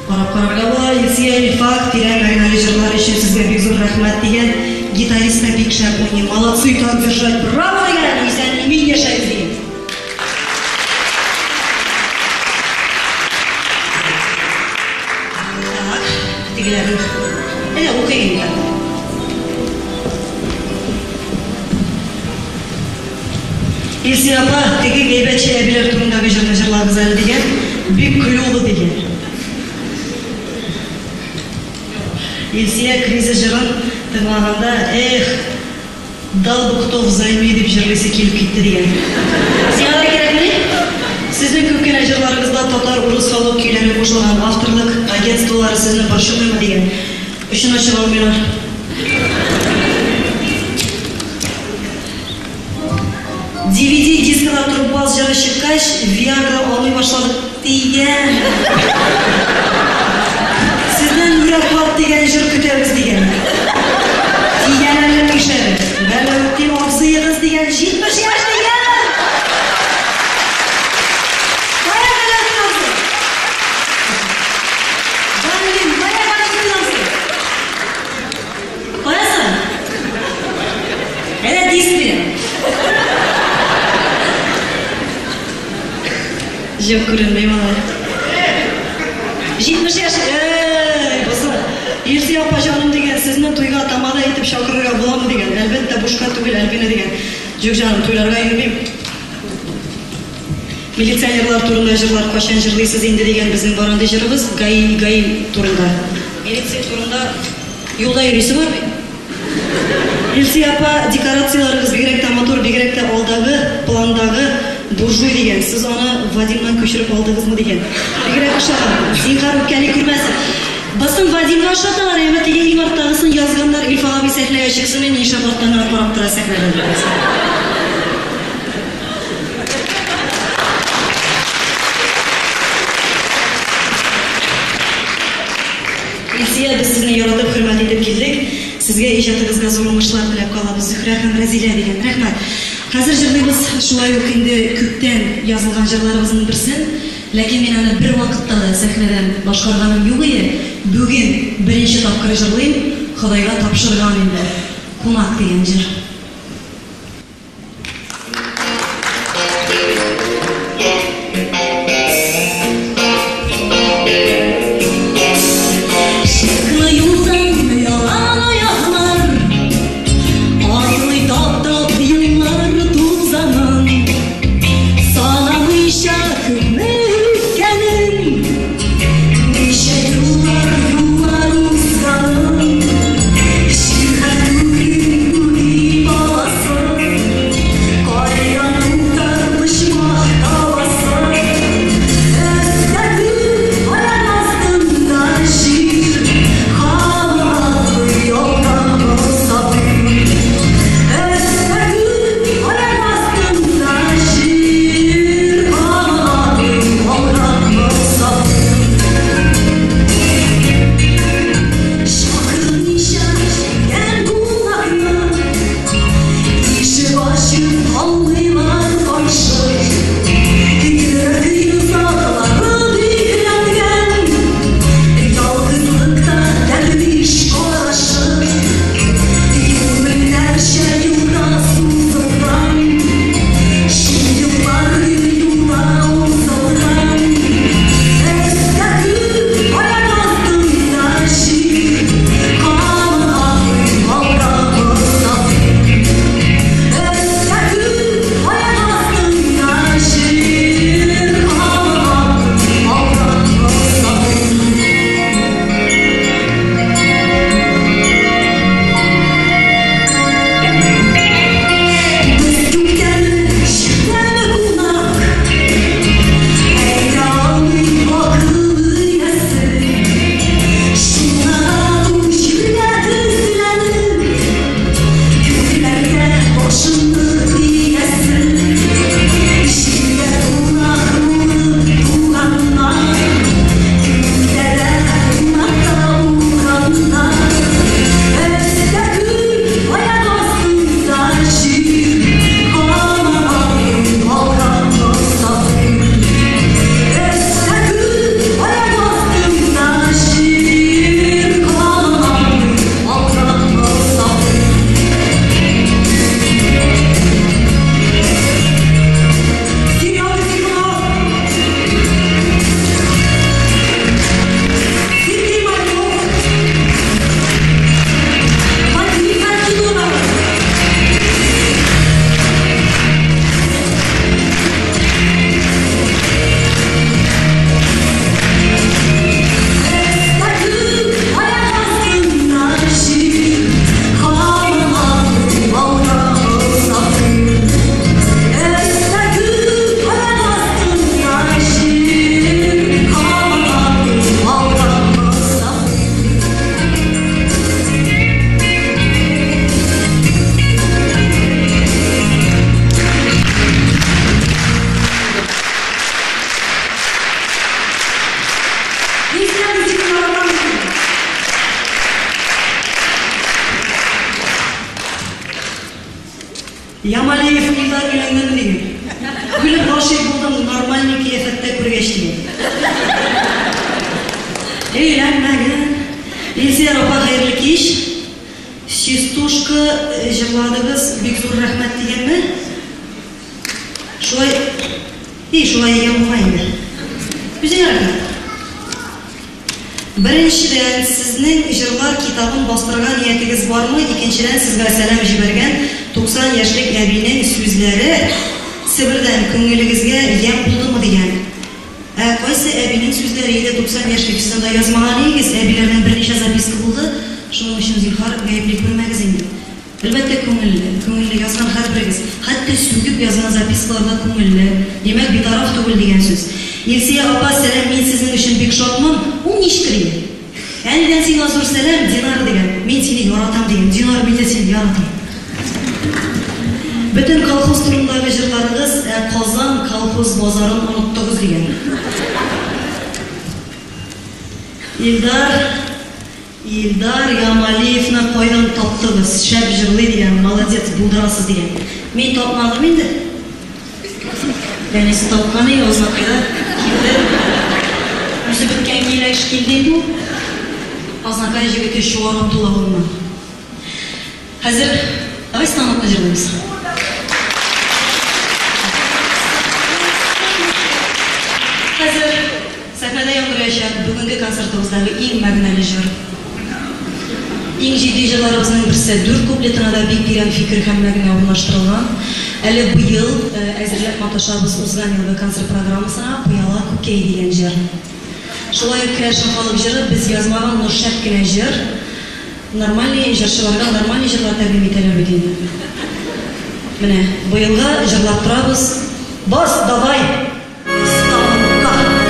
Карап карарга була. Илсөя Илфак, тирән мәгънәле җырлар өчен сезгә бик зур рәхмәт дигән. Гитарист та бик шәп уйный. Молодцы, так держать. Браво дигән. Исән имин яшәгез дигән. Так, тегеләрен. Әйдә, укыйк инде. Илсөя апа, теге гайбәтче әбиләр турындагы җырны җырлагыз әле дигән, бик клёво дигән. Илсөя Кризис җырын тыңлаганда, эх, дал бы кто взаймы дип җырлыйсы килеп китте дигән. Сиңа да кирәкмени? Сезнең күп кенә җырларыгызда татар, урыс халык көйләре кушылган, авторлык агентстволары сезне борчымыймы дигән. Очына чыга алмыйлар. DVD дискыда Трупбас җыры чыккач, Виагра алмый башладык дигән. Сездән Йөрәк ват дигән җыр көтәбез дигән. Дигән әллә мишәре. Бәләүтдин абзыегыз дигән 70 яшь дигән. Кая Бәләүтдин абзый? Бәләүтдин, кая Бәләүтдин абзый? Каясың? Әнә диск бирәм. Җок күренми малай. 70 яшь, әй, бусы. Илсөя апа җаным дигән, сезне туйга тамада итеп чакырырга буламы дигән. Әлбәттә, бушка түгел, Альбина дигән. Җук җаным, туйларга йөрмим. Милиционерлар турында җырлар кайчан җырлыйсыз инде дигән безнең бар андый җырыбыз, ГАИ, ГАИ турында. Милиция турында юлда йөрисе бар бит. Илсөя апа, декорацияләрегез бигрәк тә матур, бигрәк тә алдагы пландагы буржуй дигән. Сез аны Вадимнан күчереп алдыгызмы дигән. Бигрәк ошаган. Зинһар үпкәли күрмәсен. Басын Вадимга ошаталар, әмма теге иң арттагысын язганнар, Илфак абый сәхнәгә чыксын инде, нишләп арттан гына карап тора сәхнәдән дип. Илсөя, без сезне яратып, хөрмәт итеп килдек. Сезгә иҗатыгызда зур уңышлар теләп калабыз, Зөһрә һәм Рәзилә дигән. Рәхмәт. Хәзер җырлыйбыз шулай ук инде күптән язылган җырларыбызның берсен. Ләкин мин аны бервакытта да сәхнәдән башкарганым юк иде. Бүген беренче тапкыр җырлыйм. Ходайга тапшырган инде. Кунак дигән җыр. Чыкмы юлдан ялан аяклар, Атлый таптап еллар тузанын, Санамыйча күпме үткәнен, Ничә юллар, юллар узганын, Җиргә түгел үги. Ямалиев Илдар өйләнгәнме дигән. Көлеп гашыйк булдым, нормальный кыяфәттә күргәч дигән. Өйләнмәгән. Илсөяр апа, хәерле кич. Частушка җырладыгыз, бик зур рәхмәт дигәнме? Шулай, и, шулай дигән була инде. Үзеңә рәхмәт. Беренчедән, сезнең җырлар китабын бастырырга ниятегез бармы? Икенчедән, сезгә сәлам җибәргән 90 яшьлек әбинең сүзләре Себердән күңелегезгә ямь булдымы дигән. Ә кайсы әбинең сүзләре иде 90 яшьлек? Сез анда язмаган идегез, әбиләрдән берничә записка булды. Шуның өчен, зинһар, гаепли күрмәгез инде. Әлбәттә, күңелле. Күңелле язган һәрберегез. Хәтта сүгеп язган запискалар да күңелле. Димәк, битараф түгел дигән сүз. Илсөя апа, сәлам, мин сезнең өчен бик шатмын. Ул ничектер инде. Әнидән сиңа зур сәлам, Динара дигән. Мин сине яратам дигән. Динара, мин дә сине яратам. Бөтен колхоз турындагы җырларыгыз, ә Казан колхоз базарын оныттыгыз дигән. Илдар. Илдар Ямалиевны кайдан таптыгыз, шәп җырлый дигән, молодец, булдырасыз дигән. Мин тапмадым инде. Әнисе тапкан иде, Азнакайда килде. Үзе беткән килеш килде инде ул. Азнакай җегете Чуар Абдулла авылыннан. Хәзер давай станокны җырлыйбыз. Хәзер сәхнәдә яңгыраячак бүгенге концертыбыздагы иң мәгънәле җыр. Иң җитди җырларыбызның берсе. Дүрт куплетына да бик тирән фикер һәм мәгънә урнаштырылган. Әле быел әзерләп маташабыз узган елгы концерт программасына Пыяла күкәй дигән җыр. Шулай ук керәшен халык җыры, без язмаган, но шәп кенә җыр. Нормальный җырчыларга нормальный җырлар тәкъдим итәләр бит инде. Менә быелга җырлап торабыз. Бас, давай! Станокка!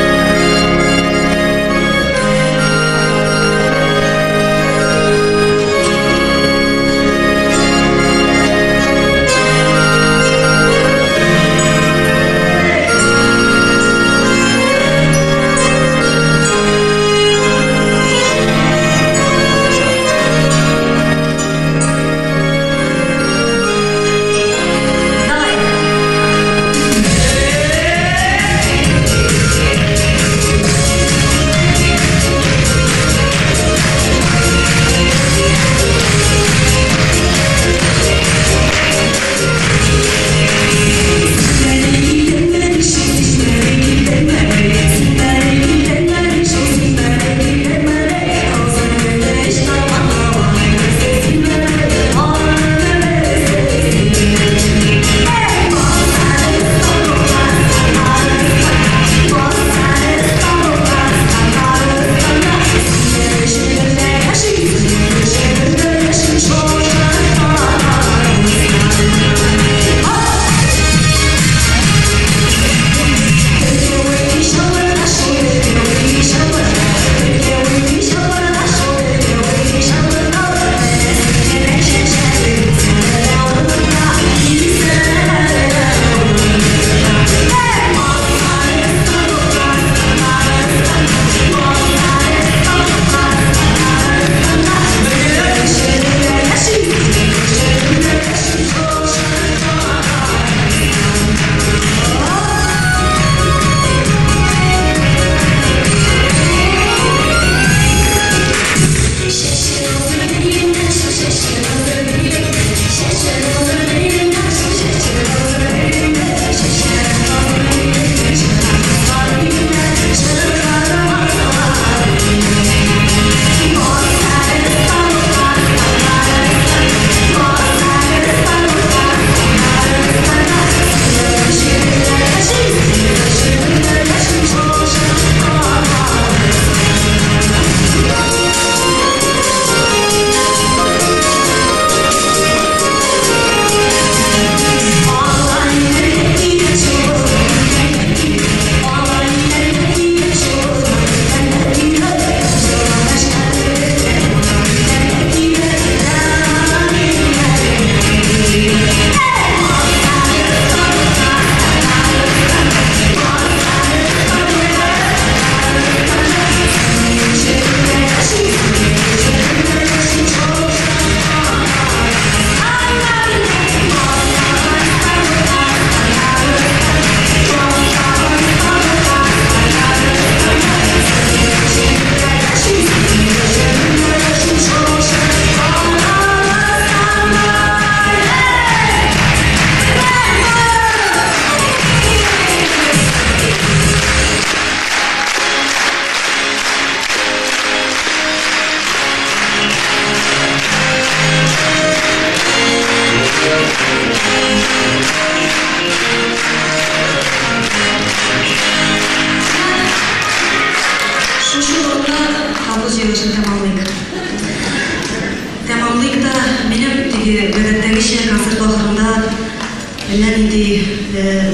Әллә нинди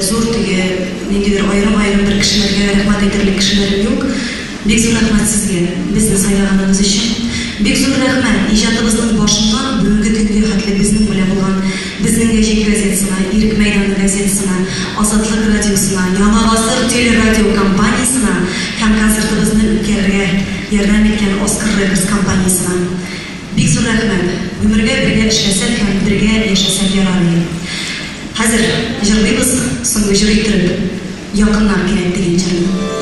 зур теге ниндидер аерым-аерым бер кешеләргә рәхмәт әйтерлек кешеләрем юк. Бик зур рәхмәт сезгә, безне сайлаганыгыз өчен. Бик зур рәхмәт иҗатыбызның башыннан бүгенге көнгә хәтле безнең белән булган Безнең гәҗит газетасына, Ирек мәйданы газетасына, Азатлык радиосына, Яңа гасыр телерадиокомпаниясенә һәм концертыбызны үткәрергә ярдәм иткән Оскар Рекордс компаниясенә. Бик зур рәхмәт. Гомергә бергә эшләсәк һәм бергә яшәсәк ярар иде. Хәзер җырлыйбыз соңгы җыр иттереп Якыннар кирәк дигән җырны.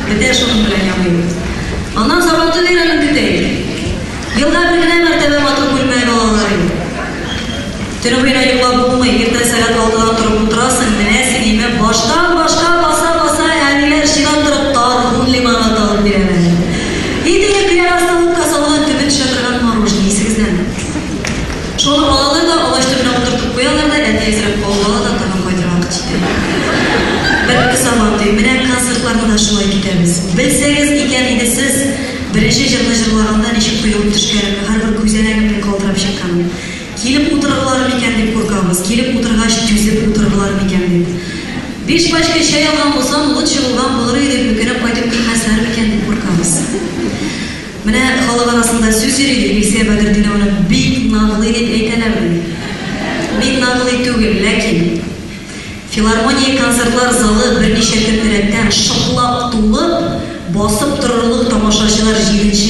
Бетә шуның белән Яңа ел. Аннан Сабантуй бәйрәмен көтәек. Елга бер генә мәртәбә матур күлмәк алалар инде. Төне буена йоклап булмый, иртән сәгать алтыдан торып утырасың, менәсең име, баштан башка баса-баса әниләр чират торып тархун лимонад алып бирәләр. И теге кыяр астына салган төбе төшә торган мороженое исегездәме? Шуны алалар да, агач төбенә утыртып куялар да, әти әзрәк кабып ала да, тагын кайтыр вакыт җитә. Бетте Сабантуй, менә концертларны да шулай көтәбез. Белсәгез икән иде сез, беренче җырны җырлаганда ничек коелып төшкәнемне, һәрбер күзәнәгемнең калтырап чыкканын. Килеп утырырлар микән дип куркабыз, килеп утыргач, түзеп утырырлар микән дип. Биш пачка чәй алган булсам, лучше булган булыр иде дип үкенеп кайтып китмәсләр микән дип куркабыз. Менә халык арасында сүз йөри, ди, Илсөя Бәдретдинованы бик наглый дип әйтәләр, ди. Мин наглый түгел, ләкин Филармония концертлар залы берничә көн рәттән шыплап тулып, басып торырлык тамашачылар җиленчә.